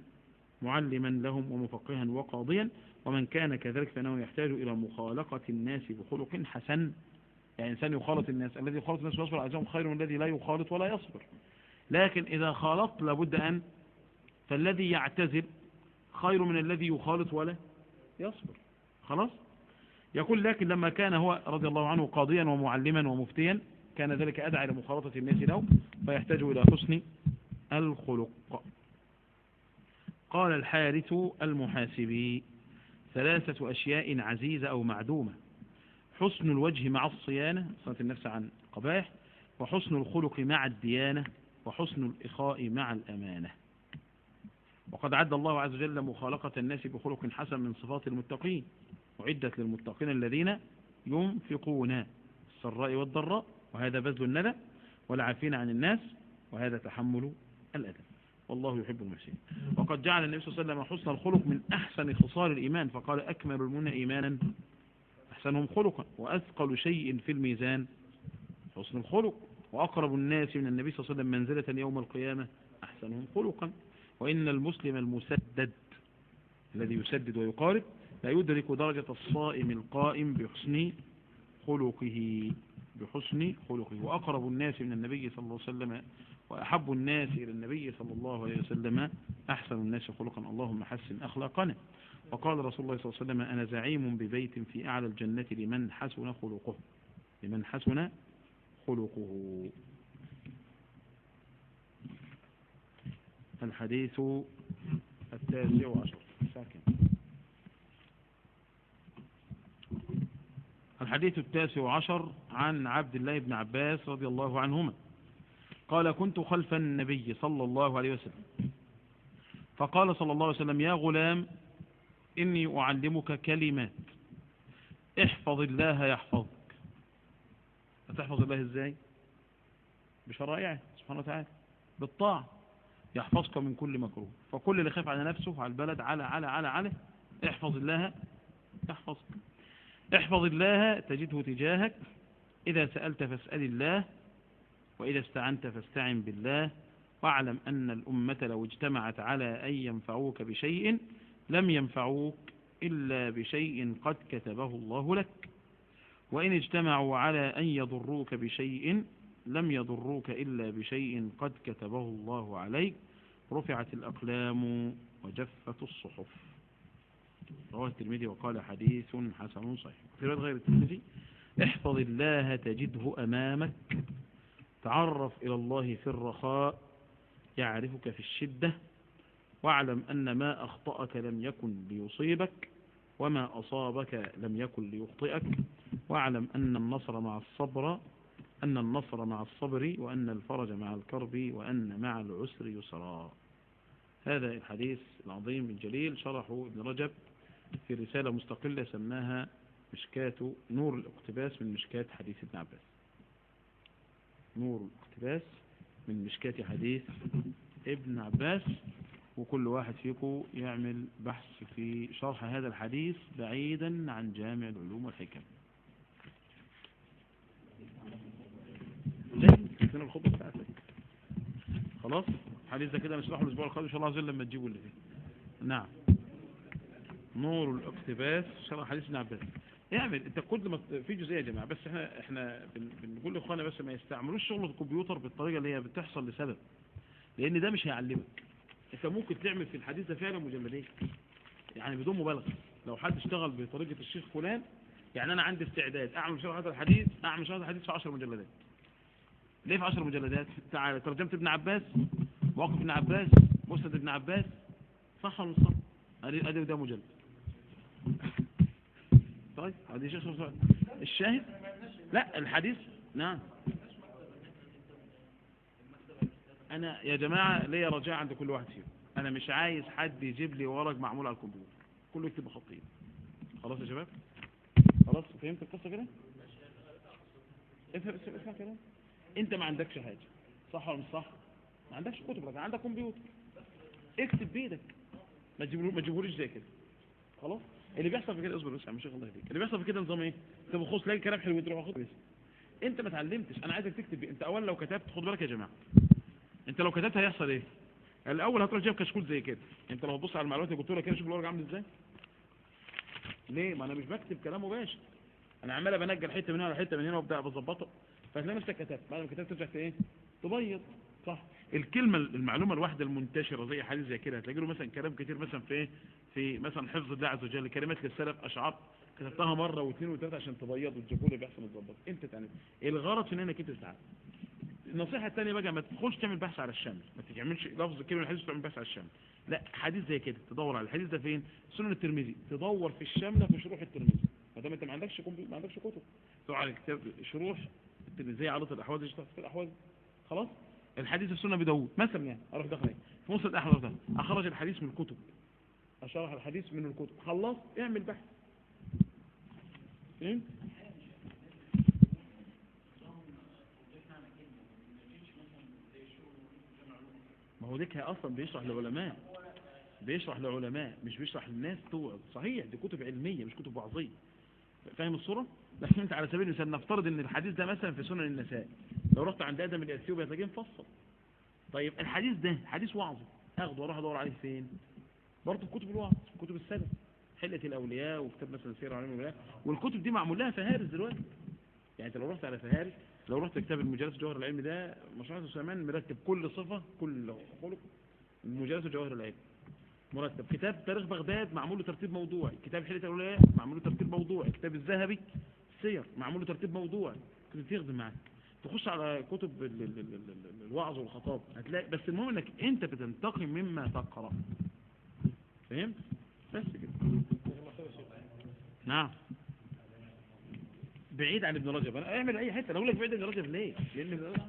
معلما لهم ومفقها وقاضيا، ومن كان كذلك فإنه يحتاج إلى مخالقة الناس بخلق حسن. يعني إنسان يخالط الناس، الذي يخالط الناس ويصبر عليهم خير من الذي لا يخالط ولا يصبر. لكن إذا خالط لابد أن، فالذي يعتزل خير من الذي يخالط ولا يصبر، خلاص. يقول لكن لما كان هو رضي الله عنه قاضيا ومعلما ومفتيا كان ذلك أدعى إلى مخالطة الناس له، فيحتاج إلى حسن الخلق. قال الحارث المحاسبي ثلاثة أشياء عزيزة أو معدومة: حسن الوجه مع الصيانة، صيانة النفس عن قبائح، وحسن الخلق مع الديانة، وحسن الإخاء مع الأمانة. وقد عد الله عز وجل مخالقة الناس بخلق حسن من صفات المتقين، وعدت للمتقين الذين ينفقون السراء والضراء، وهذا بذل الندى، والعافين عن الناس، وهذا تحمل الأذى، والله يحب المحسنين. وقد جعل النبي صلى الله عليه وسلم حسن الخلق من أحسن خصال الإيمان، فقال أكمل المؤمنين إيمانا أحسنهم خلقا، وأثقل شيء في الميزان حسن الخلق، وأقرب الناس من النبي صلى الله عليه وسلم منزلة يوم القيامة أحسنهم خلقا. وإن المسلم المسدد الذي يسدد ويقارب لا يدرك درجة الصائم القائم بحسن خلقه، بحسن خلقه. وأقرب الناس من النبي صلى الله عليه وسلم وأحب الناس إلى النبي صلى الله عليه وسلم أحسن الناس خلقا، اللهم حسن أخلاقنا. وقال رسول الله صلى الله عليه وسلم أنا زعيم ببيت في أعلى الجنة لمن حسن خلقه، لمن حسن خلقه. الحديث 19 ساكن. الحديث 19 عن عبد الله بن عباس رضي الله عنهما قال كنت خلف النبي صلى الله عليه وسلم فقال صلى الله عليه وسلم يا غلام إني أعلمك كلمات، احفظ الله يحفظك. هتحفظ الله إزاي؟ بشرائعه سبحانه وتعالى، بالطاعة، يحفظك من كل مكروه. فكل اللي خاف على نفسه، على البلد، على على على على، احفظ الله يحفظك. احفظ الله تجده تجاهك، إذا سألت فاسأل الله، وإذا استعنت فاستعن بالله، واعلم أن الأمة لو اجتمعت على أن ينفعوك بشيء لم ينفعوك إلا بشيء قد كتبه الله لك، وإن اجتمعوا على أن يضروك بشيء لم يضروك إلا بشيء قد كتبه الله عليك، رفعت الأقلام وجفت الصحف. رواه الترمذي وقال حديث حسن صحيح. في رواية غير الترمذي: احفظ الله تجده أمامك، تعرف إلى الله في الرخاء يعرفك في الشدة، واعلم أن ما أخطأك لم يكن ليصيبك، وما أصابك لم يكن ليخطئك، واعلم أن النصر مع الصبر، أن النصر مع الصبر، وأن الفرج مع الكرب، وأن مع العسر يسرا. هذا الحديث العظيم الجليل شرحه ابن رجب في رسالة مستقلة سماها مشكاة نور الاقتباس من مشكاة حديث ابن عباس. نور الاقتباس من مشكاة حديث ابن عباس. وكل واحد فيكم يعمل بحث في شرح هذا الحديث بعيدا عن جامع العلوم والحكم. جاهز الخطبة بتاعتك؟ خلاص الحديث ده كده نشرحه الأسبوع القادم إن شاء الله عز وجل لما تجيبوا اللي فيه. نعم، نور الاقتباس شرح حديث ابن عباس. اعمل انت كل ما في جزئيه يا جماعه، بس احنا بنقول لاخواننا بس ما يستعملوش شغل الكمبيوتر بالطريقه اللي هي بتحصل لسبب، لان ده مش هيعلمك. انت ممكن تعمل في الحديث ده فعلا مجلدين، يعني بدون مبالغه. لو حد اشتغل بطريقه الشيخ فلان، يعني انا عندي استعداد اعمل شرح هذا الحديث، اعمل شرح هذا الحديث في 10 مجلدات. ليه في 10 مجلدات؟ تعالى ترجمه ابن عباس، مواقف ابن عباس، مسند ابن عباس، صح ولا مش صح؟ ادي ده مجلد. طيب ادي شيخ الشاهد. لا الحديث، نعم. انا يا جماعه ليا رجاء عند كل واحد فيكم، انا مش عايز حد يجيب لي ورق معمول على الكمبيوتر، كله يكتب بخطين. خلاص يا شباب؟ خلاص فهمت القصه كده؟ افهم اسمع كده. انت ما عندكش حاجه، صح ولا مش صح؟ ما عندكش كتب، لكن عندك كمبيوتر، اكتب بايدك، ما تجيبوليش زي كده. خلاص اللي بيحصل في كده، اصبر بس يا عم شيخ الله يهديك، اللي بيحصل في كده نظام ايه؟ انت بخصوص تلاقي كلام حلو تروح واخد بس انت ما اتعلمتش. انا عايزك تكتب. انت اولا لو كتبت، خد بالك يا جماعه، انت لو كتبت هيحصل ايه؟ الاول هتروح جايب كشكول زي كده. انت لو هتبص على المعلومات اللي قلت لك كده، شوف الورق عامل ازاي. ليه؟ ما انا مش بكتب كلام مباشر، انا عمال بنجل حته من هنا وحته من هنا وابدا بظبطه، فتلاقي نفسك كتبت. بعد ما كتبت ترجع ايه؟ تبيض. صح. الكلمه المعلومه الواحده المنتشره زي حديث زي كده هتلاقي له مثلا كلام كتير، مثلا في ايه؟ في مثلا حفظ الله عز وجل، كلمات للسلف، اشعار كتبتها مره واثنين وثلاثه عشان تبيض وتجيبوا لي بيحصل متظبط. انت تعمل الغرض في انك انت تتعلم. النصيحه الثانيه بقى، ما تدخلش تعمل بحث على الشامل، ما تعملش لفظ كلمه الحديث وتعمل بحث على الشامل. لا، حديث زي كده تدور على الحديث ده فين؟ سنن الترمذي، تدور في الشامله في شروح الترمذي. ما دام انت ما عندكش كمبيوتر، ما عندكش كتب، تدور على كتاب شروح الترمذي، عرض الاحوال، في الاحوال. خلاص الحديث في سنن ابي داوود مثلا، يعني اروح داخل في مسند احمد ده، اخرج الحديث من الكتب، اشرح الحديث من الكتب. خلاص اعمل بحث. فهمت؟ ما هو ديك اصلا بيشرح لعلماء، بيشرح لعلماء، مش بيشرح للناس توعظ. صحيح دي كتب علمية مش كتب وعظية، فاهم الصورة؟ لكن انت على سبيل المثال نفترض ان الحديث ده مثلا في سنن النسائي، لو رحت عند ادم الاثيوبي هتلاقيه مفصل. طيب الحديث ده حديث وعظي، اخده واروح ادور عليه فين؟ برضه في كتب الوعظ، في كتب السلف، حلة الاولياء، وكتاب مثلا سير اعلام الولاء، والكتب دي معمول لها فهارس دلوقتي. يعني انت لو رحت على فهارس، لو رحت كتاب المجالس جوهر العلم ده، مشروع سليمان مرتب كل صفة، كل خلق، مجالس جوهر العلم مرتب. كتاب تاريخ بغداد معمول له ترتيب موضوعي، كتاب حلة الأولياء معمول له ترتيب موضوعي، كتاب الذهبي السير معمول له ترتيب موضوعي. كنت تخدم معاك تخش على كتب الوعظ والخطاب هتلاقي. بس المهم انك انت بتنتقي مما تقرأ. فهمت؟ بس كده. نعم. بعيد عن ابن رجب، انا اعمل اي حته. انا اقول لك بعيد عن ابن رجب ليه؟ لان ابن رجب